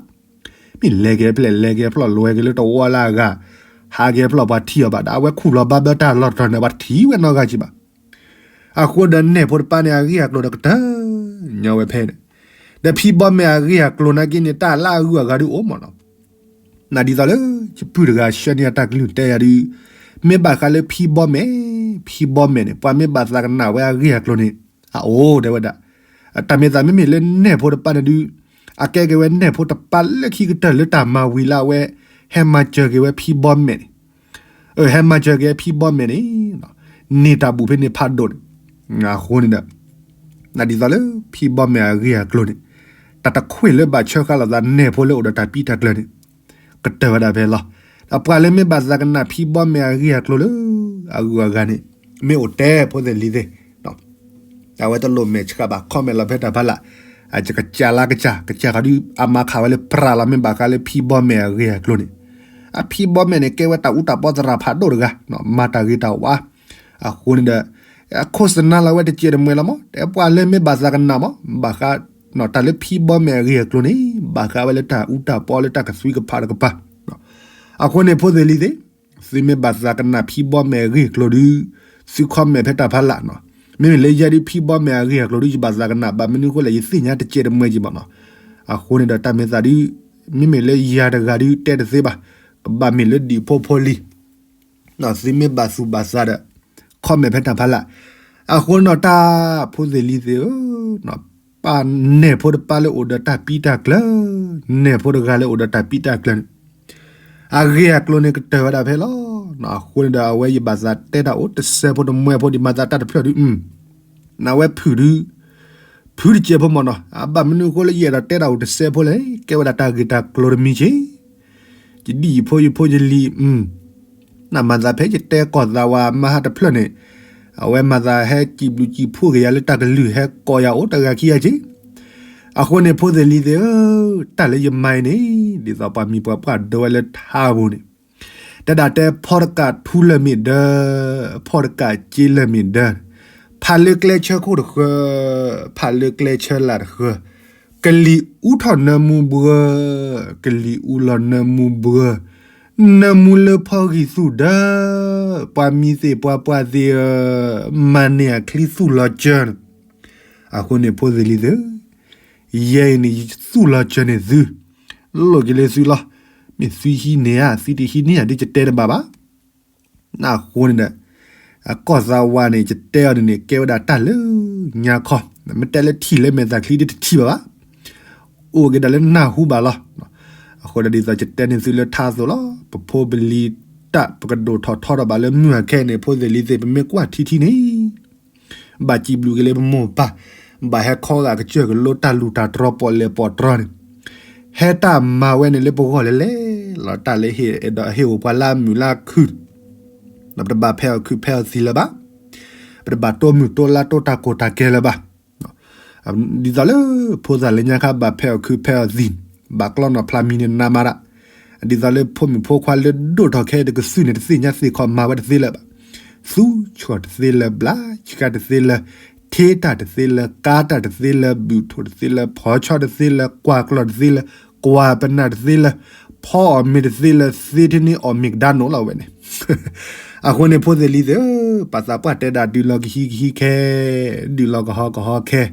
မ့ၢ်လဲၤက့ၤဖျဲၣ်လဲၤက့ၤဖျီၣ် လဲၤက့ၤလၢတဝီလၢအဂၤ, ဟးက့ၤဖျီၣ်ပှၤထံၣ်အီၤဘၣ်ဒီး အဝဲခူၣ်လီၤဘၣ်ဘၢတၢ်လီၢ်တတီၤန့ၣ် ပှၤထံၣ်ဝဲနီတဂၤကံဘၣ်. အဃိဒီးနဲၣ်ဖိတပၤန့ၣ် အဂ့ၢ်အကျိၤဒီးကတၢၢ်ညီဝဲဖဲန့ၣ်, ဒီးဖံဘီမဲာ်အဂ့ၢ်အကျိၤနာ်က့န့ၣ် တၢ်လၢအဂုၤအဂၤဒုးအိၣ်မးနီၤ. နဒ်သိးလၢ ယပုၢ်တဂၤဆှၢန့ၢ်အတၢ်ကလုၢ်တဲယၤဒုး, မ့ၢ်ဘၣ်ဃးလၢဖံဘီမဲာ်, ဖံဘီမဲာ်န့ၣ် ပှၤမ့ၢ်ဘၣ်သးကနၣ်ဝဲအဂ့ၢ်အကျိၤန့ၣ်, အအိၣ်တဲဝဲဒၣ်, တၢ်မ့ၢ်သးမ့မ့ၢ်လၢနဲၣ်ဖိတပၤန့ၣ်ဒုး, အကဲက့ၤဝဲနဲၣ်ဖိတပၤလၢခံကတၢၢ်လၢတၢ်မၤဝံၤလၢအဝဲ ဟဲမၤစၢၤက့ၤဝဲဖံဘီမဲာ်န့ၣ် အဟဲမၤစၢၤက့ၤဖံဘီမဲာ်န့ၣ်, န့ၢ်တၢ်ဘူၣ်ဖဲန့ၣ်ဖးဒိၣ်န့ၣ်, အဃိန့ၣ်ဒီး, နဒ်သိးလၢဖံဘီမဲာ်အဂ့ၢ်အကျိၤန့ၣ်, တၢ်တခွ့ၣ်လၢဘၣ်ဆၢဃာ်လိာ်သးနဲၣ်ဖိလၢအိၣ်ဒီးတၢ်ပံးတၢ်ကျၢၤန့ၣ်, ကတၢၢ်ဝဲဒၣ်ဖဲလီၤ. ဒီးပှၤလၢမ့ၢ်ဘၣ်သးကနၣ်ဖံဘီမဲာ်အဂ့ၢ်အကျိၤလၢ အဂုၤအဂၤန့ၣ်, မ့ၢ်အိၣ်တဲဖိသ့ၣ်လံၤသ့ၣ် အဝဲတလိၣ်မဲာ်ဆှးဘၣ် comment လီၤဖဲတၢ်ဖးလၢ်, အကစၢ်လၢကစၢ် ကစၢ်ဃီဒုး အမၤခးဝဲလၢပြၢ်လီၤ မ့ၢ်ဘၣ်ဃးလၢဖံဘီမဲာ်အဂ့ၢ်အကျိၤန့ၣ်, အဖံဘီမဲာ်န့ၣ် ကဲဝဲတၢ်အူတၢ်ပီသရၣ်ဖးဒိၣ်တဂၤ, မၤတၢ်ဂ့ၤတၢ်ဝါ, အဃိန့ၣ်ဒီး ခိၣ်စနၢလီၤဝဲတစဲးတမှဲၤလီၤမး, တဲပှၤလၢမ့ၢ်ဘၣ်သးကနၣ်မး, ဘၣ်ဃး တၢ်လၢဖံဘီမဲာ်အဂ့ၢ်အကျိၤန့ၣ် ဘၣ်ဃးဝဲလၢတၢ်အူတၢ်ပီလၢတၢ်ကသွံကဖးတကပၤ, အဃိန့ၣ် ဖိသ့ၣ်လံၤသ့ၣ်, သုမ့ၢ်ဘၣ်သးကနၣ်ဖံဘီမဲာ်အဂ့ၢ်အကျိၤဒီး သု comment ဖဲတၢ်ဖးလၢ်နီၤ, မ့မ့ၢ်လၢယဲဒုးဖံဘီမဲာ်အဂ့ၢ်အကျိၤဒီး ယဘၣ်သးကနၣ်ဘၣ်မနုၤအဃိလဲၣ် ယသ့ၣ်ညါတစဲးတမှဲၤက့ၤဘၣ်နီၤ, အဃိန့ၣ်ဒီးတၢ်မ့ၢ်သးဒုး မ့မ့ၢ်လၢယၤတဂၤဒုးတဲတသ့ဘၣ်, ကဘၣ်မ့ၢ်လၢဒံၣ်ဖိဖိလံၤ သုမ့ၢ်ဘၣ်သူၣ်ဘၣ်သးဒီး comment ဖဲတၢ်ဖးလၢ်, အဃိန့ၣ်ဒီးတၢ်ဖိသ့ၣ်လံၤသ့ၣ်ဧၢ, ပၢ်နဲၣ်ဖိတပၢ်လၢအိၣ်ဒီးတၢ်ပံးတၢ်ကျၢၤ, နဲၣ်ဖိတဂၤလၢအိၣ်ဒီးတၢ်ပံးတၢ်ကျၢၤန့ၣ် အဂ့ၢ်အကျိၤန့ၣ်ကတၢၢ်ဝဲဒၣ်ဖဲလီၤ. အဃိန့ၣ်ဒီးအဝဲယဘၣ်သးတဲတၢ်အိၣ်တစဲးဖိတမှဲၤဖိဒံးမၤသးတၢ်တဖျၢၣ်ဒုး, နဝဲဖုၣ်ဒုး, ဖုၣ်တစဲးဖိမ့ၢ်နီၤ, အဘၣ်မနုၤအဃိလၢယအဲၣ်ဒိးတဲတၢ်အိၣ်တစဲးဖိလဲၣ်, ကဲဝဲဒၣ်တၢ်ဂ့ၢ်တၢ်ကျိၤတမံၤက့ၤ ယဒ်ယဖိယဖိယလံၤ, နမၤသးဖဲယတဲကီၢ်သးဝးမဟါတဖျၢၣ်န့ၣ်, အဝဲမၤသးဟဲစံးဘျုးစံးဖှိၣ်က့ၤယၤလၢတၢ်ကလုၢ်ဟဲကိးယၤအိၣ်တဂၤခံဂၤက့ၤ, အဃိန့ၣ်ဖိသ့ၣ်လံၤသ့ၣ်ဧၢ, တၢ်လၢယမၤအံၤန့ၣ် ဒ်သိးပှၤမံၤပှၤပှၢ်ဒိဝဲလၢထါပူၤန့ၣ်, တဲဒၣ်တဲဖီတကးထူလၢာ်မ့ၢ်ဒၢ, ဖီတကးစ့လၢာ်မ့ၢ်ဒၢ, ဖးလၢကျဲဆၢခိၣ်တဃၢ, ဖးလၢကျဲဆၢလာ်တဃၢ, ကလံၤအူထီၣ်နၢမူဘှၢ, ကလံၤအူလီၤနၢမူဘှၢ, နၢမူလၢဖီဂံၢ်သူၣ်ဒၢ, ပှၤမံၤသ့ၣ်ပှၤပှၢ်သ့ၣ်ဧၢ, မၤန့ၢ်အချံသူၣ်လီၤစၢၤန့ၣ်, အဃိန့ၣ်ဖိသ့ၣ်လံၤသ့ၣ်, ယဲအံၤန့ၣ် ယသူၣ်လီၤစၢၤန့ၢ်သု, လိၣ်က့ၤလၢသုလီၤ, မ့ၢ်သုဟံးန့ၢ်ဧါ သုတဟံးန့ၢ်ဧါဒ်ယတဲတဘၣ်ဘၣ် အဃိန့ၣ်ဒီး အကီၢ်သးဝးန့ၣ် ယတဲအီၤန့ၣ်န့ၣ် ကဲဝဲဒၣ်တၢ်လၢညါခီ, မ့ၢ်တဲလၢထံၣ်လၢမဲာ်သၣ်ချံဒ်တထံၣ်ဘၣ်ဘၣ်, အိၣ်က့ၤဒၣ်လၢနၢ်ဟူဘၣ်လီၤ. အဃိဒီးဒ်သိးယတဲန့ၢ်သုလၢထါအသိးလီၤ. ပဖိပလံၤတၢ် ပကဒိၣ်ထီၣ်ထီထီၣ်ဘၣ်လၢမုၢ်အခဲအံၤန့ၣ် ဖိသ့ၣ်လံၤသ့ၣ် ပမ့ၢ်ကွၢ်ထံထံန့ၣ် ဘၣ်စံးဘျုးက့ၤလၢပမိၢ်ပၢ်, ဘၣ်ဟဲခီဂာ်ကစၢၢ်ကလိတၢ်လူၢ်တၢ်တြီပီၣ်လဲၣ်ပီၣ်တြီန့ၣ်, ဟဲတၢ်မၤဝဲန့ၣ်လၢပဂီၢ်လဲၣ်လဲၣ်လီၤ. တၢ်လၢဟ့ၣ်အဲၣ်ဒိးဟ့ၣ်အိၣ်ပှၤလၢအမုာ်လၢအခုၣ်, ဒီးပတဘၣ်ဖဲအီၣ်ခုးဖဲအီၣ်သံလၢၤဘၣ်, ပတဘၣ်တိမုၢ်တိလါတိတၢ်ကိၢ်တၢ်ကဲလၢၤဘၣ်. ဒ်သိးလၢဖိသၣ်လၢညါခါဘၣ်ဖဲအီၣ်ခုးဖဲအီၣ်သံ, ဘၣ်ကျီနီၣ်ဖျါမံၤန့ၣ်နးမးဒၣ်, ဒ်သိးလၢဖိမုၣ်ဖိခွါလၢဒိၣ်ထီၣ်ခဲအံၤတကသုၣ်န့ၣ် တသ့ၣ်ညါသ့ၣ်ခီမၤဝဲတသ့လၢၤဘၣ်. သူဆှီၣ်တသ့လၢၤ, ဘျးဆှးတသ့လၢၤ, ထ့တၢ်တသ့လၢၤ, ကါတၢ်တသ့လၢၤ, ဘုၣ်ထိၣ်တသ့လၢၤ, ဖီဆီတသ့လၢၤ, ကွၢ်ကျီၢ်တသ့လၢၤ, ကွၢ်ပနၢ်တသ့လၢၤ, ဖီအီၣ်မ့ၤတသ့လၢၤ, သ့ထဲန့ၣ်အီၣ်မ့ၤကဒါနိးလီၤဝဲန့ၣ် အဃိန့ၣ်ဖိသ့ၣ်လံၤသ့ၣ်ဧၢ, ပှၤသးပှၢ်တဲဒၣ်ဒုးလီၤကဟံးကဟံးခဲ,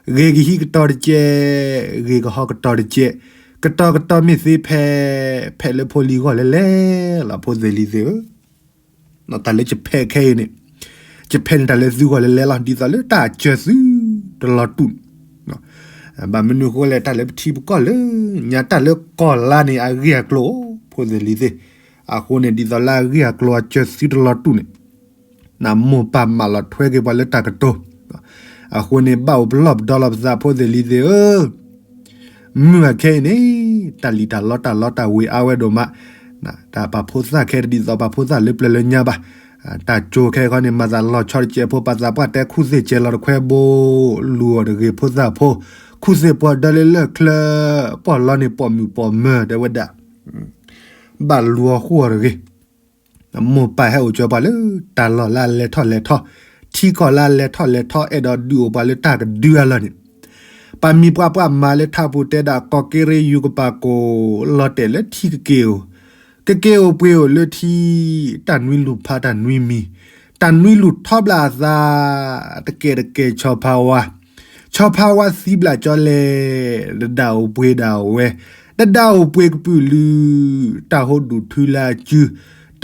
ဒုးလီၤကဟီကဟီခဲ, ဂ့ၤကဟံးကတီၤတကဲး, ဂ့ၤကဟီကတီၤတကဲး, ကတီၤကတီၤမ့ၢ်သ့ဖဲ, ဖဲလၢဖိလံၤဂီၢ်လဲၣ်လဲၣ်လီၤ ဖိသ့ၣ်လံၤသ့ၣ်ဧၢ. တၢ်လၢယဖဲးခဲအံၤန့ၣ်, ယဖဲးန့ၣ်တၢ်လၢသုဂီၢ်လဲၣ်လဲၣ်လီၤ. ဒ်သိးလၢတၢ်စၢၤသုတလီၤတူာ်န့ၣ်, ဘၣ်မနုၤအဃိလဲၣ် တၢ်လၢပထံပကီၢ်လၢညါ တၢ်လၢကီၢ်လါန့ၣ် အဂ့ၢ်အကျိၤ ဖိသ့ၣ်လံၤသ့ၣ်, အဃိန့ၣ် ဒ်သိးလၢအဂ့ၢ်အကျိၤအစၢၤသုတလီၤတူာ်န့ၣ်, နမိၢ်ပၢ်မၢလီၤထွဲက့ၤပှၤလၢတၢ်ကတိၤ, အဃိန့ၣ် ဘၣ်အိၣ်ပလီၢ်ပဒီလီၤပသး ဖိသ့ၣ်လံၤသ့ၣ်ဧၢ. မုၢ်အခဲအံၤန့ၣ် တၢ်လံၣ်တၢ်လီတၢ်လီတၢ်ဝ့ၤအါဝဲဒိၣ်မး, တၢ်ပာ်ဖိသၣ်ခဲတဒ်သိးပာ်ဖိသၣ်လၢပျၢၤလၢညါဘၣ်. တၢ်ကၠိခဲအံၤခီန့ၣ် မၤသးလီၤဆီတကဲးဖိ ပှၤသးပှၢ်တဲခူၣ်သ့ၣ်ကဲးလီၤတခွဲဘိ, လူၤအီၤတဂ့ၤဖိသၣ်ဖိ, ခူၣ်သ့ၣ်ပှၤဒၢလၢလၢၢ်ချၢ, ပီၣ်လီန့ၣ်ပိာ်မုၣ်ပိာ်မၢၤတဲဝဲဒၣ်, ဘၣ်လူၤအီၤဃိအီၤတဂ့ၤ. မိၢ်ပၢ်ဟဲအိၣ်ကၠီပှၤလၢတၢ်လီၢ်လၢအလဲၤထီၣ်လဲၤထီ, ထံကီၢ်လၢအလဲၤထီၣ်လဲၤထီ အဲၣ်ဒိးဒုးအိၣ်ပှၤလၢတၢ်ကဒုအလီၢ်န့ၣ်, ပှၤမံၤပှၤပှၢ်မၤလၢထါပူၤတဲဒၣ် ကီၢ်က့ရ့ယုၢ်ကပာ်ကိၣ် လီၤတဲာ်လၢထံကက့ၢ်ဧိၤ, ကက့ၢ်ဧိၤပှ့ၤဧိၤလၢထံ, တၢ်နွံလူၢ်ဖးတၢ်နွံမံၤ, တၢ်နွံလူၢ်ထီဘျးအသး, တကဲးတကဲးဆီဖါဝါ ဆီဖါဝါသံဘျးကၠီလဲၣ်, တဒၣ်အိၣ်ပှ့ၤဒၣ်ဝဲ, တဒၣ်အိၣ်ပှ့ၤကပုာ်လုာ်, တၢ်ဟိဒူၣ်ထုလၢအစု,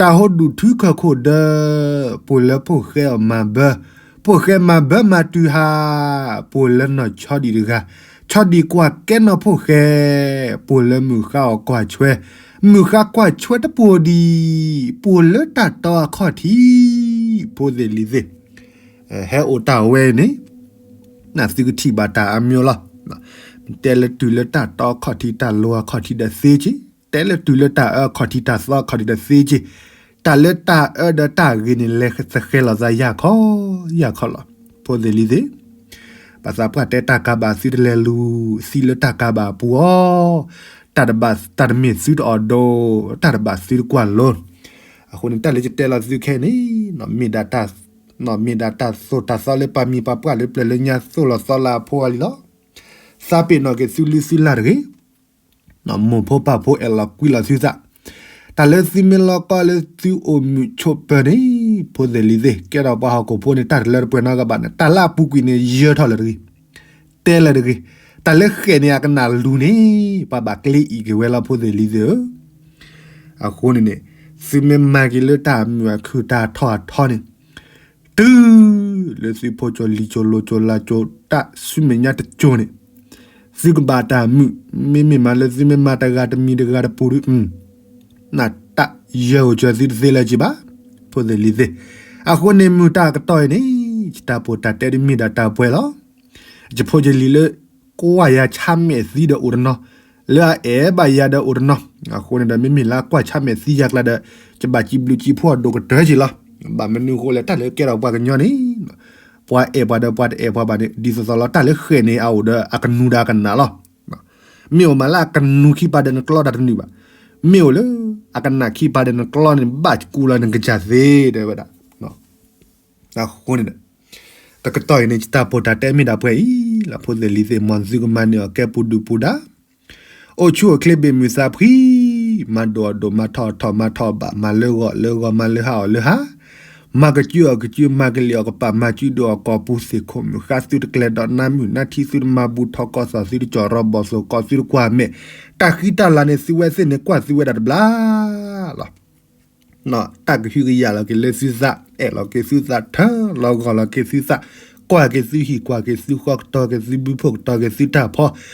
တၢ်ဟိဒူၣ်ထုခၢၣ်ခိၣ်ဒၢ, ပိၢ်လၢဖိၣ်ဃဲအီၣ်မၤဘၢ, ဖိၣ်ဃဲမၤဘၢမၤတုၤဟါ, ပိၢ်လၢနီၢ်ဆီဒံၣ်တဂၤ, ဆီဒံၣ်ကွၢ်ကဲနီၢ်ဖိၣ်ဃဲ, ပိၢ်လၢမုၢ်ဃါအီၣ်ကွၢ်ဆွဲ, မုၢ်ဃါကွၢ်ဆွဲတပိၢ်ဒံး, ပိၢ်လၢတၢ်တီအခီၣ်ထံး, ဖိသ့ၣ်လံၤသ့ၣ် ဟဲအိၣ်တၢ်ဝဲအံၤန့ၣ်, နသုကထံၣ်ဘၣ်တၢ်အါမံၤလီၤ. တဲလၢတုၤလၢတၢ်တီအခီၣ်ထံးတၢ်လိၤအခီၣ်ထံးဒီးသ့က့ၤ, တဲလၢတုၤလၢတၢ်အၢအခီၣ်ထံးတၢ်သီအခီၣ်ထံးဒီးသ့က့ၤ, တၢ်လၢတၢ်အၢဒီးတၢ်ဂ့ၤန့ၣ် လဲၤသဃဲၤလီၤသးယၢ်ခီယၢ်ခီလီၤ. ဖိသ့ၣ်လံၤသ့ၣ် ပှၤသးပှၢ်တဲတၢ်ကၤဘၣ်သုတလဲၤလူၤသံလၢတၢ်ကၤဘၣ်အပူၤအီၤ, တၢ်တဘၣ်တၢ်တမ့ၢ်သုတအီၣ်ဒိၣ်, တၢ်တဘၣ်သုတကွၢ်လိၤ. အဃိန့ၣ် တၢ်လၢယတဲလီၤသုခဲအံၤန့ၣ် မ့ၢ်ဒၣ်တၢ်သိၣ်တၢ်သီလၢပၢ်မံၤပၢ်ပှၢ်လၢပျၢၤလၢညါသိၣ်လီၤသီလၢအဖိအလံၤလီၤ. သးပ့ၤနီၣ်က့ၤသုလုၢ်သုလၢ်တဂ့ၤ. မိၢ်ဖိပၢ်ဖိအဲၣ်လီၤကွံလီၤသုသး, တၢ်လၢသုမ့ၢ်လီၤကီလၢသုအိၣ်မုာ်ဆိးပၢၤန့ၣ် ဖိသ့ၣ်လံၤသ့ၣ် ကဲထီၣ်ပှၤဟီၣ်ခိၣ်ဖိန့ၣ် တၢ်တလၢတပှဲၤနီတဂၤဘၣ်န့ၣ် တၢ်လၢအပူၤကွံာ်န့ၣ် ယၢထီၣ်လၢၤတဂ့ၤ, တဲလၢၤတဂ့ၤ. တၢ်လၢဃဲၣ်န့ၣ်အကနၣ်လူၤန့ၣ် ပှၤဘၣ်ကျ့အံၤက့ၤဝဲလီၤ ဖိသ့ၣ်လံၤသ့ၣ်ဧၢ. အဃိန့ၣ်န့ၣ် သုမ့ၢ်မၤက့ၤလၢတၢ်မုာ်အခုၣ်တၢ်ထီၣ်အထီန့ၣ် တုၤလၢသုဖိကၠိလံၤကၠိလိၤကၠိလၤကၠိတၢ်ဆူမဲာ်ညါတကၠိန့ၣ် သုကဘၣ်တၢ်မုာ်, မ့မ့ၢ်မးလၢသုမ့ၢ်မၤတဂၤတမံၤတဂၤတပူၤဒုး နတၢ်ယၢဂိၤစၢၤသုတသ့လၢၤက့ၤဘၣ်, ဖိသ့ၣ်လံၤသ့ၣ်. အဃိန့ၣ်မုၢ်တၢ်ကတီၢ်အံၤန့ၣ် ယတၢ်ပိာ်တၢ်တဲဒ်မ့ၢ်ဒၣ်တၢ်ပှဲၤလီၤ. ယဖိယလံၤလၢ ကွၢ်ယၤဆါမဲာ်သံဒီးအိၣ်တနီၤ, လၢအအဲၣ်ဘၣ်ယၤဒီးအိၣ်တနီၤ, အဃိန့ၣ်ဒီး မ့မ့ၢ်လၢကွၢ်ဆါမဲာ်သံယၤကျါဒီး ယဘၣ်စံးဘျုးစံးဖှိၣ်အဒိၣ်ကတၢၢ်က့ၤလီၤ. ဘၣ်မနုၤအဃိလဲၣ် တၢ်လၢကဲထီၣ်ပှၤကညီန့ၣ် ပှၤအဲၣ်ပှၤဒီးပှၤတအဲၣ်ပှၤဘၣ်န့ၣ် ဒ်သိးသိးလီၤ တၢ်လၢဃဲၣ်န့ၣ် အအိၣ်ဒီးအကနူၤဒီးအကနၣ်လီၤ. မ့ၢ်အိၣ်မးလၢအကနူၤခံပၤဒီးနကျီတၢ်တနုာ်ဘၣ်. မ့ၢ်အိၣ်လၢ အကနၣ်ခံပၤဒီးနကျီန့ၣ် ဘၣ်ကူလီၤနကစၢ်သ့ တဲဝဲဒၣ်. အဃိန့ၣ်ဒီး တကတီၢ်အံၤန့ၣ် ယတၢ်ပိာ်တၢ်တဲမ့ၢ်ဒၣ်ပှဲၤအံၤလီၤ ဖိသ့ၣ်လံၤသ့ၣ် မ်သုကမၤန့ၢ်အီၤကဲပူၤဒုၣ်ပူၤဒါ အိၣ်ဆူၣ်အိၣ်ချ့ဘၣ်မုာ်သးဖှံ, မၤဒိၣ်အီၣ်ဒိၣ် မၤထီၣ်အီၣ်ထီၣ် မၤထီၣ်အီၣ်ဘၣ် မၤလၢဂီၤအီၣ်လၢဂီၤ မၤလၢဟါအီၣ်လၢဟါ, မၤကစုအီၣ်ကစု မၤကလံၣ်အီၣ်ကပၤ မၤစုဒိၣ်အီၣ်ကီၢ်ပူၤသ့ၣ်ခိၣ်မုၣ်ဃါ သုတကျဲၤဒီးနါမုၣ်နါထံ သုတမၤဘူၣ်ထီၣ်ကီၢ်သီၣ် သုတကၠီၣ်ရီဘီၣ်သိၣ်ကီၢ် သုတကွၢ်မဲာ် တၢ်ဃံတၢ်လၤန့ၣ် သုဝဲသ့ၣ်န့ၣ် ကွၢ်သုဝဲဒၣ်တဘျါလီၤ. တၢ်ကဟုကယာ်လီၤက့ၤလၢသုသး, အဲၣ်လီၤက့ၤသုသး, ထၢလီၤဂီၤလီၤက့ၤသုသး, ကွၢ်က့ၤသုဟံၣ် ကွၢ်က့ၤသုဃီ ကတီၤက့ၤသုဘုဖိ ကတီၤက့ၤသုတၢ်ဖီ,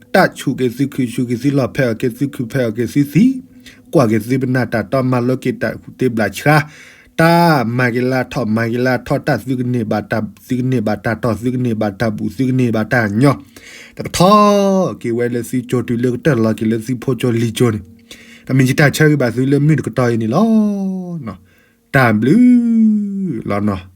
တၢ်ဆူၣ်က့ၤသုခုၣ် ဆူၣ်က့ၤသုလီၢ် ဖဲးအီၣ်က့ၤသုခုၣ် ဖဲးအီၣ်က့ၤသုသံ, ကွၢ်က့ၤသုပနၢ်တၢ်တီ မၤလိက့ၤတၢ်ဃူတ့ဘျးဆှါ, တၢ်မၤက့ၤလၢထီၣ် မၤက့ၤလၢထီၣ် တၢ်သုကန့ၢ်ဘၣ်တၢ် သုကန့ၢ်ဘၣ်တၢ်တီ သုကန့ၢ်ဘၣ်တၢ်ဘူၣ် သုကန့ၢ်ဘၣ်တၢ်ညီ, တကထီၣ်က့ၤဝဲလၢသုကၠိတုၤလၢကတၢၢ်လီၤက့ၤလၢသုဖိကၠိလံၤကၠိန့ၣ်, တမ့ၢ်ယတၢ်ဆၢဂ့ၤဘၣ်သုလၢမုၢ်တကတီၢ်အံၤန့ၣ်လီၤ. တၢ်ဘျုးလီၤနီၤ.